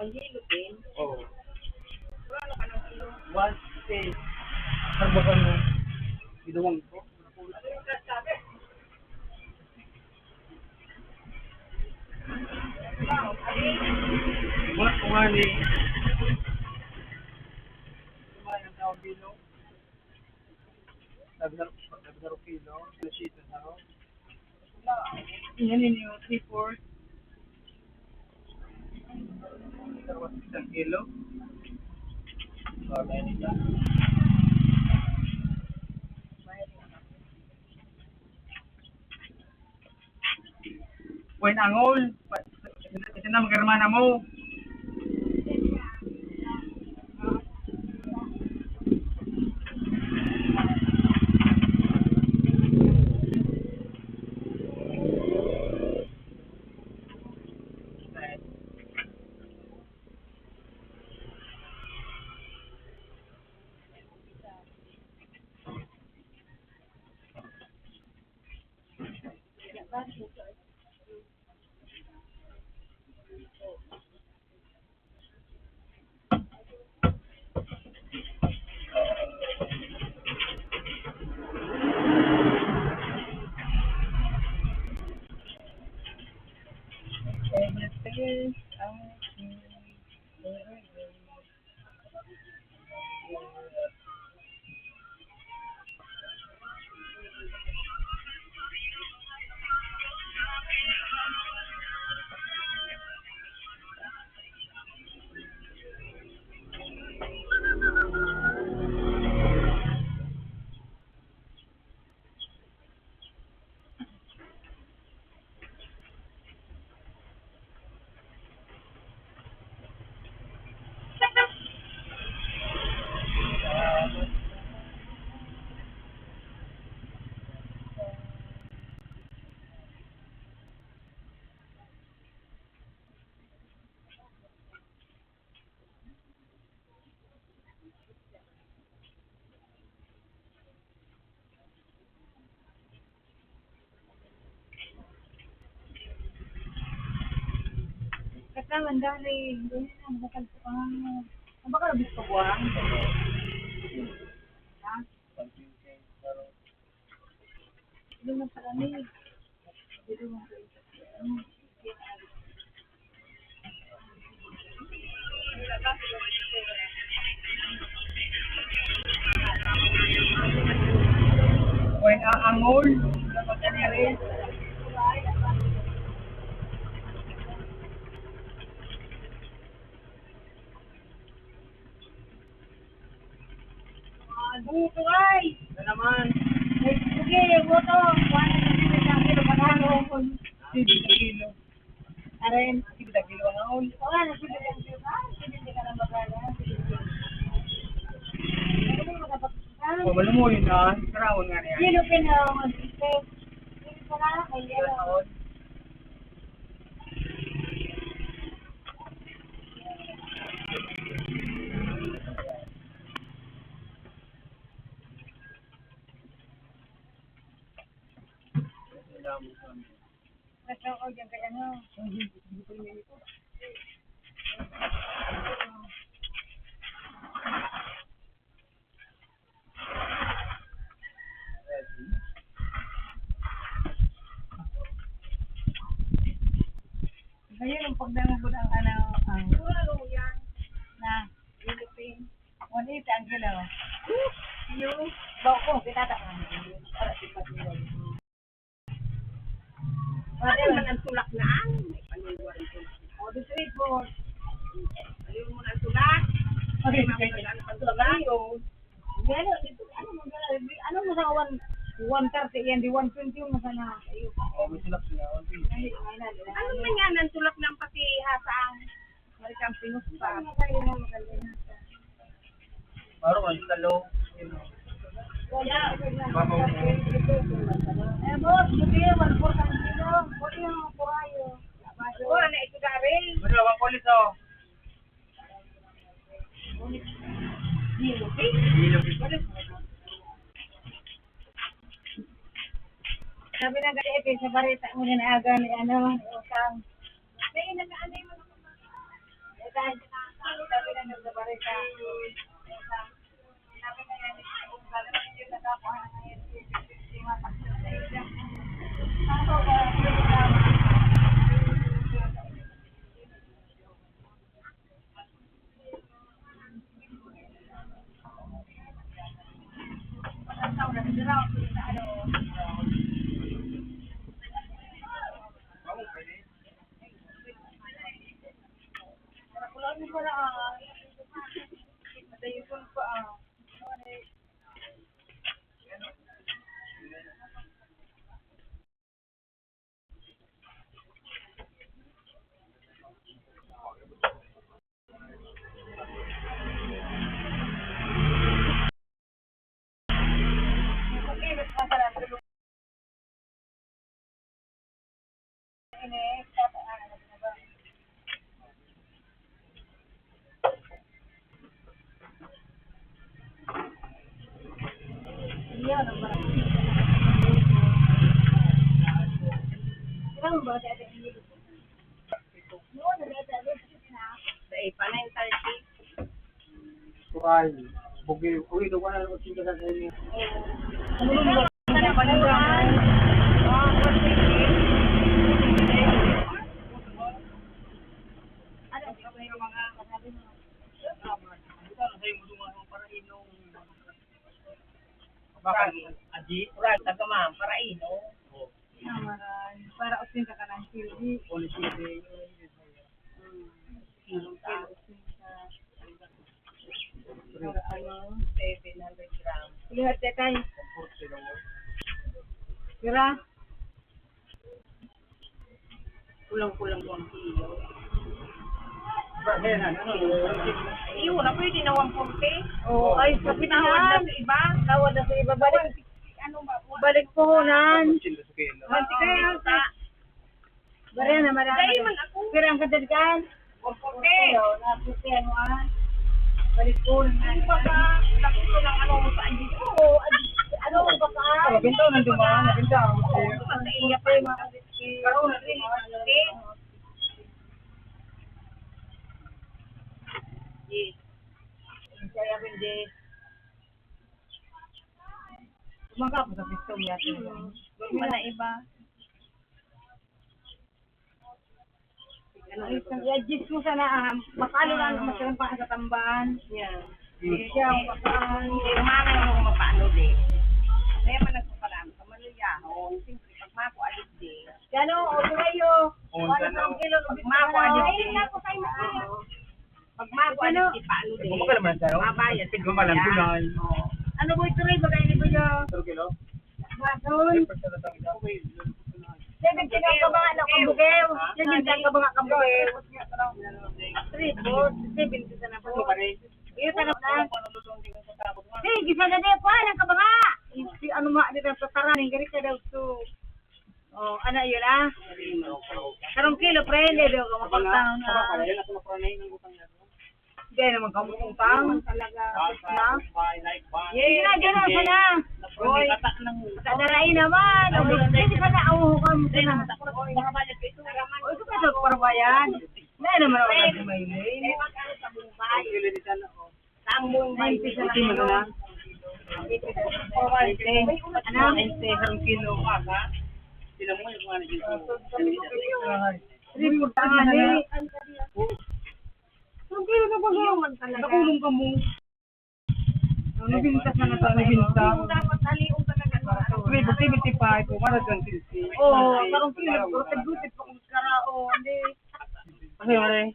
Ang yelo din. Oo. One sixty. Ano ba ka mo? Binuwang ko. Mga kungani. Mga nagkakabilo. Sabi na, sabi na Rufino, nasita na ro. Yan yun yung three-fourth. Isang kilo. So, dahil ito. Buen angol. Ito na, maghermana mo. Ang dali, hindi na, nakakalito ka nga. Ang baka labis ka buwan? Ha? Hindi na pala ni. Kung aangol, dapat na rin. Ah, dito ay. Ano naman? Sige, buto. Kuha na ng sibuyas ang kilo, panalo. Sige, sa kilo. Aren, sige, sa kilo ang ahon. Wala na, sige, sa kilo. Ah, sige, sige, ka na magana. Sige, sige. Ano mo, makapag-, ah? Oh, wala mo yun, ah. Karawon nga niya. Kilo, pin, ah, mag-, sige, sige, ka na, may yelo. Ahon. Nasa ako dyan kay ano. Ngayon, ang pagdangog ko ng ano, ang na Philippine. One eighty ang kilo. Yung bako, kita ta. Para sa pagdangog. Ano man ang tulak na ano? May paniwari ko. O, di three, four. Ayaw mo na ang tulak. Ay, may tulak na yun. Ano, ano mo sa one, one thirty yan, di one twenty mo sana. Ayun. Oh, may tulak niya, one twenty. Ay, ay, na, na, Ano na. Man nga nang tulak ng pati hasang? Marikang pinusta. Ano nga kayo na maganda na sa Parang ang talo. Babaw mo. Eh, boss, buti yung one four ang kilo. Buti yung kurayo. Wala na ito, Darren. Wala, one four ito. Sabi na kasi sa barita mo na naaga ni ano, ni Utang. May nag-aanay mo na. Sabi na sa barita. Sa ipa na yung thirty. Suray, Bugil. Uy, doon ka na, otsinta sa inyo. Bakit? Adi, Suray, taga man, para ino. Para otsinta ka ng silbi. Policy day. Hmm. Para ano, seven hundred grams. Lihat ka, tay. Tira. Kulang-kulang one kilo. Iyon na, pwede na one forty. Oo, ay, sa Tawad na pinahan. Sa iba. Tawad na sa iba. Balik, Ano ba? Balik puhunan. One sixty sa kilo. One sixty sa kilo. Bare na, madami. Dahil man ako. Pero ang kadagdagan, One forty. Ayun, nasusihan mo, ah. Balik puhunan. Ano ba ka? Takot ko ng ano mo sa akin. Oo, ano, ano ba ka? Mabinta na dumaan, mabinta. Oo, sa iya pa. Karoon na rin, ano, Kaya hindi. Tumangga po sa pistong yata. Wala iba. I-adjust mo sana, ah, mapalo lang ang masarang pa sa tambahan. Yeah. Hindi siya, mapapaan. Hindi, umangan mo kung mapano din. Kaya man nagpapalaan ka, maluya. Oo, siyempre, pag mako, alis din. Yan o, o, tumayo. Oo, Wala gano'n. Pang kilo, Pag mako, alis din. Ay, tapos ay mako. Pag mako, ano? Di pa ano din. Kung magkano man siya, no? Mabayad. Kung malang gulay. Oo. Ano, boy, tuloy, bagay ni Kuya? Pero kilo? Basoy. Seventeen ang kabanga na kambugew. Seventeen ang kabanga kambugew. Three, four, seventeen ka na po. Iyo, tanggap na. Sige, sana din po, ang kabanga. Si ano ma, di na pataran, ang gari ka daw, so. Oh, ano yun, ah? Sarong kilo, pre, hindi daw ka mapagtaon na. Hindi naman kamo utang. Talaga. Na? Sige na, dyan na, sana. Oy. Sa daray naman. Hindi ka na, oh, ka mo sana. Oy, ito ka daw, para bayad. Hindi naman ako nagsimaylay. Tambong Ay, pisa na lang. Ano? Ang kilo. Sila mo yung mga naging Ribo tangan eh. Ang kilo na pag-iwan talaga. Nakulong ka mo. Nabinta ka na ba? Nabinta. Dapat aliw talaga. Ribo, seventy-five, para dyan, sixty. Oo, karong kilo, pero taglutit pa kung karaon, di. Ano yun, eh?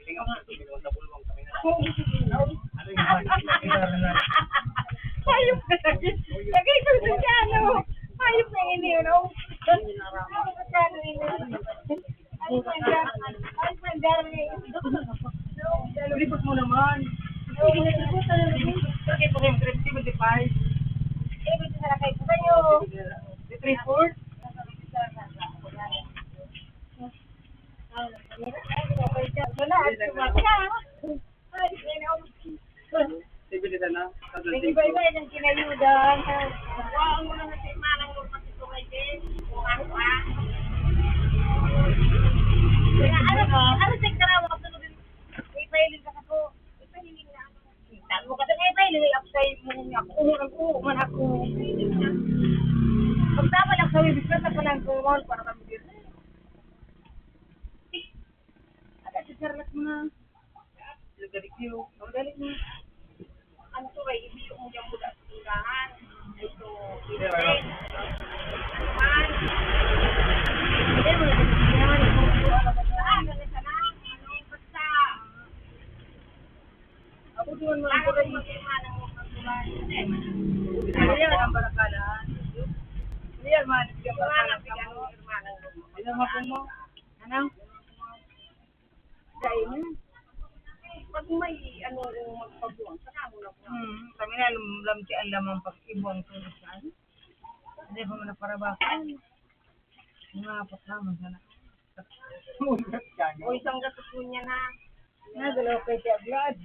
Hayop na lagi. Lagi ko sa ano. Hayop na ini, ano? Ano ba siya, ano ini? Ano ba siya? Ano ba siya, ano ini? Lipot mo naman. Sige, sige, sige, sige, sige. Eh, gusto na kayo. Three-fourth? Wala, wala. Sige, sana. Sige, bye-bye, ang kinayudan. Wow, ang mga nasa imanang mo, pati ko, ay, din. Kung ano, ah. Kaya, ano, ano, sa ikarawa, kasunod, may pailing ka sa ko. Ipailing na ako. Kita mo, kasi may pailing, ay, apsay mo, ako, ako, man ako. Pagtama lang sa wibis, nasa pa lang ko, mahal, para kami din. Ada si Charlotte mo na. Nagdali kayo. Ang dali mo. Ano to, ay, ibiyo mo dyan mula sa tindahan. Ito, ito. Ano man? Hindi mo na tindahan. Saan? Ano, sana? Ano, basta. Ako doon, mga kulay. Ano yan, ang barakalan? Ano yan, mga nagsigang barakalan ka mo? Ano, mga mo? Ano? Dahil na. Pag may ano, magpabuang, saka mo na po. Hmm, kami na, lam-, lamti ang lamang pag-ibuang tulisan. Hindi pa man naparabakan. Mga apat naman sana. O, isang gatos mo niya na. Nagalaw kay Tia Glad.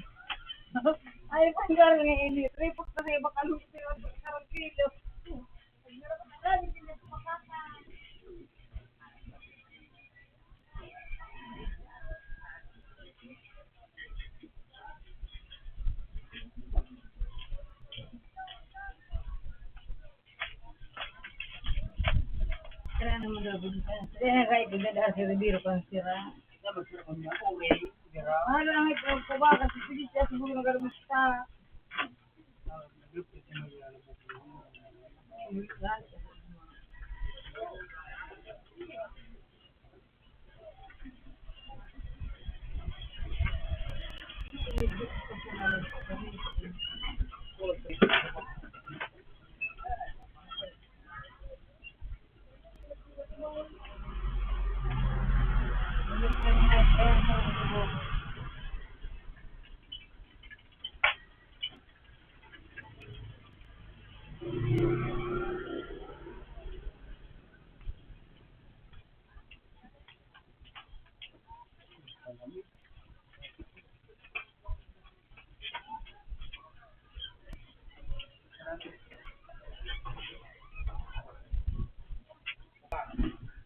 Ay, panggar ni ini. Tripot na sa iba, kalungkot yung karang kilo. Kaya naman daw, kaya kahit ganda si Rivero kung sira. Ano lang ito, ang kubaga, si Felicia, siguro nagkaroon siya.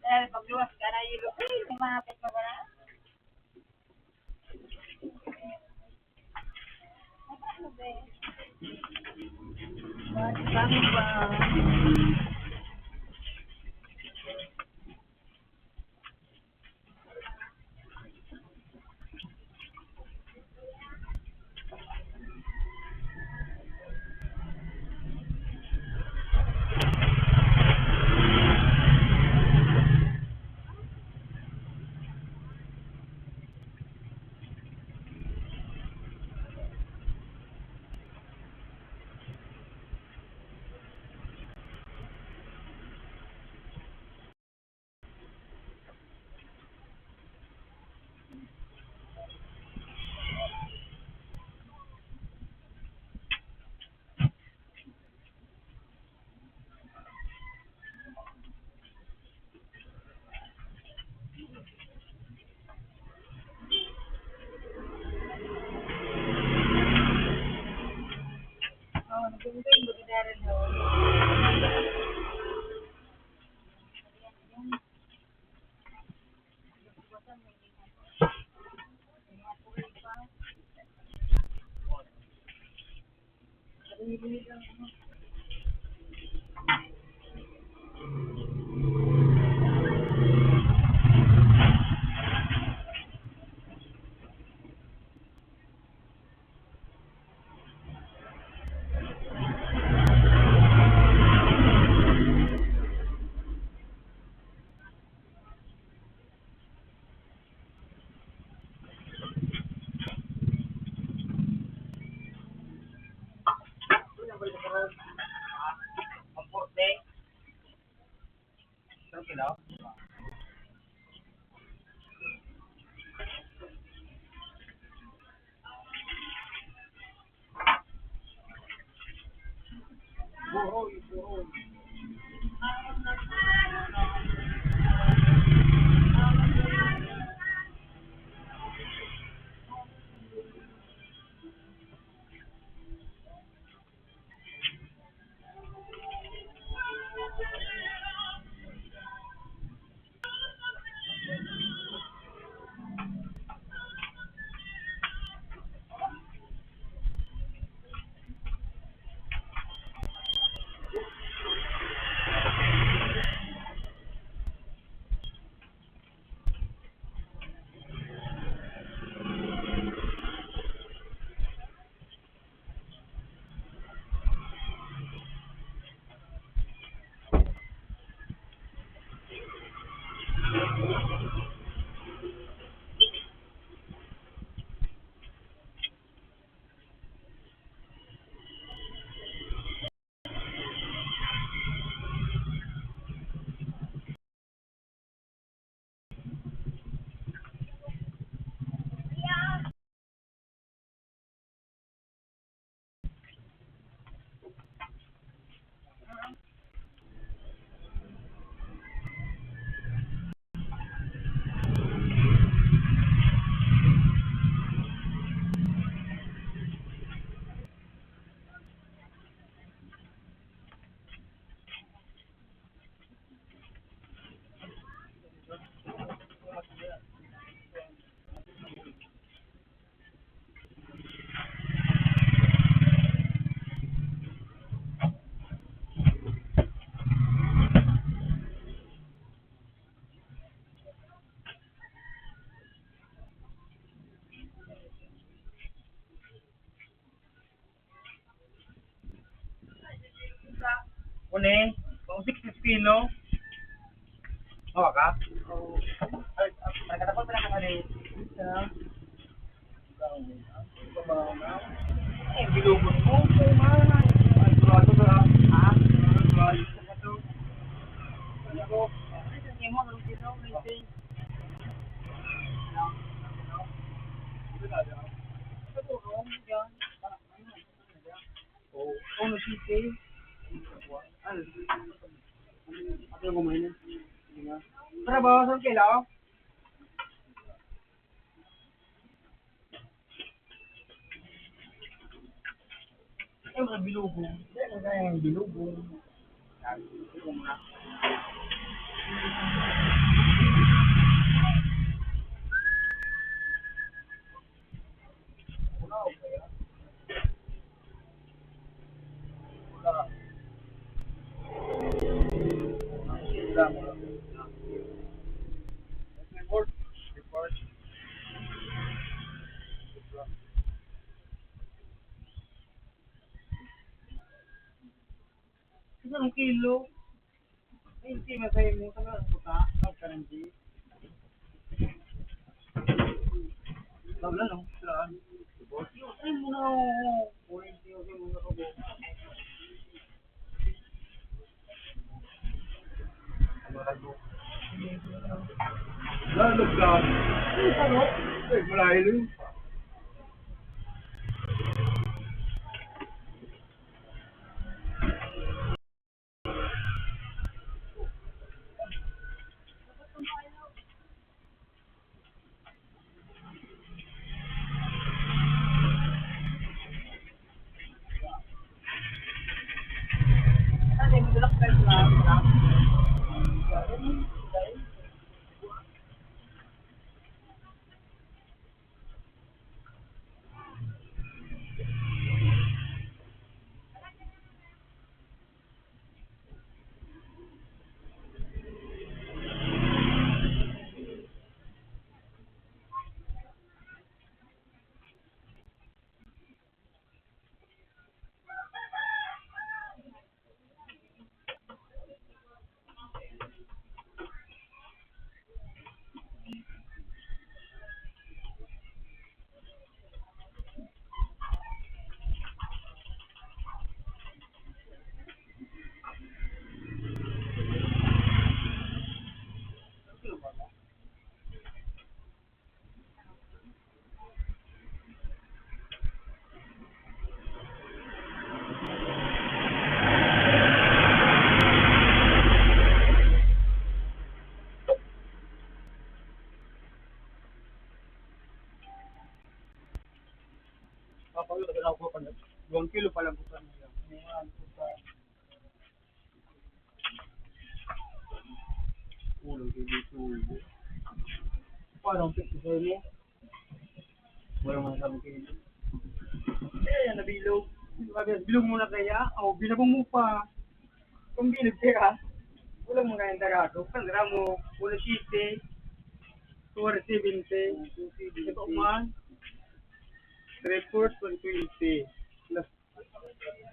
Dahil pagluwas ka na, ilo, ay, lumapit ka ba na? Uni, kung six fifteen, no? Hawa ka? Oo. Ay, ay, nagkatapos na ka rin. Isa. Eh, bilog mo. Ay, sigurado ka. Ha? Sigurado ka. Ano ko? Ay, sa mo, ano dito? May thing. Oh, oh, no, sige. Ano? Ano yung kumain na? Trabaho sa kailangan? Ay, mga bilubong. Ay, mga bilubong. Sabi ko nga. Isang kilo. Ay, hindi, masaya mo. Tama, puta. Tawag ka ng di. Tawag lang, no? Sila, ano? Ay, muna, oo. Orange, yung, yung, yung, Lalagyan. Ano? Eh, malayo yun. Papayo, taga ako pa, duwang kilo pa lang po sa inyo. Ayan, po sa Ulo, hindi po. Paano ang picture mo? Wala man sabi kayo. Eh, nabilog. Sabi, bilog mo na kaya? O, binabong mo pa. Kung bilog kaya, wala mo na yung darado. Pandara mo, uno siyete, two seventy. Ito man, three fourths, one twenty. Plus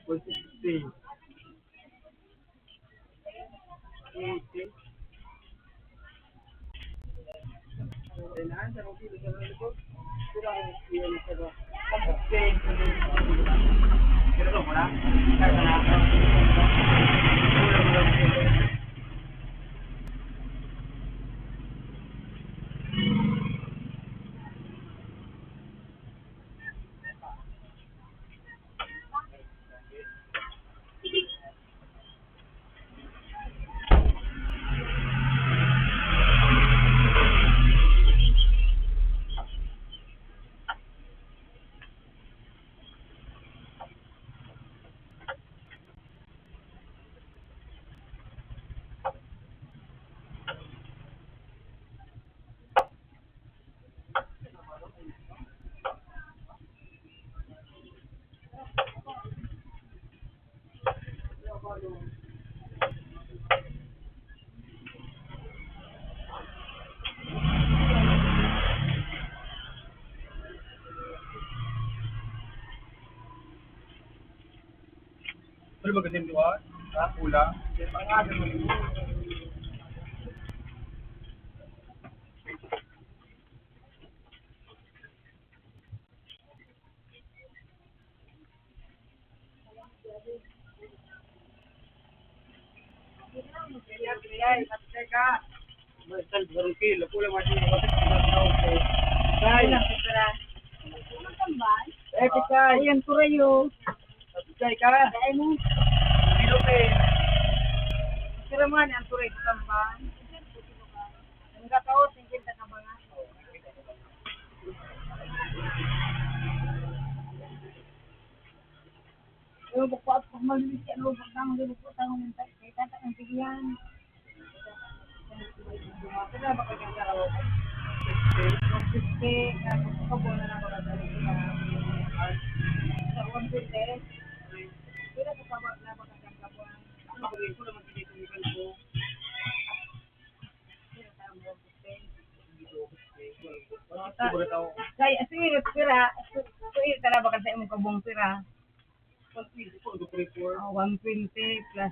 One sixty. Eighty. Ano ba kasi ito, ah? Ha? Pula? Ang aga mo. Epic guys. Ayan, turayo. Kaya mo. Sira man ang turay sa tambang. Ang gataw, singkwenta ka ba nga? Pero bakit pag malinis yan, lo, pag tama, di ba po, tama, kay tata, ang tigiyan. Sila ba kayo ang karawa? Sixty, sixty, tapos ikaw po na lang, baka dali sila. Sa one twenty, sila po, baba na, baka siyang kabuhan. Ang mga ko naman, hindi ko yung kanto. Kaya, sige, pira. Sige, tara, baka sa imong kabong pira. One twenty po, two three four. Oh, one twenty plus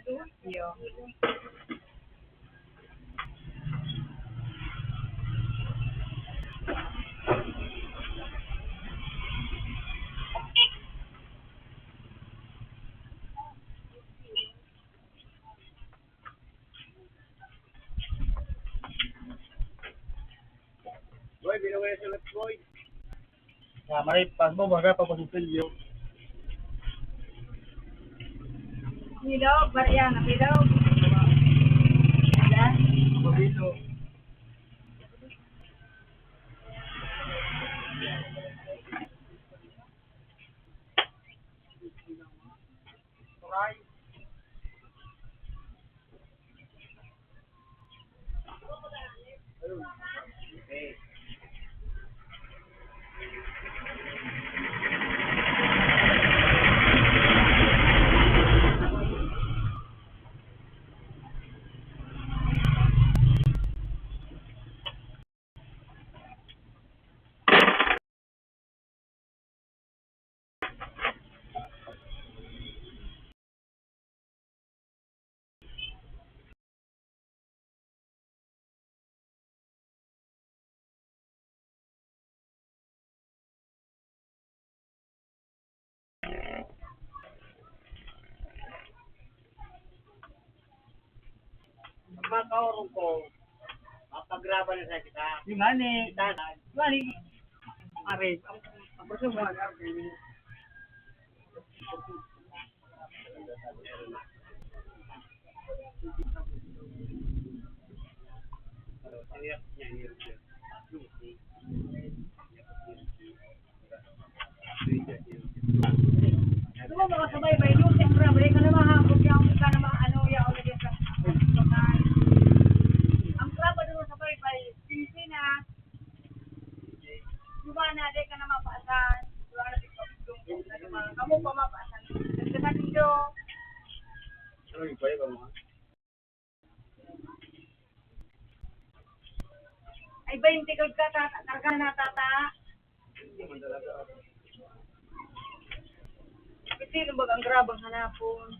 Aduyo. Boy, binuwi sa left, boy. Ah, may pasbo, baga pa pasinsilyo. Bilog, barya na bilog. Wala. Mabilo. Aray. Makaurong ko, mapagraba na sa kita. Yung nga ni, kita na. Yung nga ni, are, ang, ang proseso mo, Ano mo, mga sabay-bay, no? Siyempre, balik ka na, mahapon ka, kung ka na, ano, yaw, lagyan sa, ang kraba doon sa sabay-bay, Pilipinas. Diba na, di ka na mapaasan. Diba na, di ka, diba? Kamo pa mapaasan. Nagkakatindo. Ay, baynte ka, tata. Karga na, tata. Kasi, ano ba, ang grabang hanapon.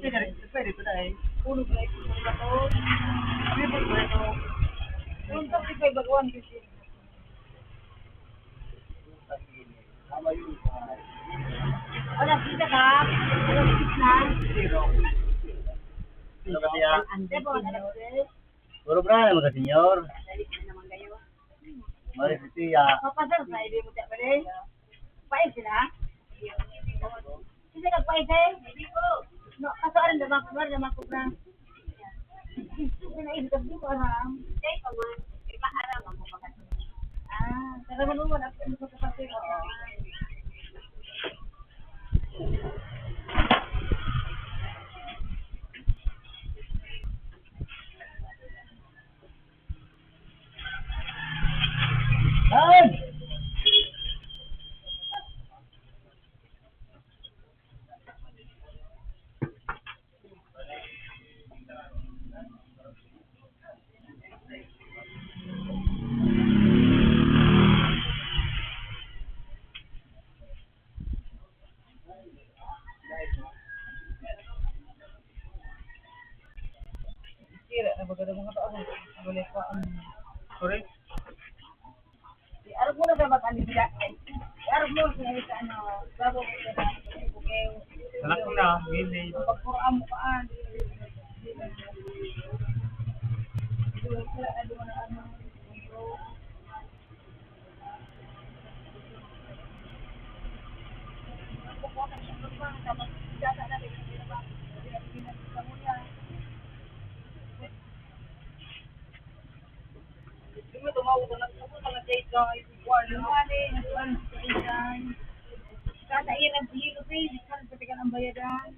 Pwede, pwede pa dai. Ulo na ito sa bato. Pwede, pwede. Yung topic ay baguhan kasi. Wala, kita ka. Wala, kita. Ano ba siya? Ante po, anak ko. Puro bra naman ka, senyor. Dali ka naman kayo. Mari si Tia. Papasal sa hindi mo siya pala eh. Pais sila? Kasi nagpais eh. Hindi po. No, kaso arin naman, arin naman ko bra. Ano na, hindi ko aram. Hindi ko man. Di ba aram ako pagkat-, ah, pero manuman ako sa kapatid ko. Sira na baga ng mga tao. Wala pa ang... Sorry? Arog mo na dapat ang bida. Arog mo sa ano, babo mo na. Okay. Anak ko na, hindi. Pagkuraan mo kaan. Tata, iyan ang hilo, eh. Di ka nagpatikan ang bayadan.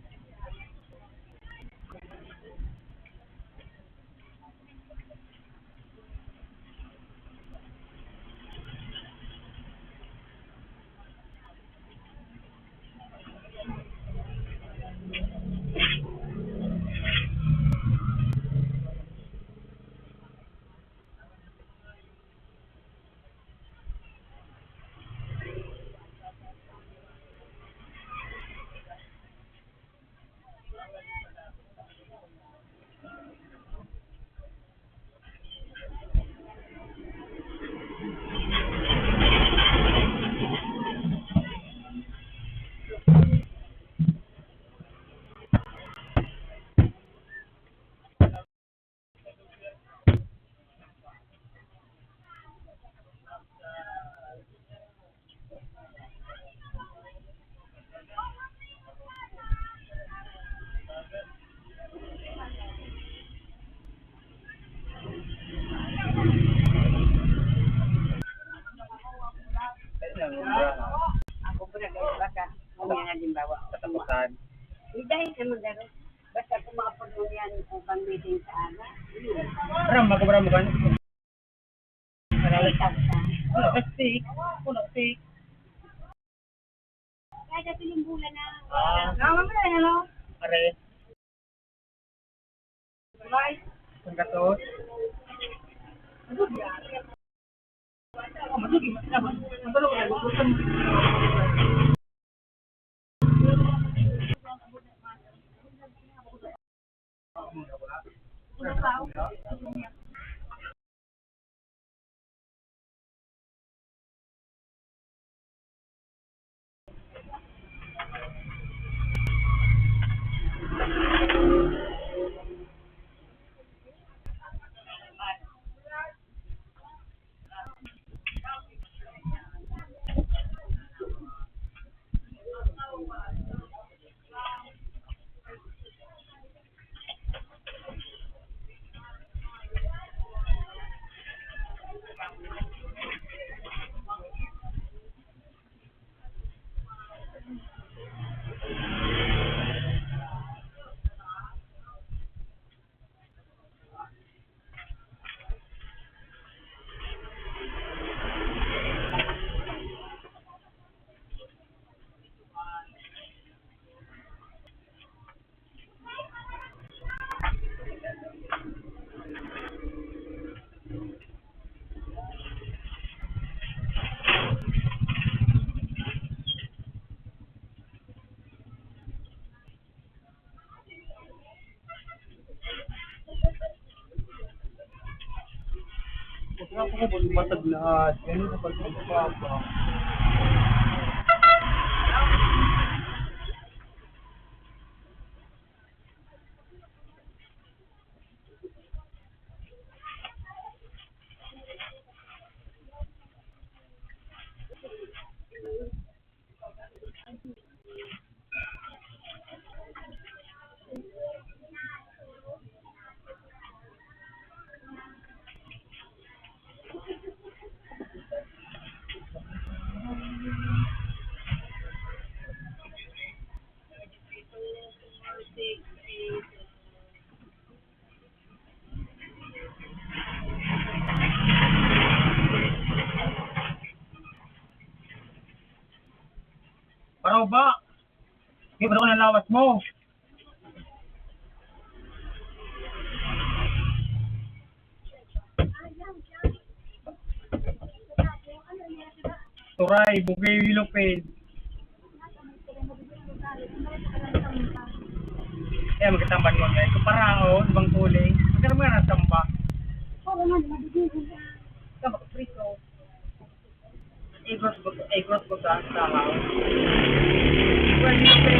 Ako po nag-uulaga. Kung yan, halimbawa, katapusan. Hindi, dahil sa magaro. Basta kung makapuno yan, upang may din sa aga. Ram, magubra mo kan? Ay, tawag ka. Wala ka steak. Wala steak. Kaya dati yung bulan na. Ah. Tama mo na, ano? Are. Bye. Ang gatos. Matag na, yan sa pagpapapa. Ano ka ng lawas mo? Turay, bugey, wilupin. Kaya magkatamban mo ngayon. Kung paraon, bang tuling. Magkaroon nga ng tamba. Oo nga, nabibigyan ka. Tamba ka, preso. Igos ko, igos ko sa tahaw. Pwede ko.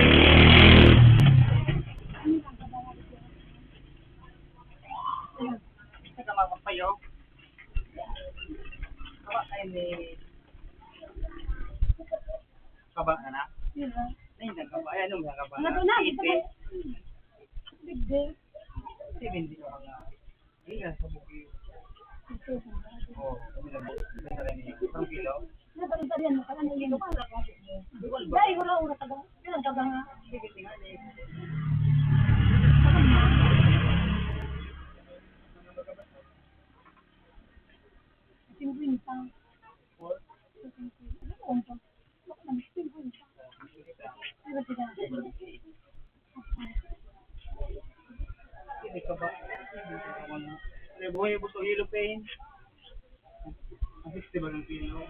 Teka, magpapayo. Hawa kayo ni Kaba na na? Yun lang. Ay, nagkaba. Ay, anong nagkaba? Ano na? Ito. Big day. Seventy ka pa nga. Ay, nasa bukid. Ito. Oh, kami na bukid. Isang kilo. Ano ba rin sabihan mo? Parang naiinom. Ito pa, nasa bukid mo. Dahil wala oras ka ba? Kailan ka ba nga? Sige, tingnan eh. Singkwenta. Ano ba? Hindi ka ba? Ano buhay mo sa Hilo Pain? Ang festival ng Pino.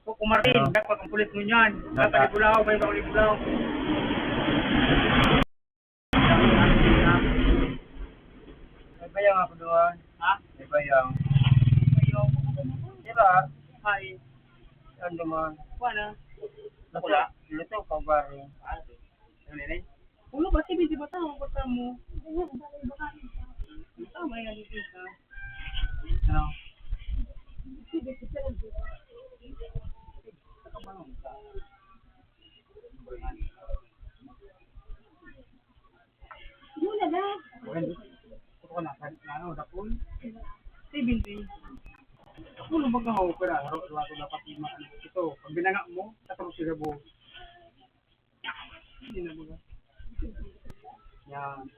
Kung Martin, dapat ang pulis mo niyan. Dapat ibulaw, may bawal ibulaw. May bayang ako doon. Ha? May bayang. Di ba? Ay. Ano man? Kuha na. Luto. Pula. Luto pa ba rin? Ah, okay. Ano yun eh? Ulo ba? Sige, di ba tama? Ba't mo? Tama yan, hindi ka. Ano? Sige, sige, sige. Nakabangon ka. Yun na lang. Well, ito ka na, sa, ano, dapol? Seventy. Dapol, baga ho, pero, aro, aro, aro, dapat lima, ano, ito. Pag binanga mo, katorse na buhok. Hindi na, baga. Yan.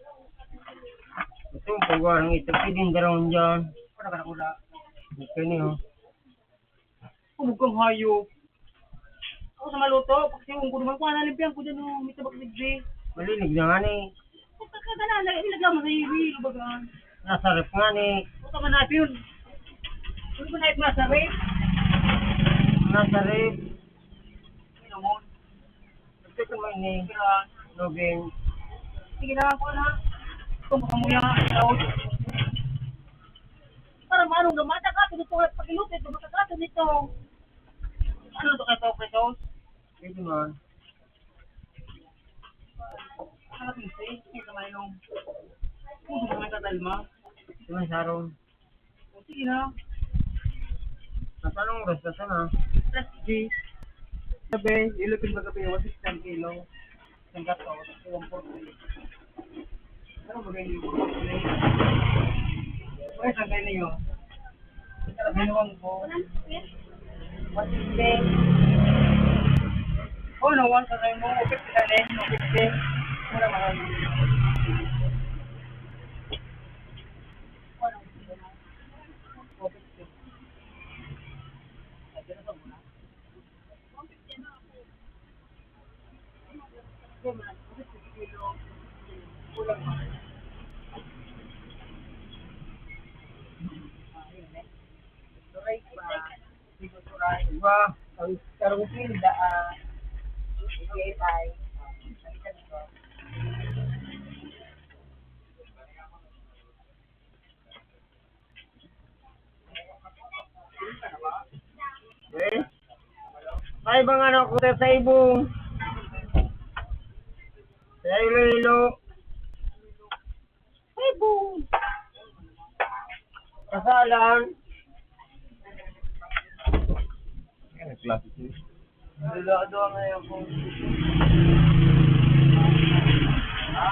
Ito, pagwarang ito, pwedeng darawon dyan. Wala ka na, wala. Ito niyo. Hubog kang hayop. Ako sa maluto, paksiwon ko naman. Kuha na, limpihan ko dyan, oh. May tabak digdi. Malilig na nga ni. Puta ka na, lagi nilagyan mo sa iwi, baga. Nasa ref nga ni. Puta man natin yun. Ano ba na yung nasa ref? Nasa ref. Ano mo? Ito mo ini. Lugin. Sige na, kuha na. Ito, baka mo yan. Para manong gamata ka, ito, ito, pakiluto, ito, matakato nito. Ano to kayo, pesos? Pwede man. Ano to, six? Ito, mayroong. Puso mo, may tatalma. Ito, may sarong. O, sige na. Nasa anong oras na sana? Alas diyes. Sabi, ilutin ba gabi, one sixty ang kilo? Sanggato, one forty. Ano ba ganyan yung Ay, sangkay niyo. Binuwang ko. One fifty. Oh, no, one ka kayo mo. Fifty ka rin. Fifty. Wala mahal. Diba? Ang karong pilda, ah, J I. Eh? Ay, bang ano ko sa ibong? Sa Iloilo. Ay, boom! Kasalan. Ano klase siya? Wala ka doon ngayon kung Ha?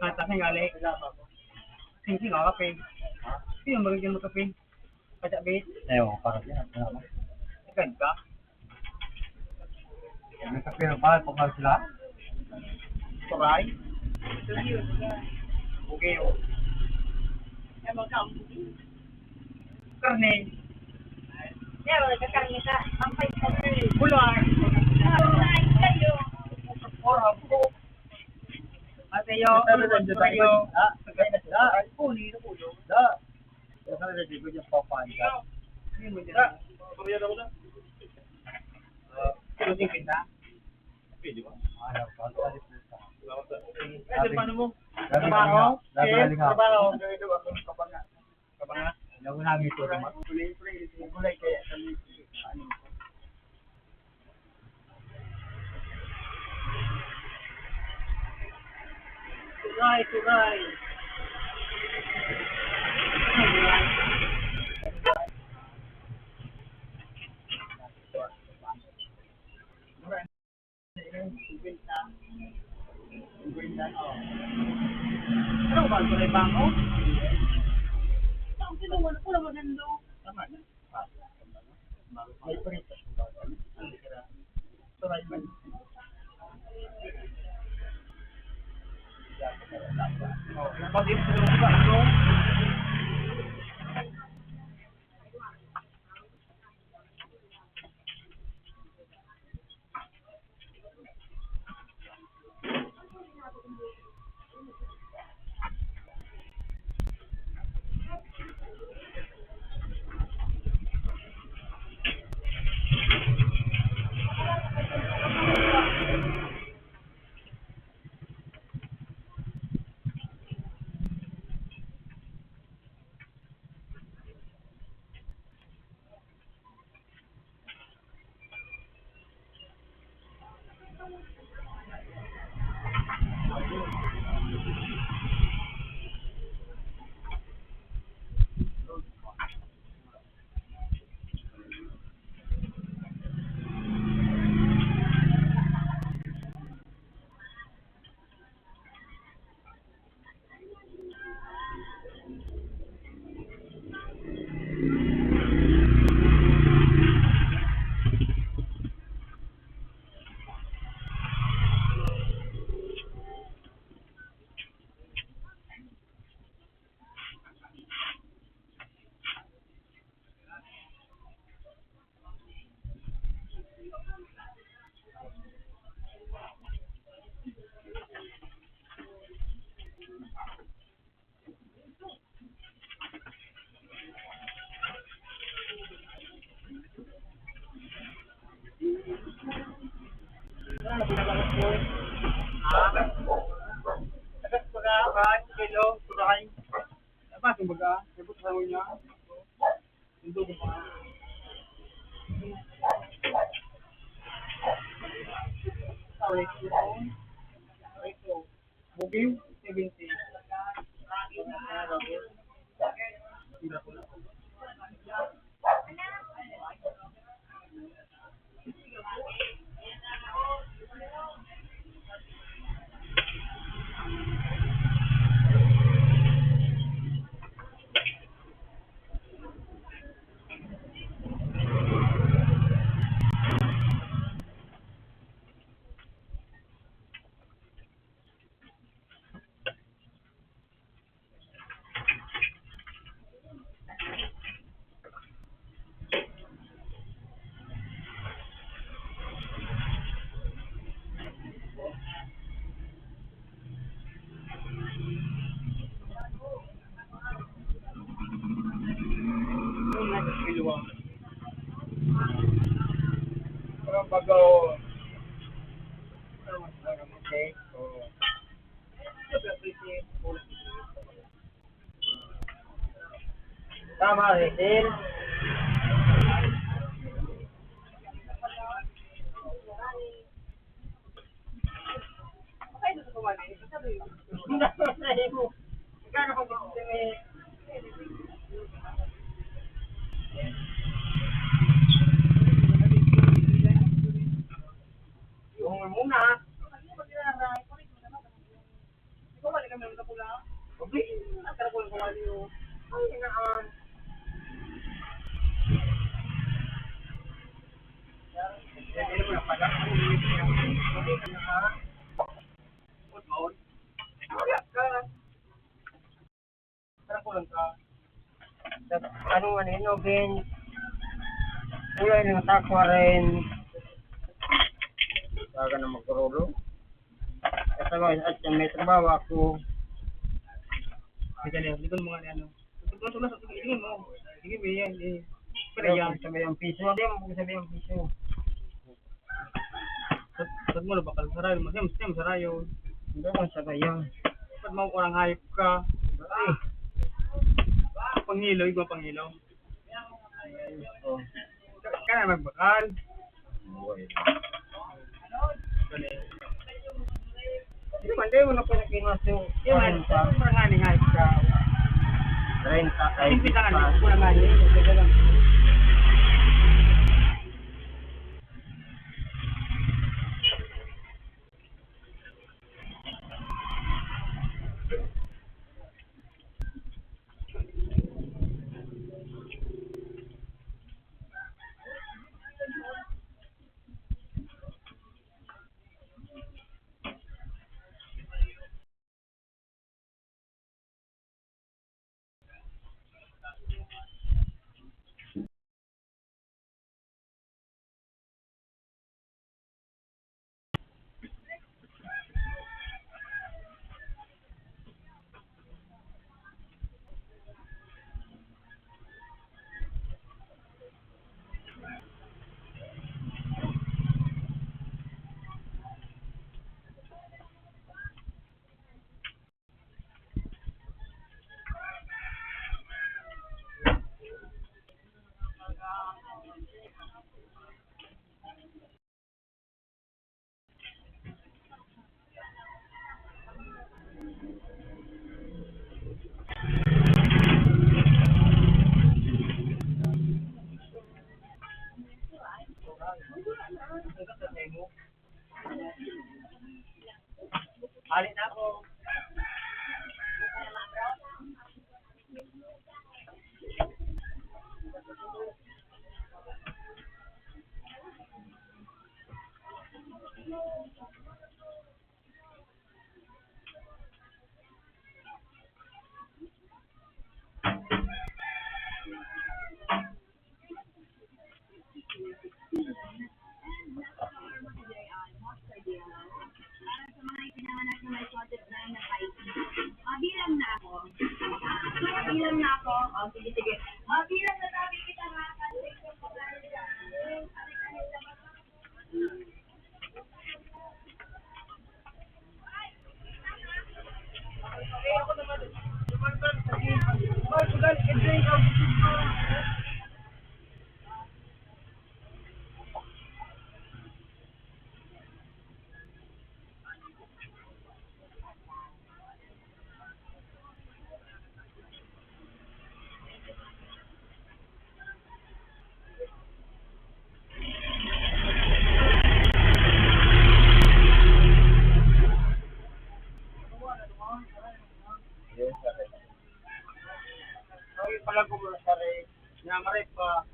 Ang taas ng gali. Sing-sing ako, kape. Sino magiging mo kape? Kacabi? Ayaw, parang yan. Wala mo. Ikan ka? May kape na ba? Pagkal sila? Turay? Okay, oh. Karne. Pero nagkakarne ka. Ang pait ka. Bulan. Ay, kayo. Oram ko. Ate yo, ano ba, kayo? Ah, kaya na sila. Ay, puni na po yun. Da. Yung sa nalagay ko yung papaya. Hindi mo dyan. Da. Pamilya na ko na. Ah, pero di kita. Pwede ba? Ano, pagkalit mo sa. Salamat sa. Ay, sa paano mo? Trabaho? Trabaho. Trabaho. Kapanga. Kapanga. Alam mo namin ito, di ba? Gulay kaya kami. Ano? Turay, turay. Bango? Ang tinungan ko naman ang loob. Tama na. May paritas ng bata. Ang sira. Suray man. Oh, napag-improve ba ito? Sorry. Booking, seventy. Parang baga, oh. Parang mas parang, okay. Oh. Tama, Rizel. Yung muna. Ikaw, wala kami ang kapula. Okay. Ang kapula ko, wala yun. Ay, inaan. Hindi mo na pala. Okay, inaan. Good morning. Wala ka. Parang kulang ka. Sa, ano man yun, oven? Wala yung takwa rin. Baga na magkarulo. Kasi mo, at may trabaho ako. Sige na, likod mo nga na ano. Sige mo, sige mo, sige mo yan, eh. Pero yan. Sabi ang piso, hindi mo sabi ang piso. Pag mo na bakal sarayon, mas mas sarayon. Hindi mo sarayon. Pag mo orang hayop ka. Ay. Pangilo, igwa pangilo. Oh. Ka na magbakal. Okay. Hindi man, di mo na pwede kinaso. Di man, kwarenta. Parang nga ni hayop ka. Treinta, Simple ka nga, treinta. Di ko naman, eh. Mabilang na ako. Mabilang na ako. O, sige, sige. Mabilang na tabi kita, mga kanlay. Yes, sir. Ay, pala ko, sir, eh. Nga, maray pa.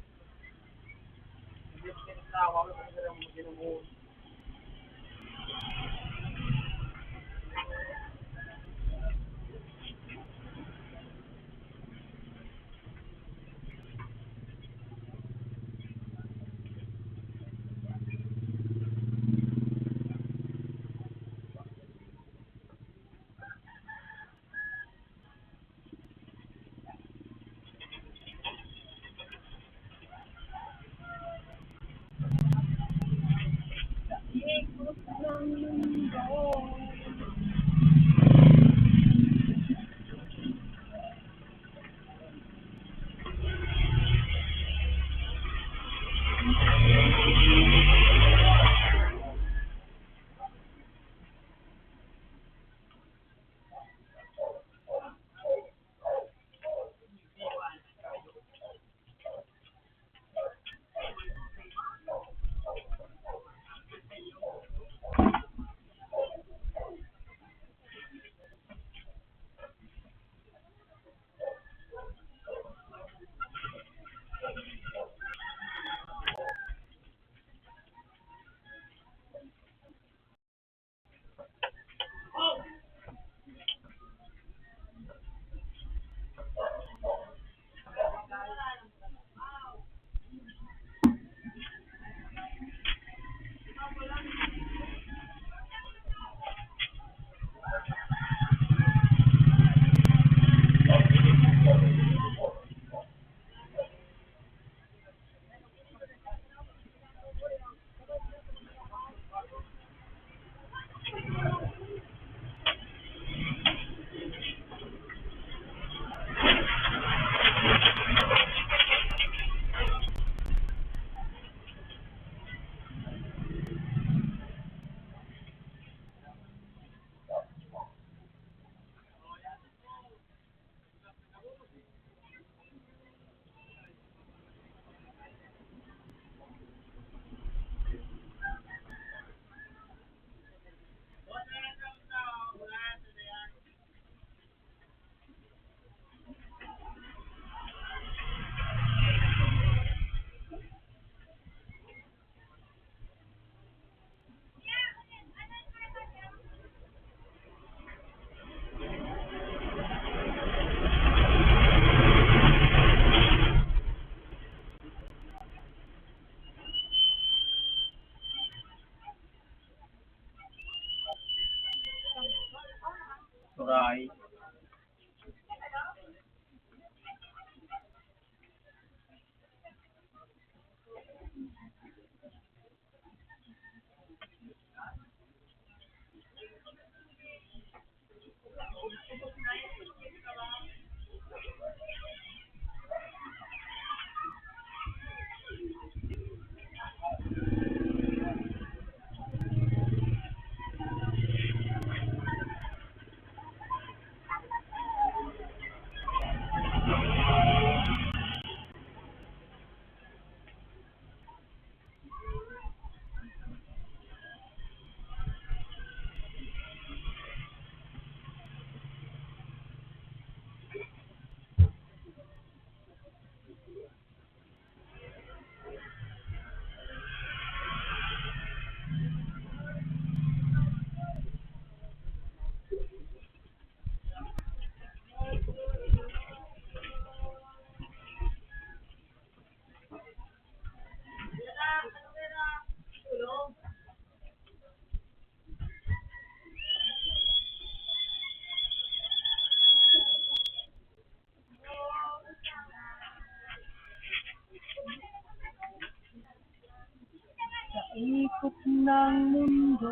ng mundo.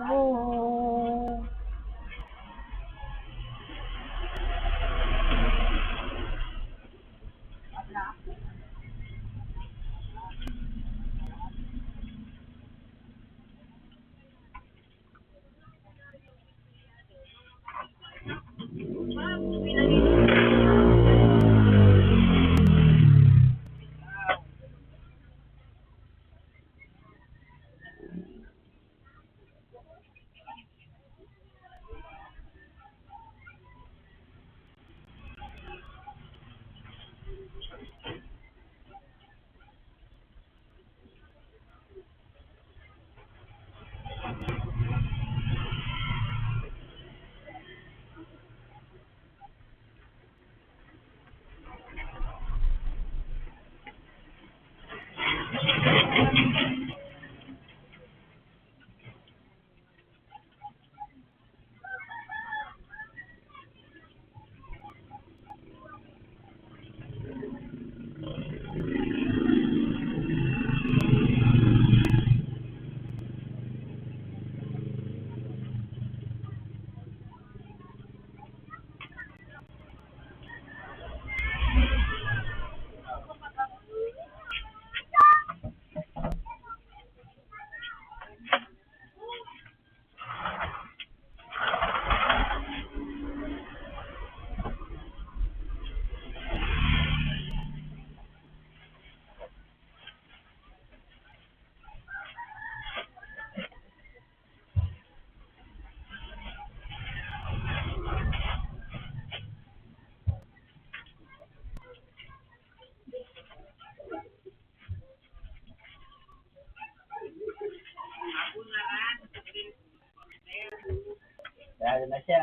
Lalo na siya.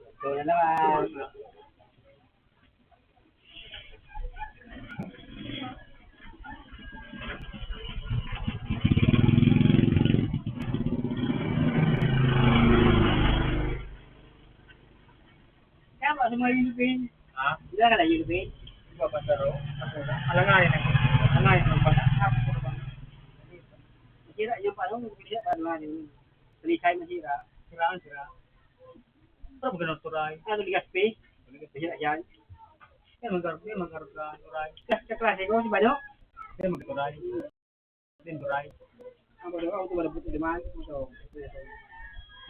Ito na naman. Kaya ba sa mga yellow paint? Ha? Wala ka na yellow paint? Di ba, basta ro? Alangayan na. Alangayan na. Masira yung paano, masira pa naman yun. Talisay masira. Siraan, sira. Pero maganda turay. Ano, ligas, pe? Masira yan. Yan, magkar-, yan, magkar-, turay. Klas-, kaklase ko, si Bano? Yan, magturay. Yan, turay. Ang Bano, ang kumalabot na duman. Ito, ito, ito.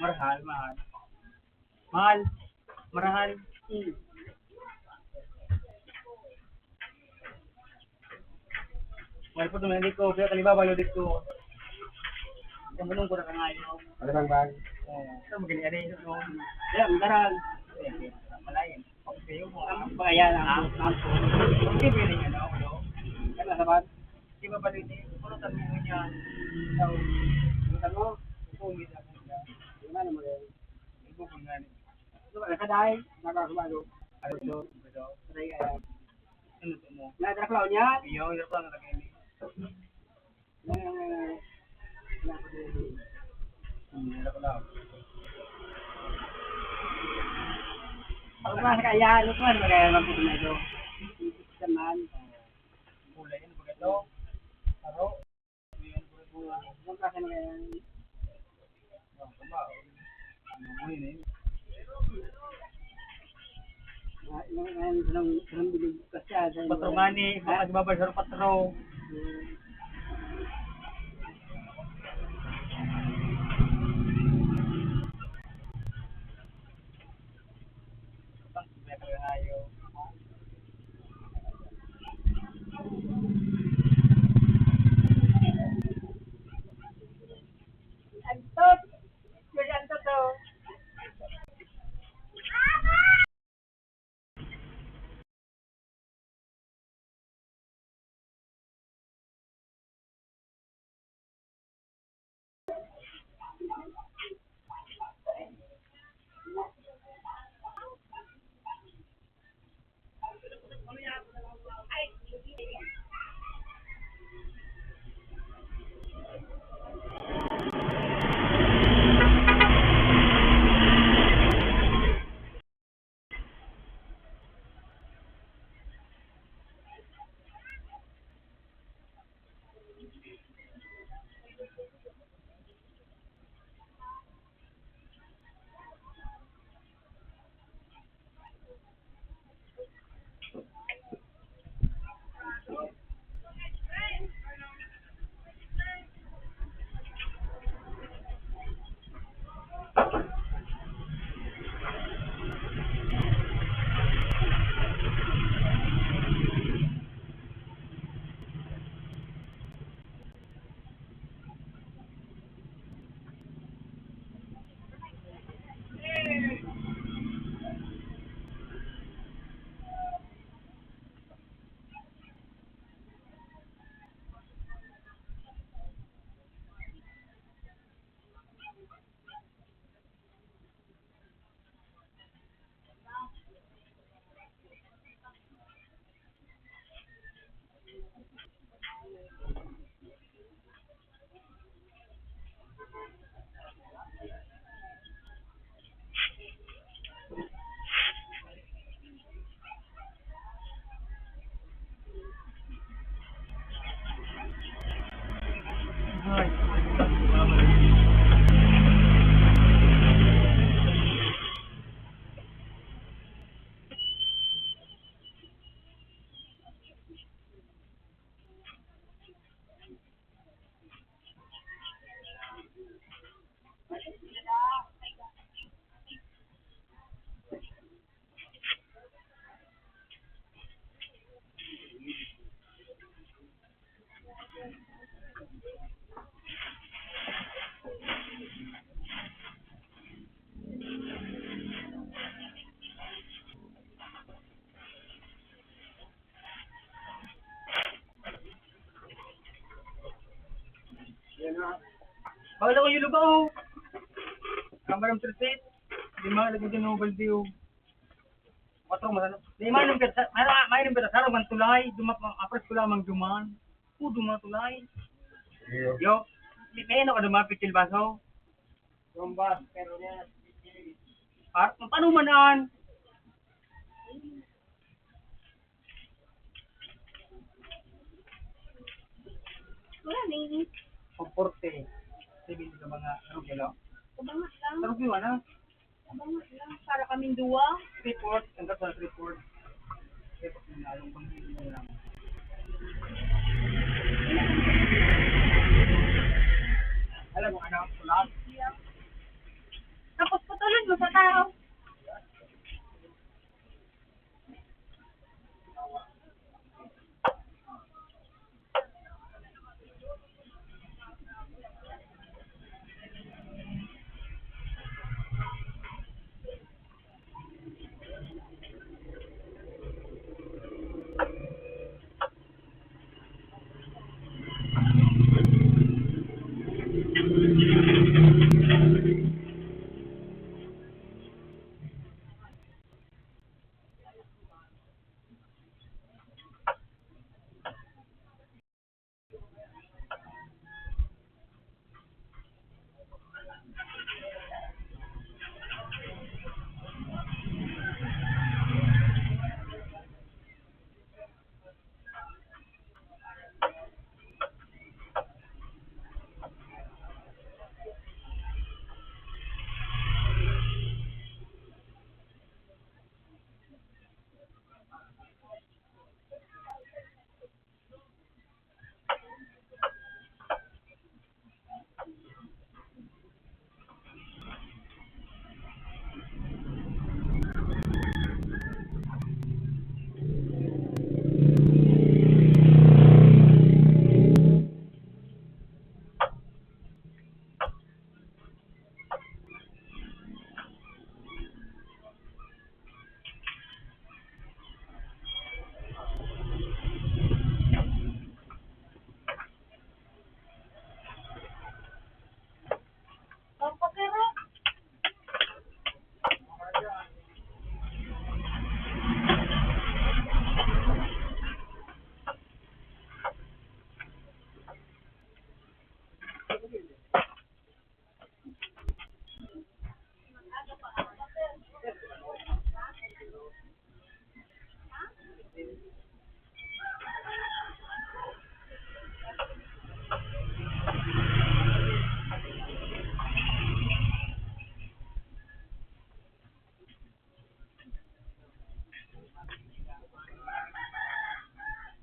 Marahal, mahal. Mahal. Marahal. Hmm. Mahal po naman dito. Kaya kalibawa, lo dito. Ang bulong ko na kangayo. Ano bang bag? Oo. Ito, magaling, ano yun, no? Kaya, ang daral. Ayan, malayan. Okay, yung mga, ang bayan, ang, ang, ang, ang, ang, ano, ano? Kaya, sabat. Di ba, pwede, pulutan mo niya. Ikaw, pulutan mo. Ikaw, may sabi niya. Yung ano mo rin? Yung bukong nga. Ano ba, nakaday? Nakakuha, no? Ano to? Ano to? Patay ka. Ano to mo? Nadakla niya? Iyo, nadakla na lagi ni. Na, na, na, na, Hmm, nadakla. Pagkakaya, lutuan, magkaya lang po na ito. Ito naman. Kulay, ano ba ito? Paro. Patro ngani, baka di ba, patro? Bawal ako yung luba, oh. Ang Madam Sirsit, lima, lagi din, oh, balde, oh. Kwatro, masano. Di, mainom ka sa, may, mainom ka sa sarong tulay, dumat-, apres ko lamang duman. Oh, duman tulay. Iyo. Yo, may, may ano ka duman, pitsil baso? Rumbas, pero niya, par-, paano man an? Wala, nini. Komporte. Sabi nila mga, ano, kilo? Kabanga lang. Pero kiwa na. Kabanga lang. Para kaming duwa. Report. Ang kapal report. Report ng lalong pang-, alam mo, ano, pulas. Tapos putulin mo sa tao.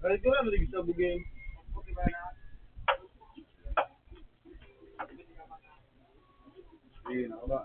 Ay, ito na, maligid sa bugay. Ayun, ako ba?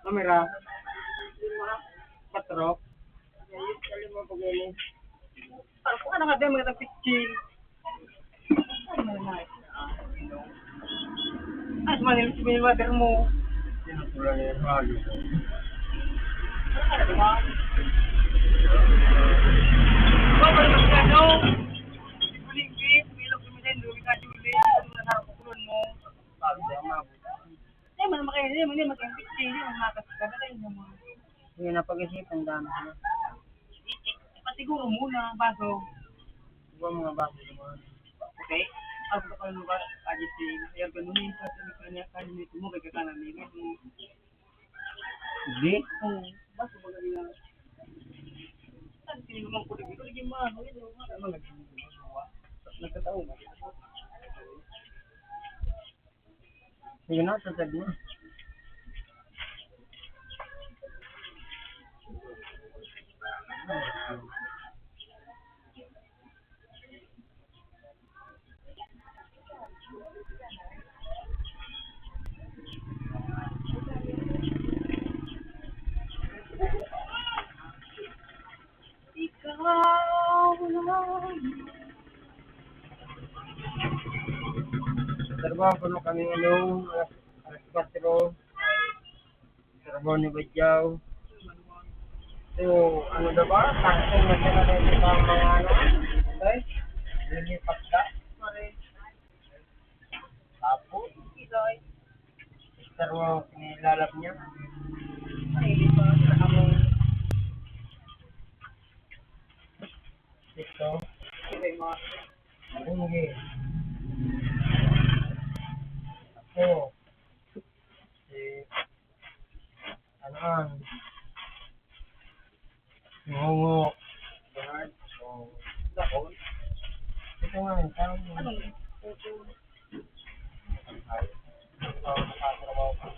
Kamera. Patro. Para ko ka na nga din, mga tagpitsin. Ay, sumanil, sumanil, mother mo. Sino pula niya yung palo? Ano ka na naman? Ikaw, ano ka, no? Huling beat, bilog, lumitin, luwi ka, Julie. Ano na harap ko, kulon mo? Palo, di ako maabot. Ay, man, makain, hindi, hindi, mag-M P T, hindi, mag-makas ka, dali, hindi mo. Sige na, pag-isipan, dami na. Pasiguro muna, baso. Huwag mga baso, mga ano. Okay? Ako sa kayo lugar, Agi si Air Ganuni, sa kanya, kanya nito mo, kaya ka na nito mo. Hindi? Oo, baso ba ganyan? Ang sino mang kulit ito, hindi maano, yun, yung mga mga nagkataon na. Sige na, tatag na. Ikaw lang. Sa trabaho, puno kami ngayong alas, alas kwatro. Sa trabaho ni Badyaw. So, ano na ba? Taxi na siya na rin sa mga ano? Okay? Lilipat ka? Pare. Tapos, Iloy. Pero nilalab niya. Ay, hindi pa. Ano? Ito. Hindi, mga. Hindi. Ako. Si, ano, ang Ngungo. Yan. So, dahon. Ito nga, ang tawag mo. Anong puto? Ang tawag sa trabaho ko.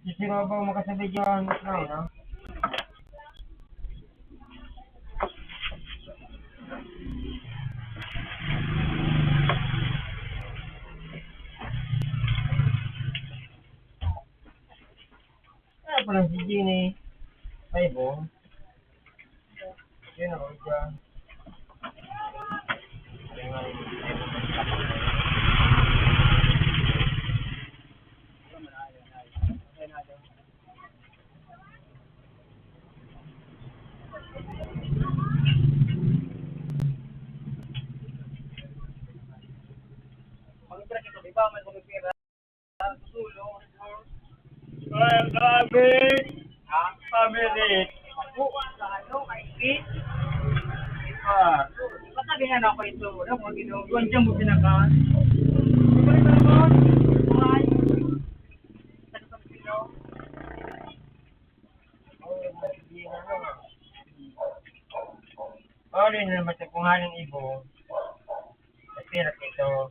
Sisirobaw makasabay dyan, no? Kaya pala si Jenny. Ay, bo. Yun ako dyan. Ay, ang dami. Ha? Family. Ako, sa ano, kay Pete? Ah. Matabi na ako ito. Ano mo, ginagawa dyan mo pinakaan? Di ba ito naman? Ay. Sa San Pino? Oh, yun na, yun na, no? Oh, yun na, matapungan ng ibo. Sa pira ito.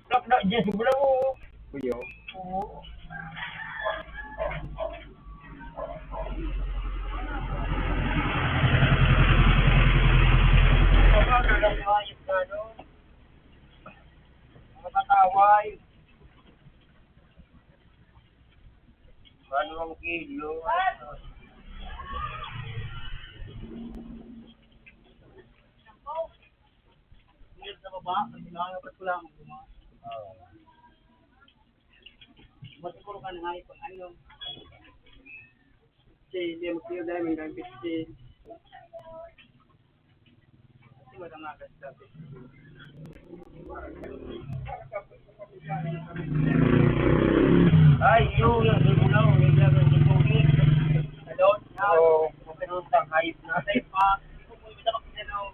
Lakda dyan sa bulawo. Kuya. Oo. Mga kataway. Ano ang kilo? Ngayon sa baba, kasi nakakapat ko lang ang bunga. Oo. Masiguro ka na nga ipang ano. Kasi hindi mo kilo dahil may dahil fifteen. Kasi wala nga kasi dati. Ay, yun, yung sibulaw, yung laman ng tubig. Hello? Oo, kung pinunta, hayop na. Ay, pa, hindi ko po yung pinapakita na, oh.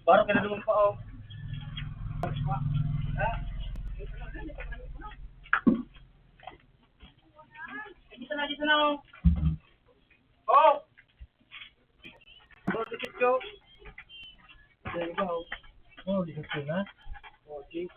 Baro ka na naman pa, oh. Dito na, dito na, oh. Oh! Oh, dikit ko. Sa iba, oh. Oh, dikit ko na. Okay.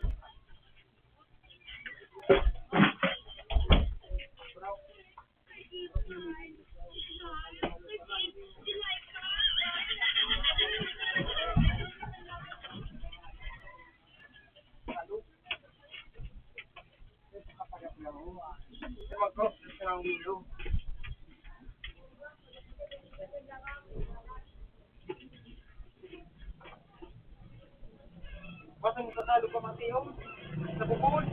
Basang sa talo pa, Mateo. Sa bukod.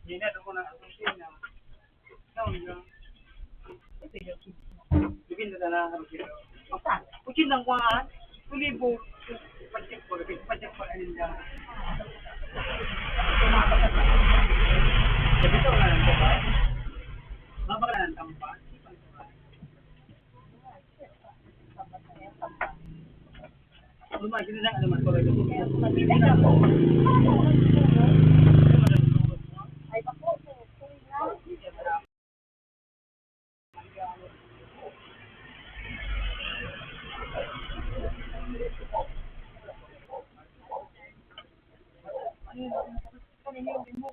Hindi na ako na, hindi na. Depende na lang. Basta, kuchin lang ko, ha? Tulibo. Pajak ko, pajak ko, alin lang. Sabi ko, wala nang tampa. Mabaka na ng tampa. Ay, bako. Teka,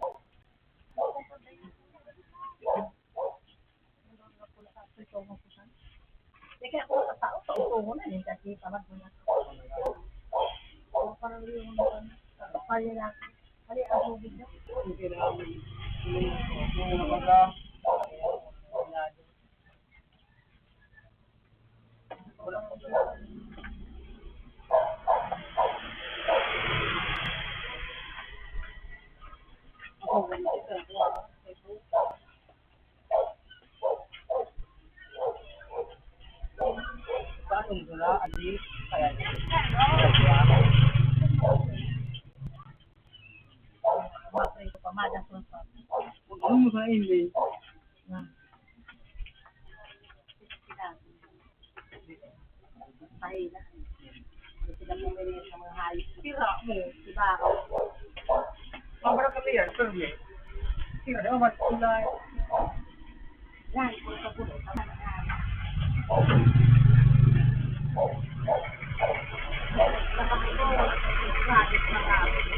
ako sa tao, sa ulo na, eh, kasi tamad mo na. O, parang yung, parang yung, parang yung, Ano mo sa hindi? Sira mo, diba? Mabara kami yan, pero may sira na mas kulay. Yan, kung sa puno, tama na yan. Nakakito, gratis na gratis.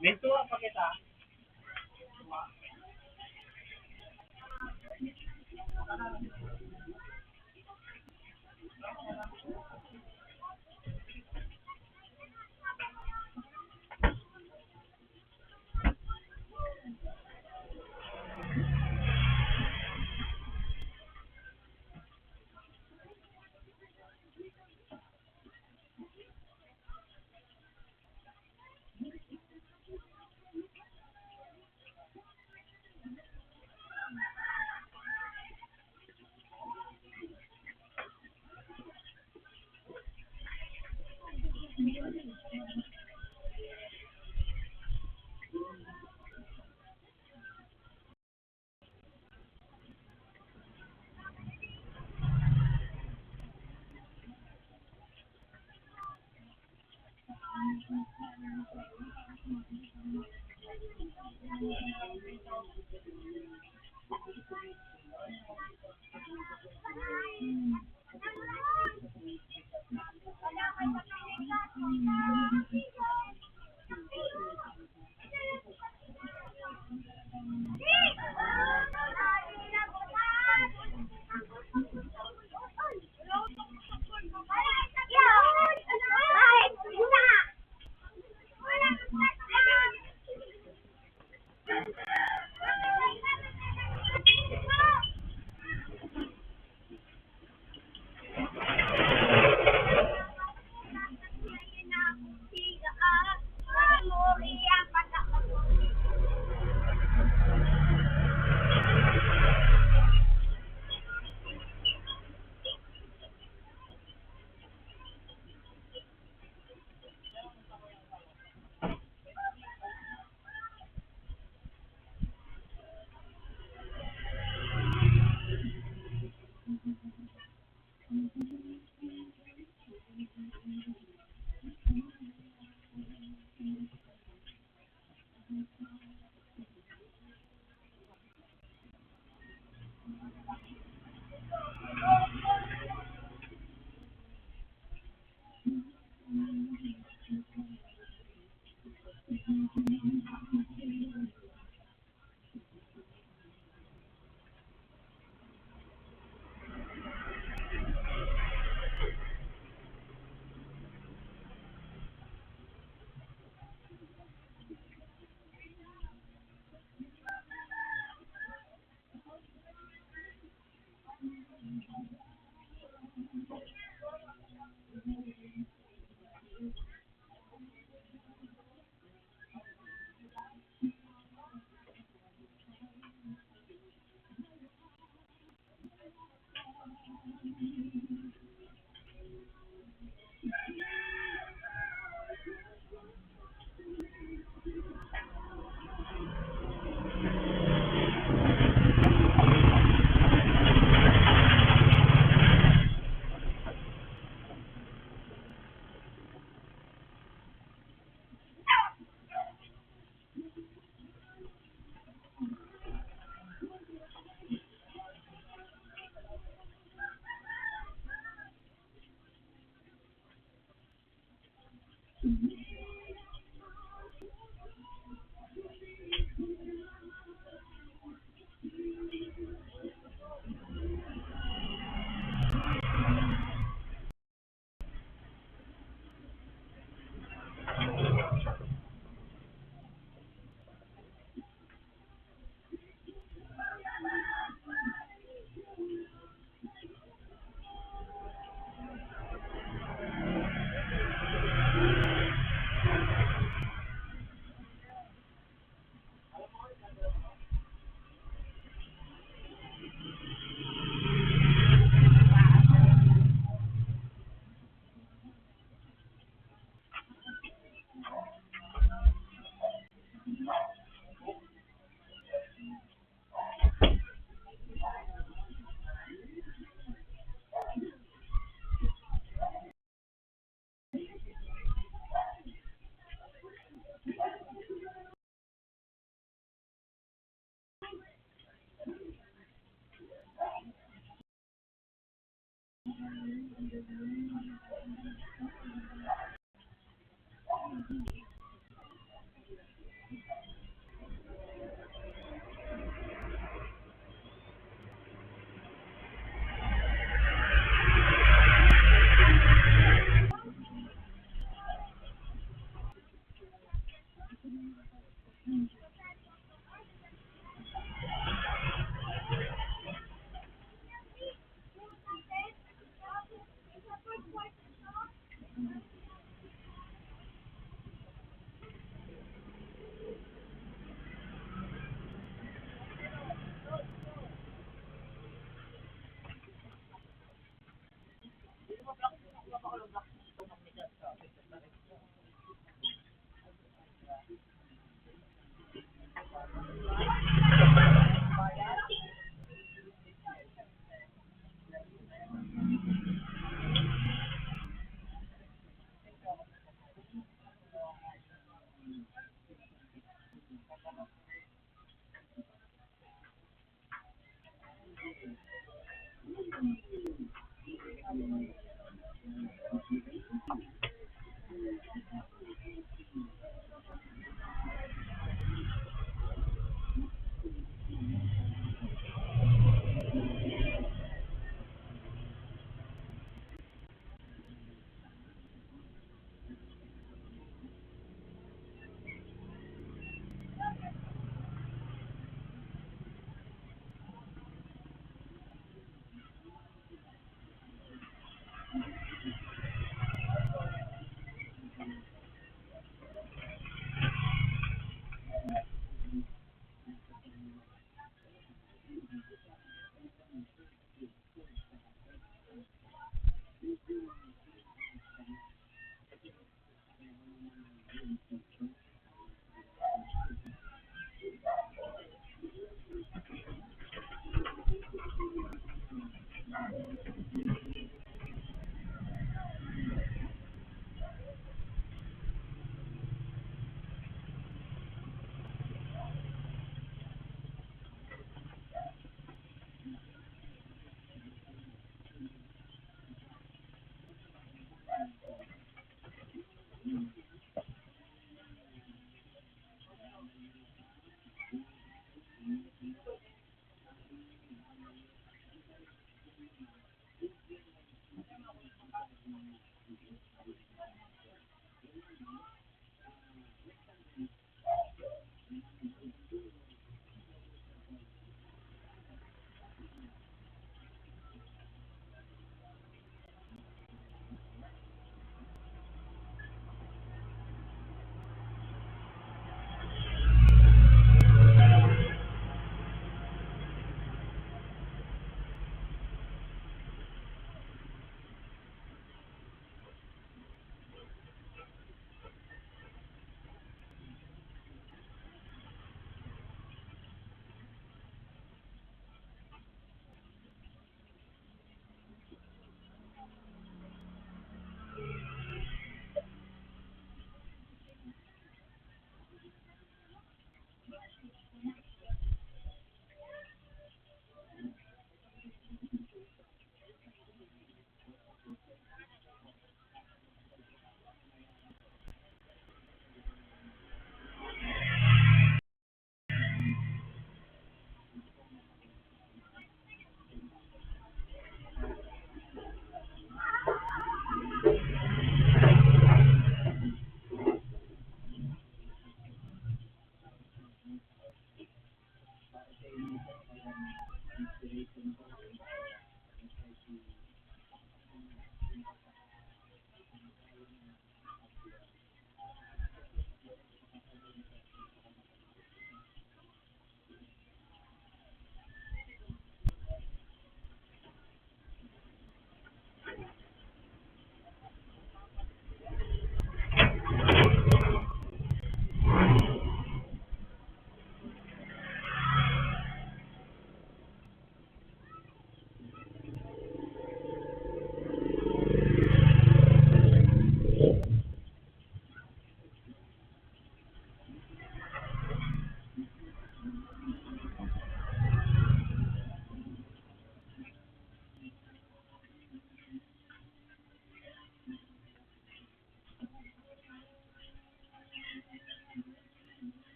May tuwa pa kita.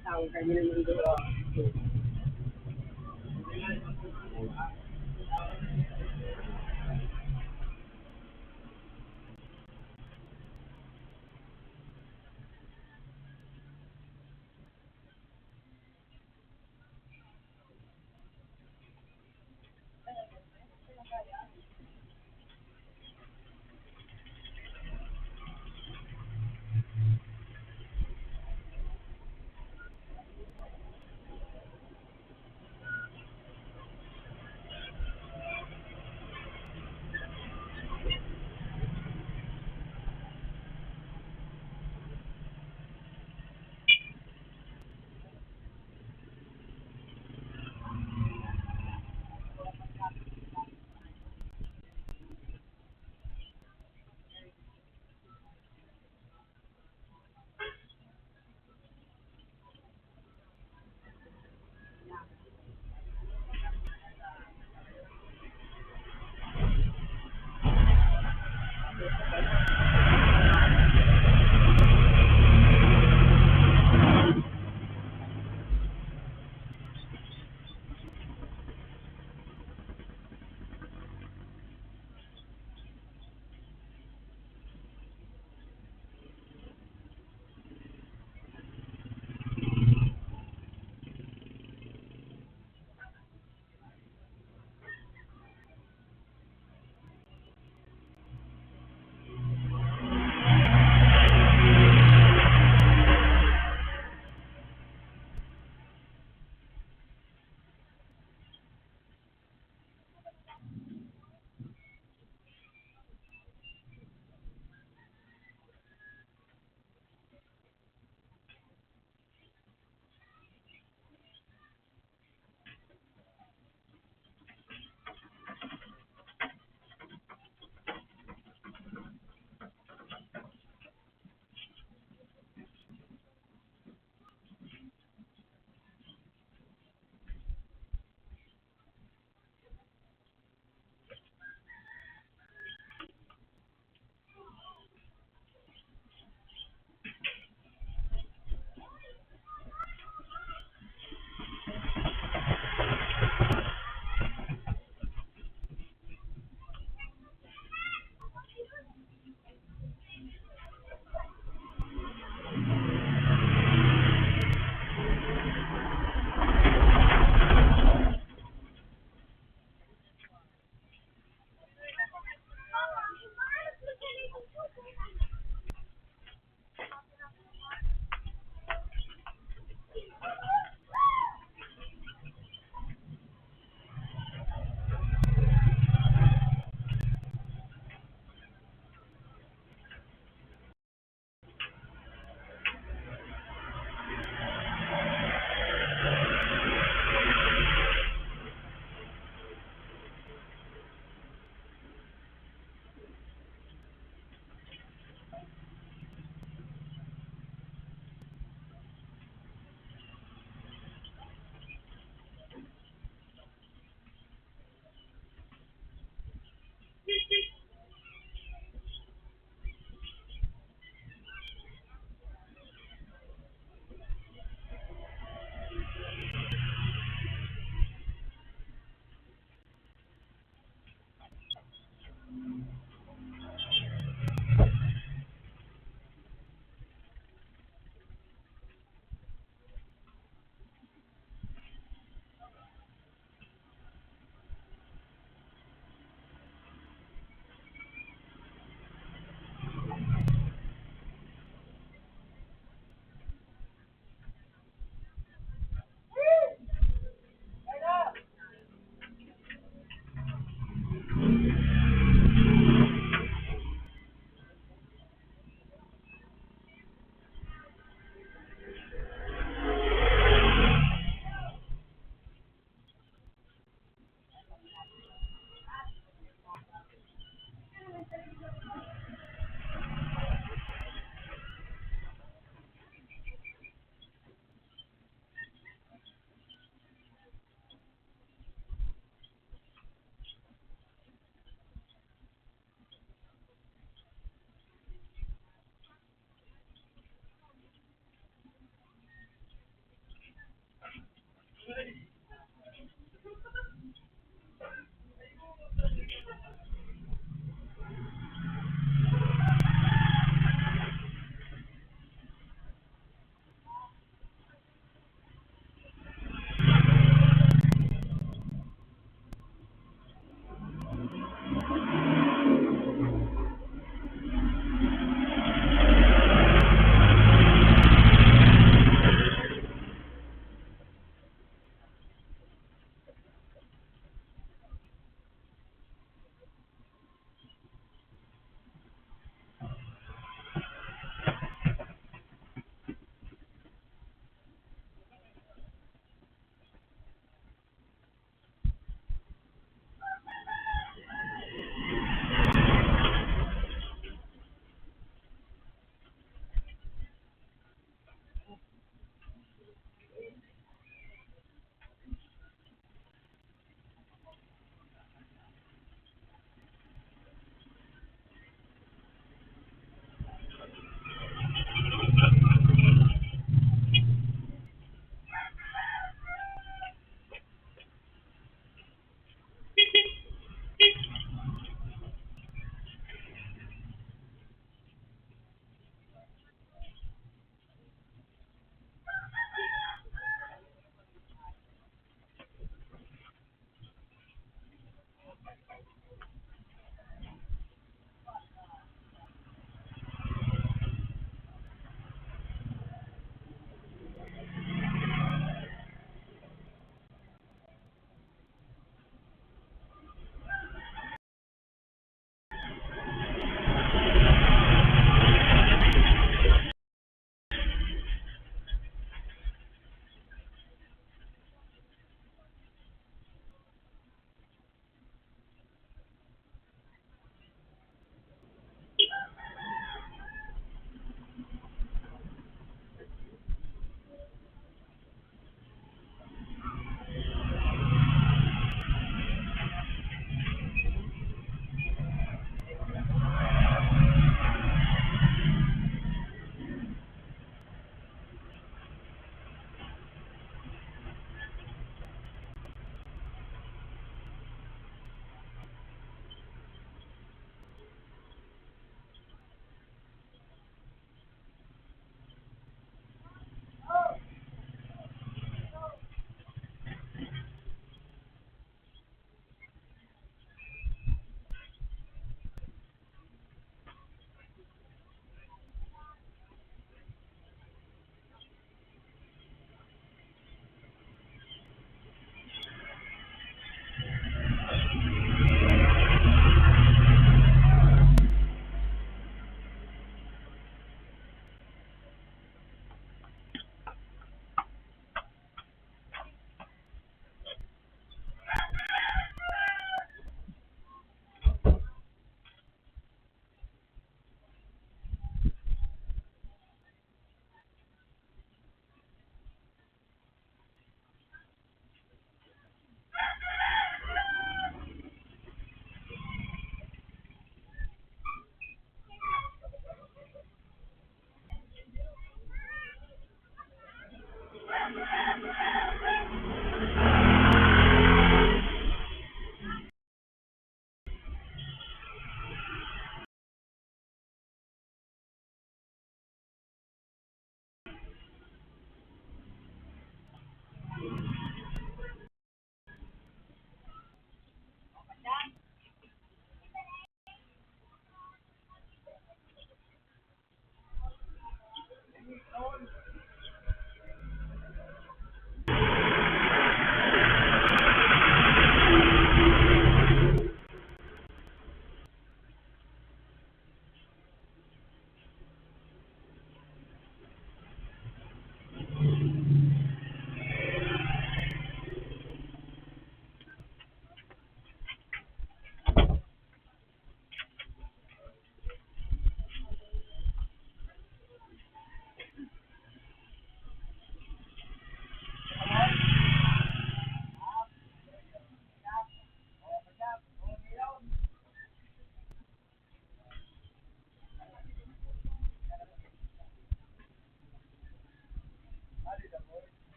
Tawag kami ng mundo.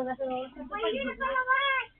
Pwede na pala, Mars!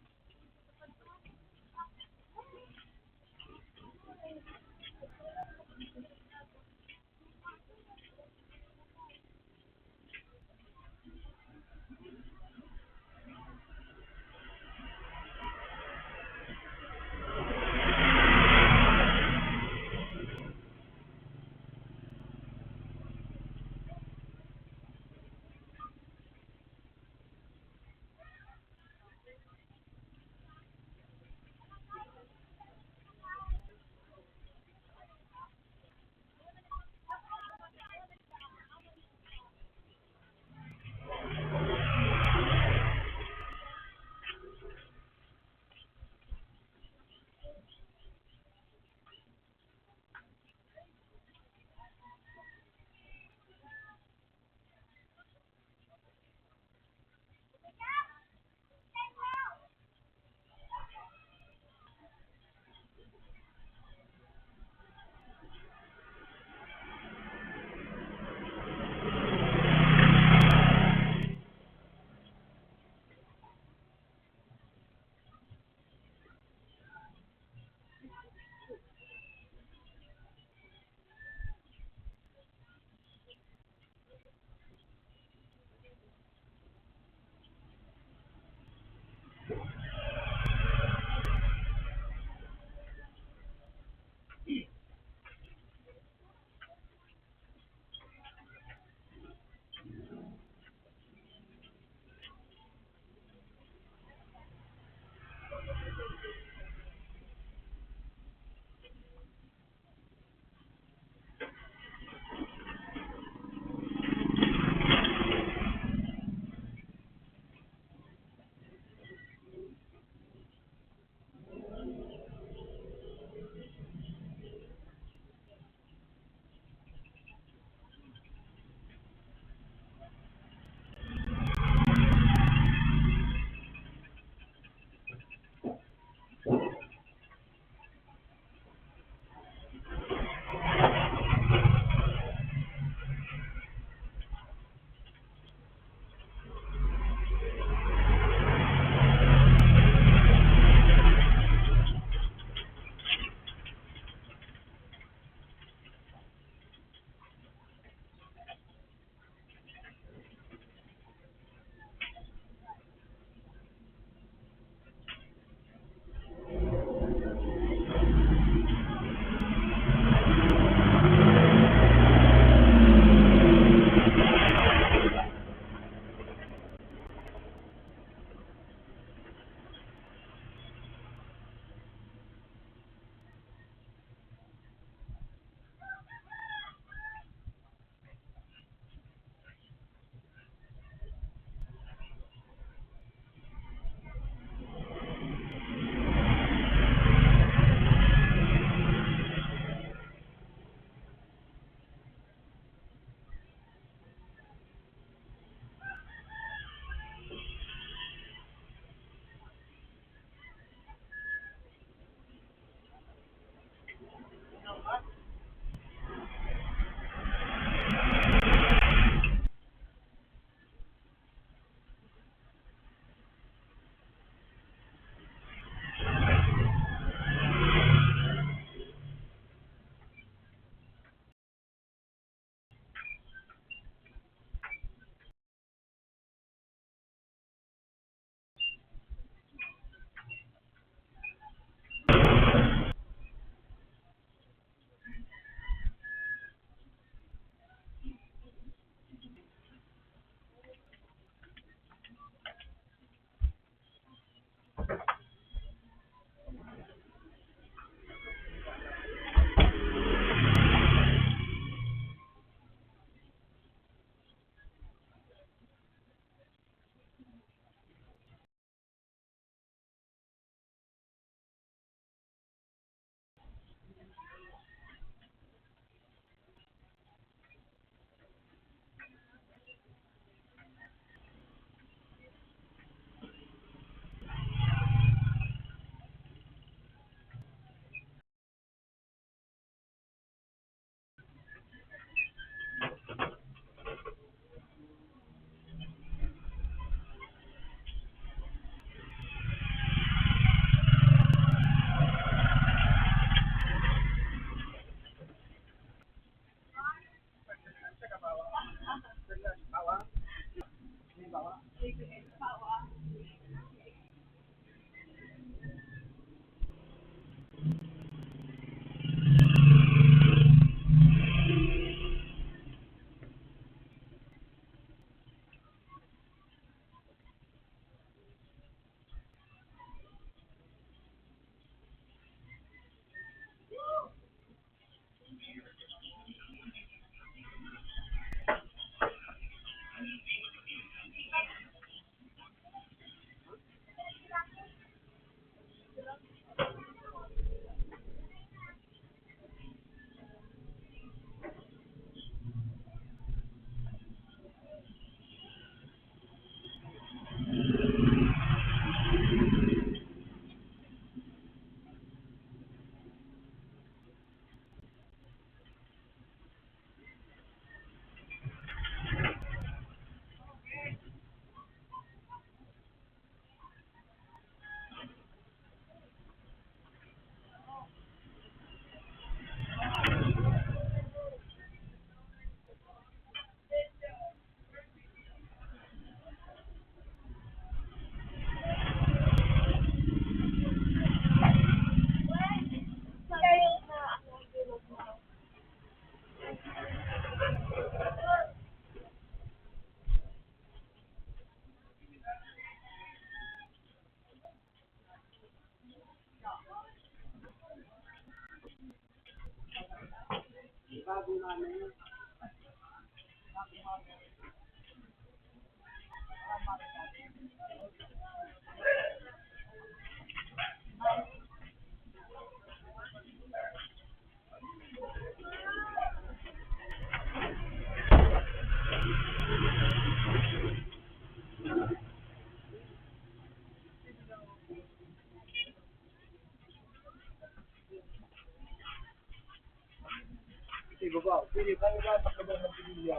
Sige, baba. Sige, tayo na, takbo ng pamilya.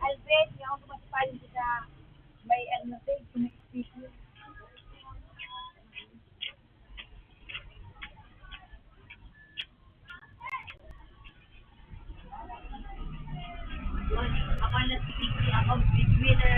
Alvin, yaon ko masipalin sa may ano, sa may speaker. Ako ang nag-, ako ang speaker.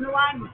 One.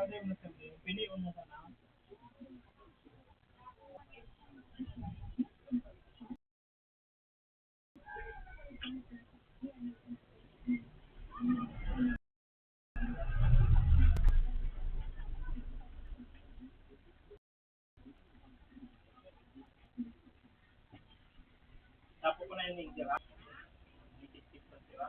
Pinion na sana. Tapos ko na yung nagtira. Nagtitip na tira.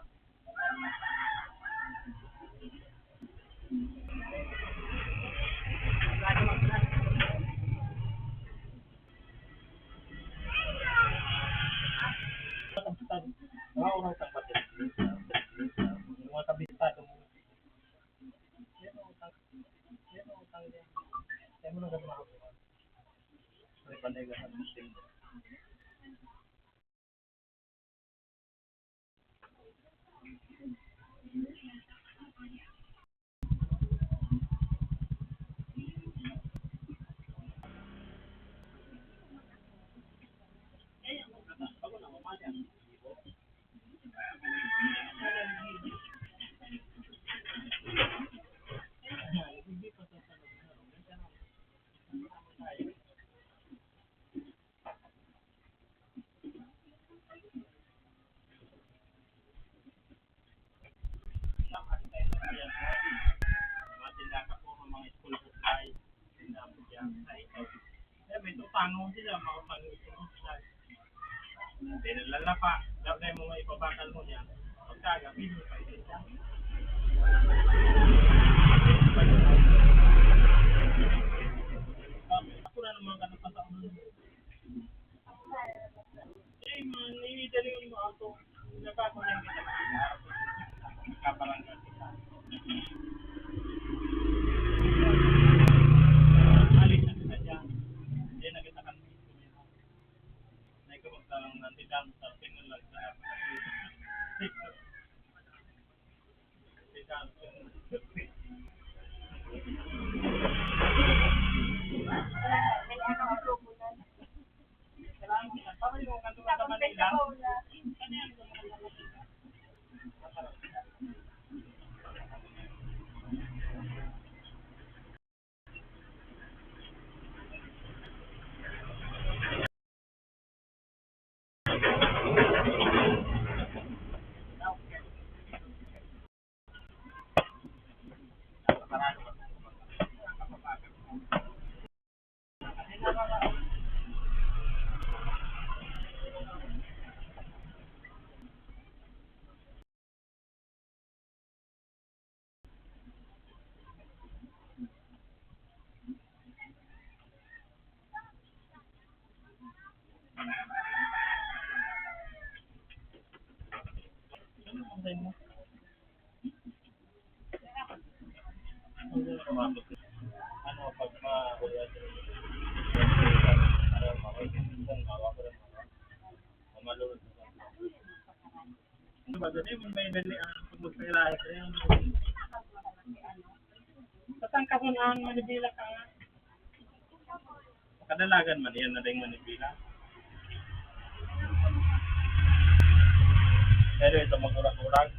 Mga oras ang pati. Mga kabisado mo. Yan ang utang. Yan ang utang niya. Kaya mo na gagawin ako. May panay ka sa system. Mga tinda ka po, mga school supply, tinda po dyan sa ito. Eh, may tutangon sila, mga pang-school supply. Dahil lalapa, dapat mo may ipabatal mo dyan. Pagkagabi mo pa ito dyan. Ako na naman ka napataon. Eh, man, idali mo ako. Nabasa niya kita. Kapalan ka kita. Alis na kita dyan. Hindi na kita kan. May kabagsalang nandidan sa tingin lang sa Ano, pag ma-, ano, mamalulod. Ano ba, dali mo may dali ang pagmagpailahi sa'yo? Tatangkason ang manibela ka nga. Kadalagan man yan na rin manibela. Pero ito, magurag-urag.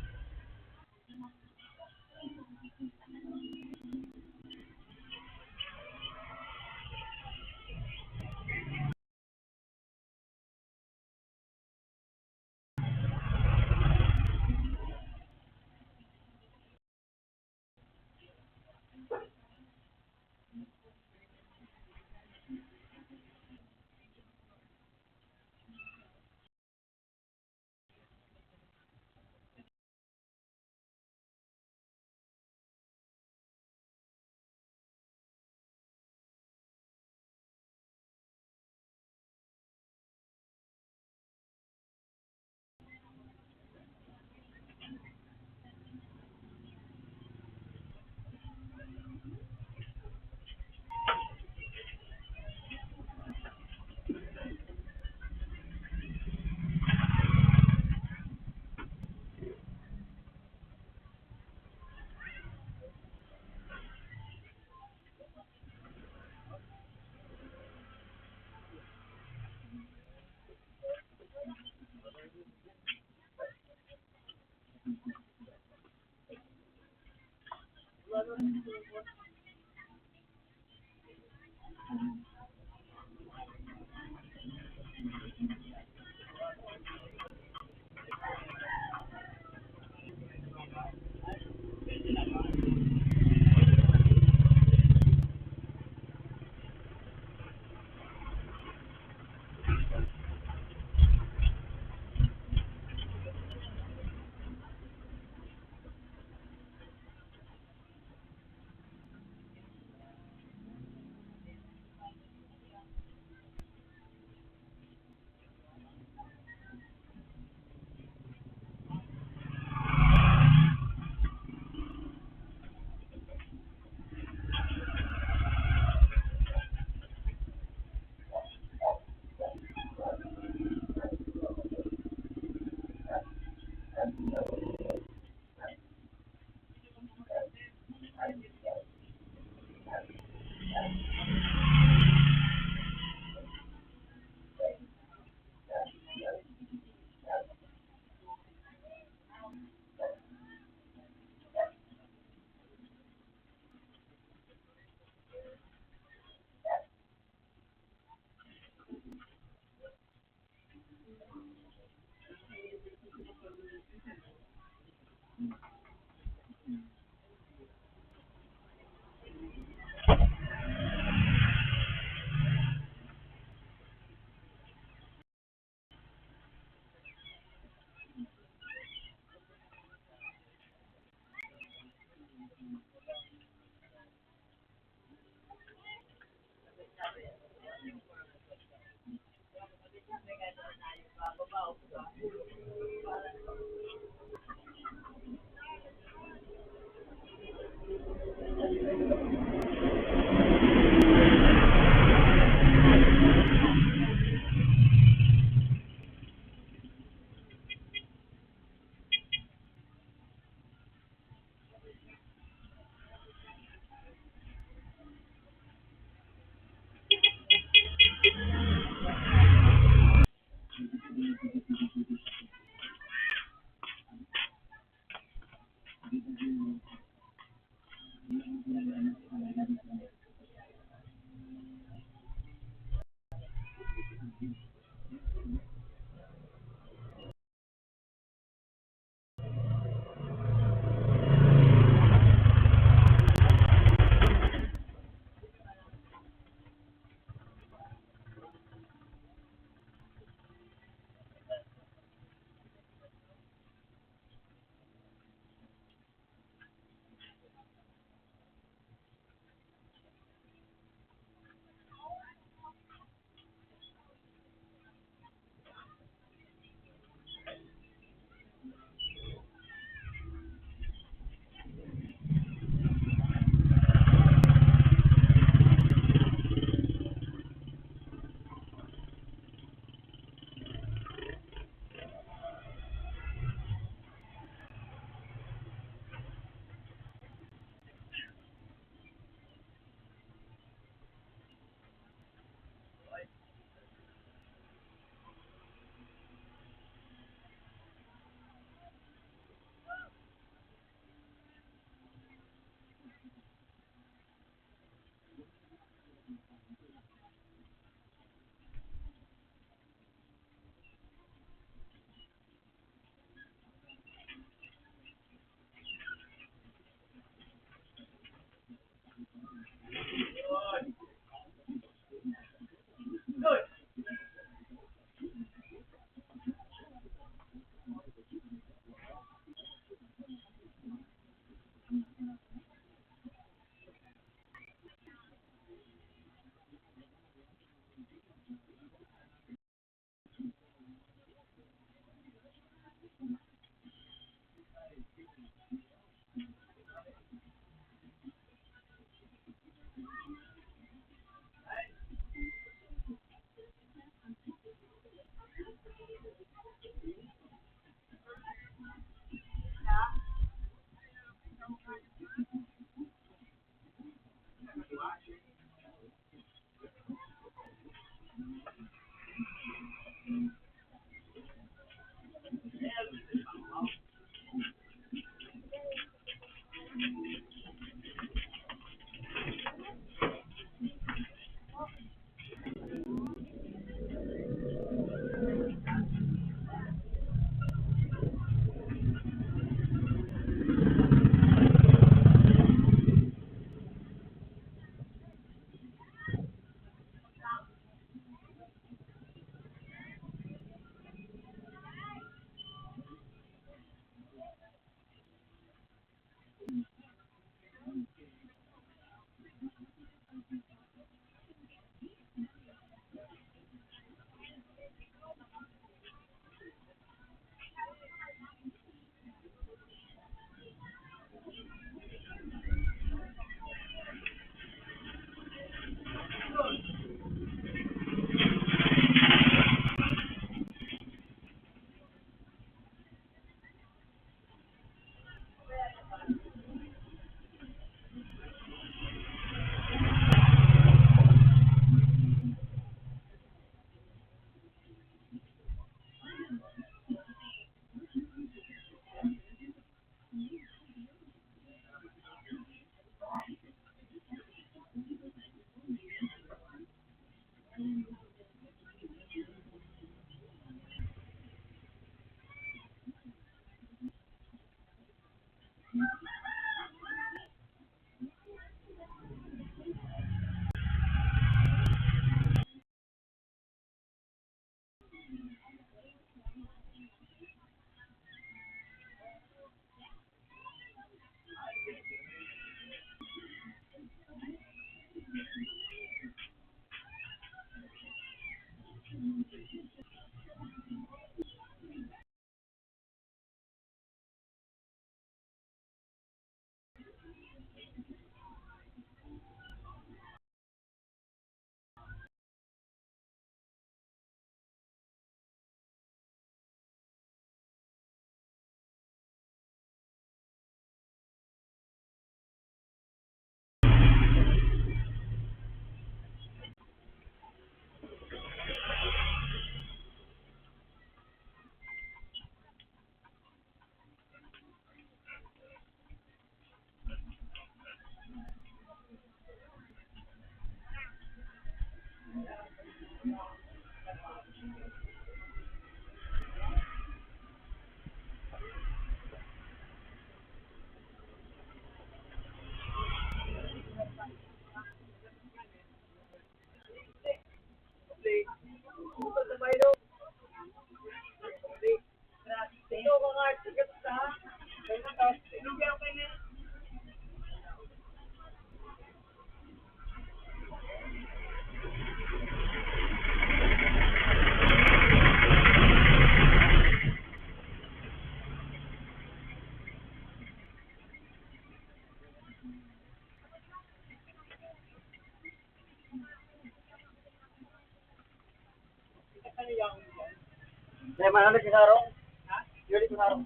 Kaya manalo si Sarong. Ha? Yun si Sarong.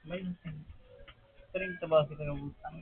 May treinta ba kita ng utang?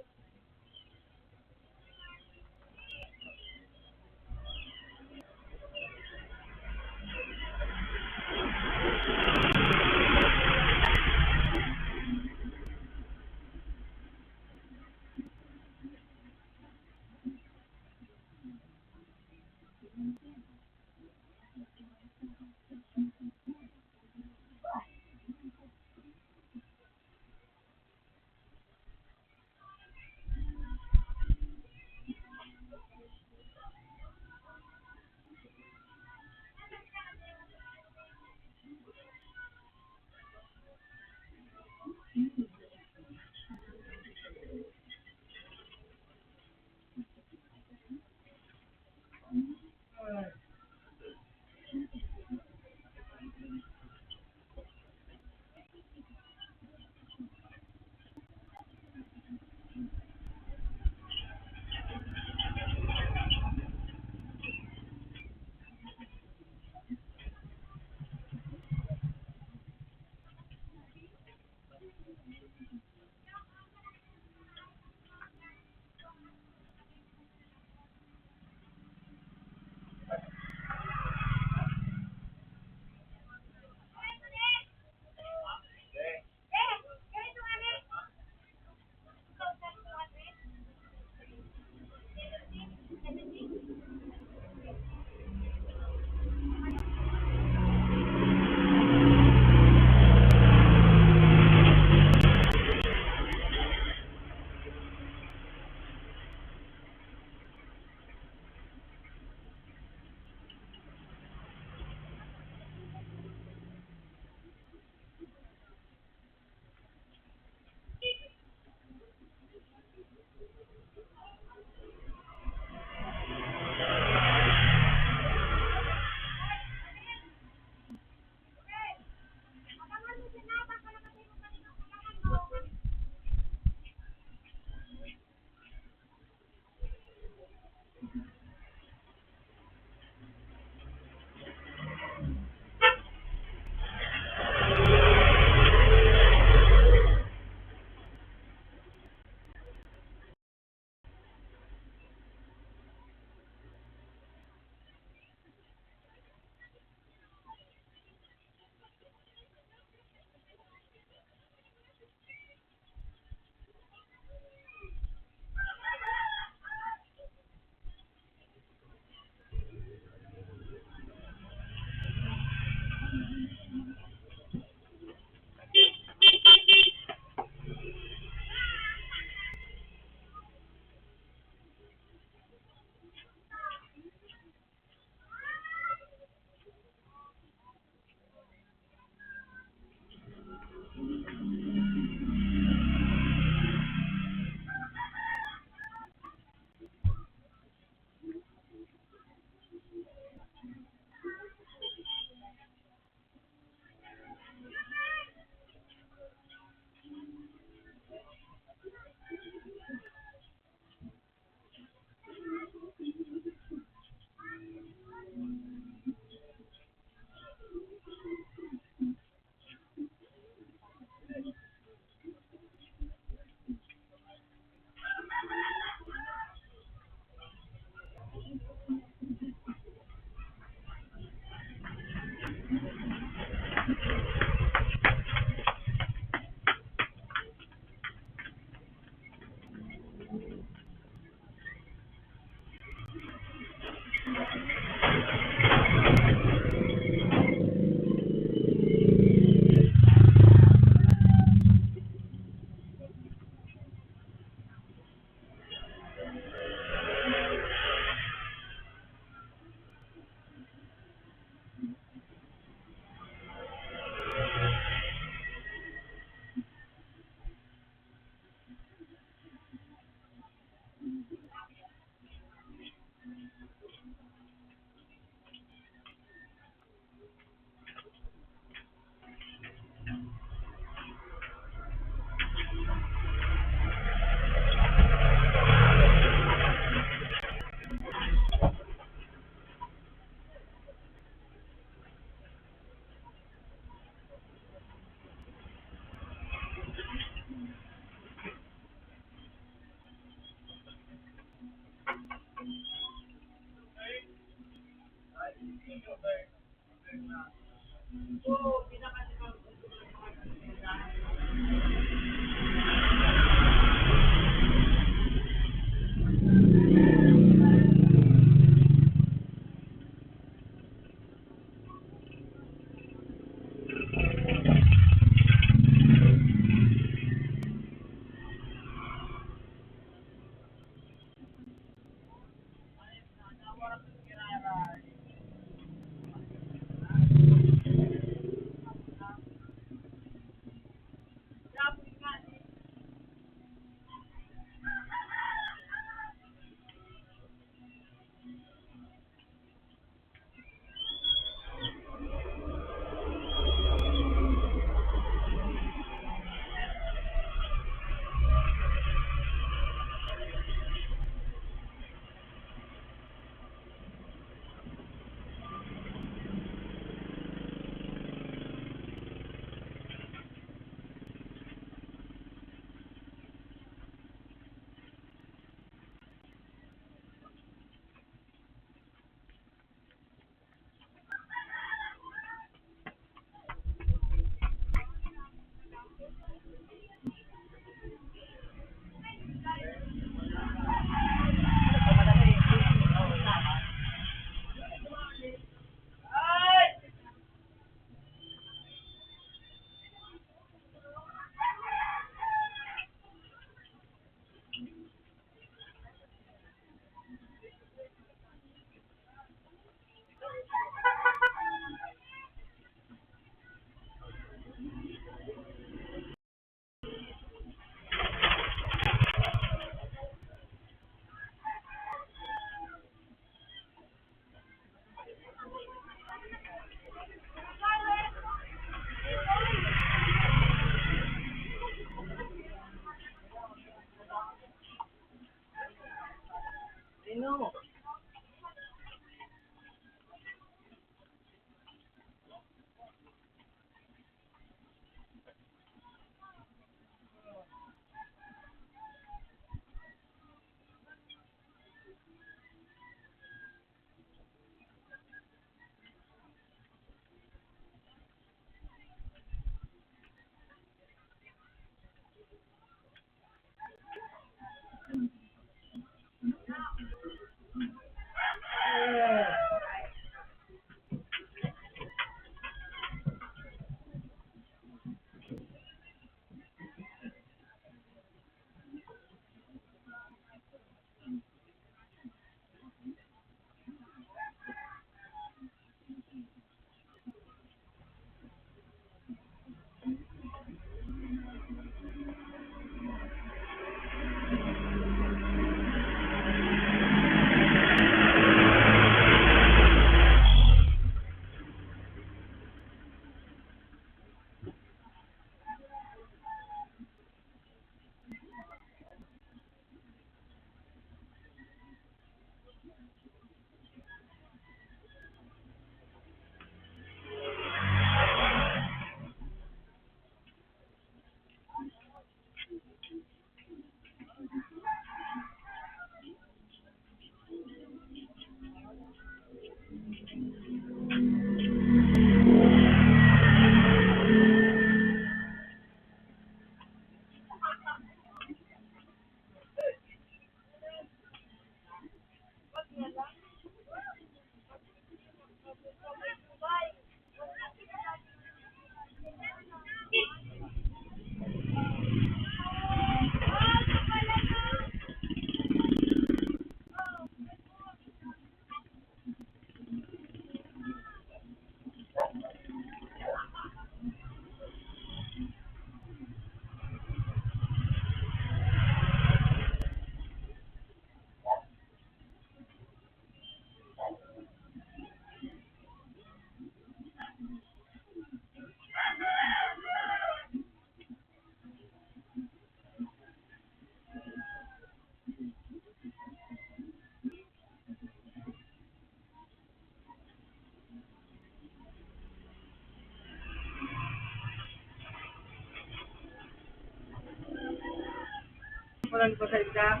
Pasensya.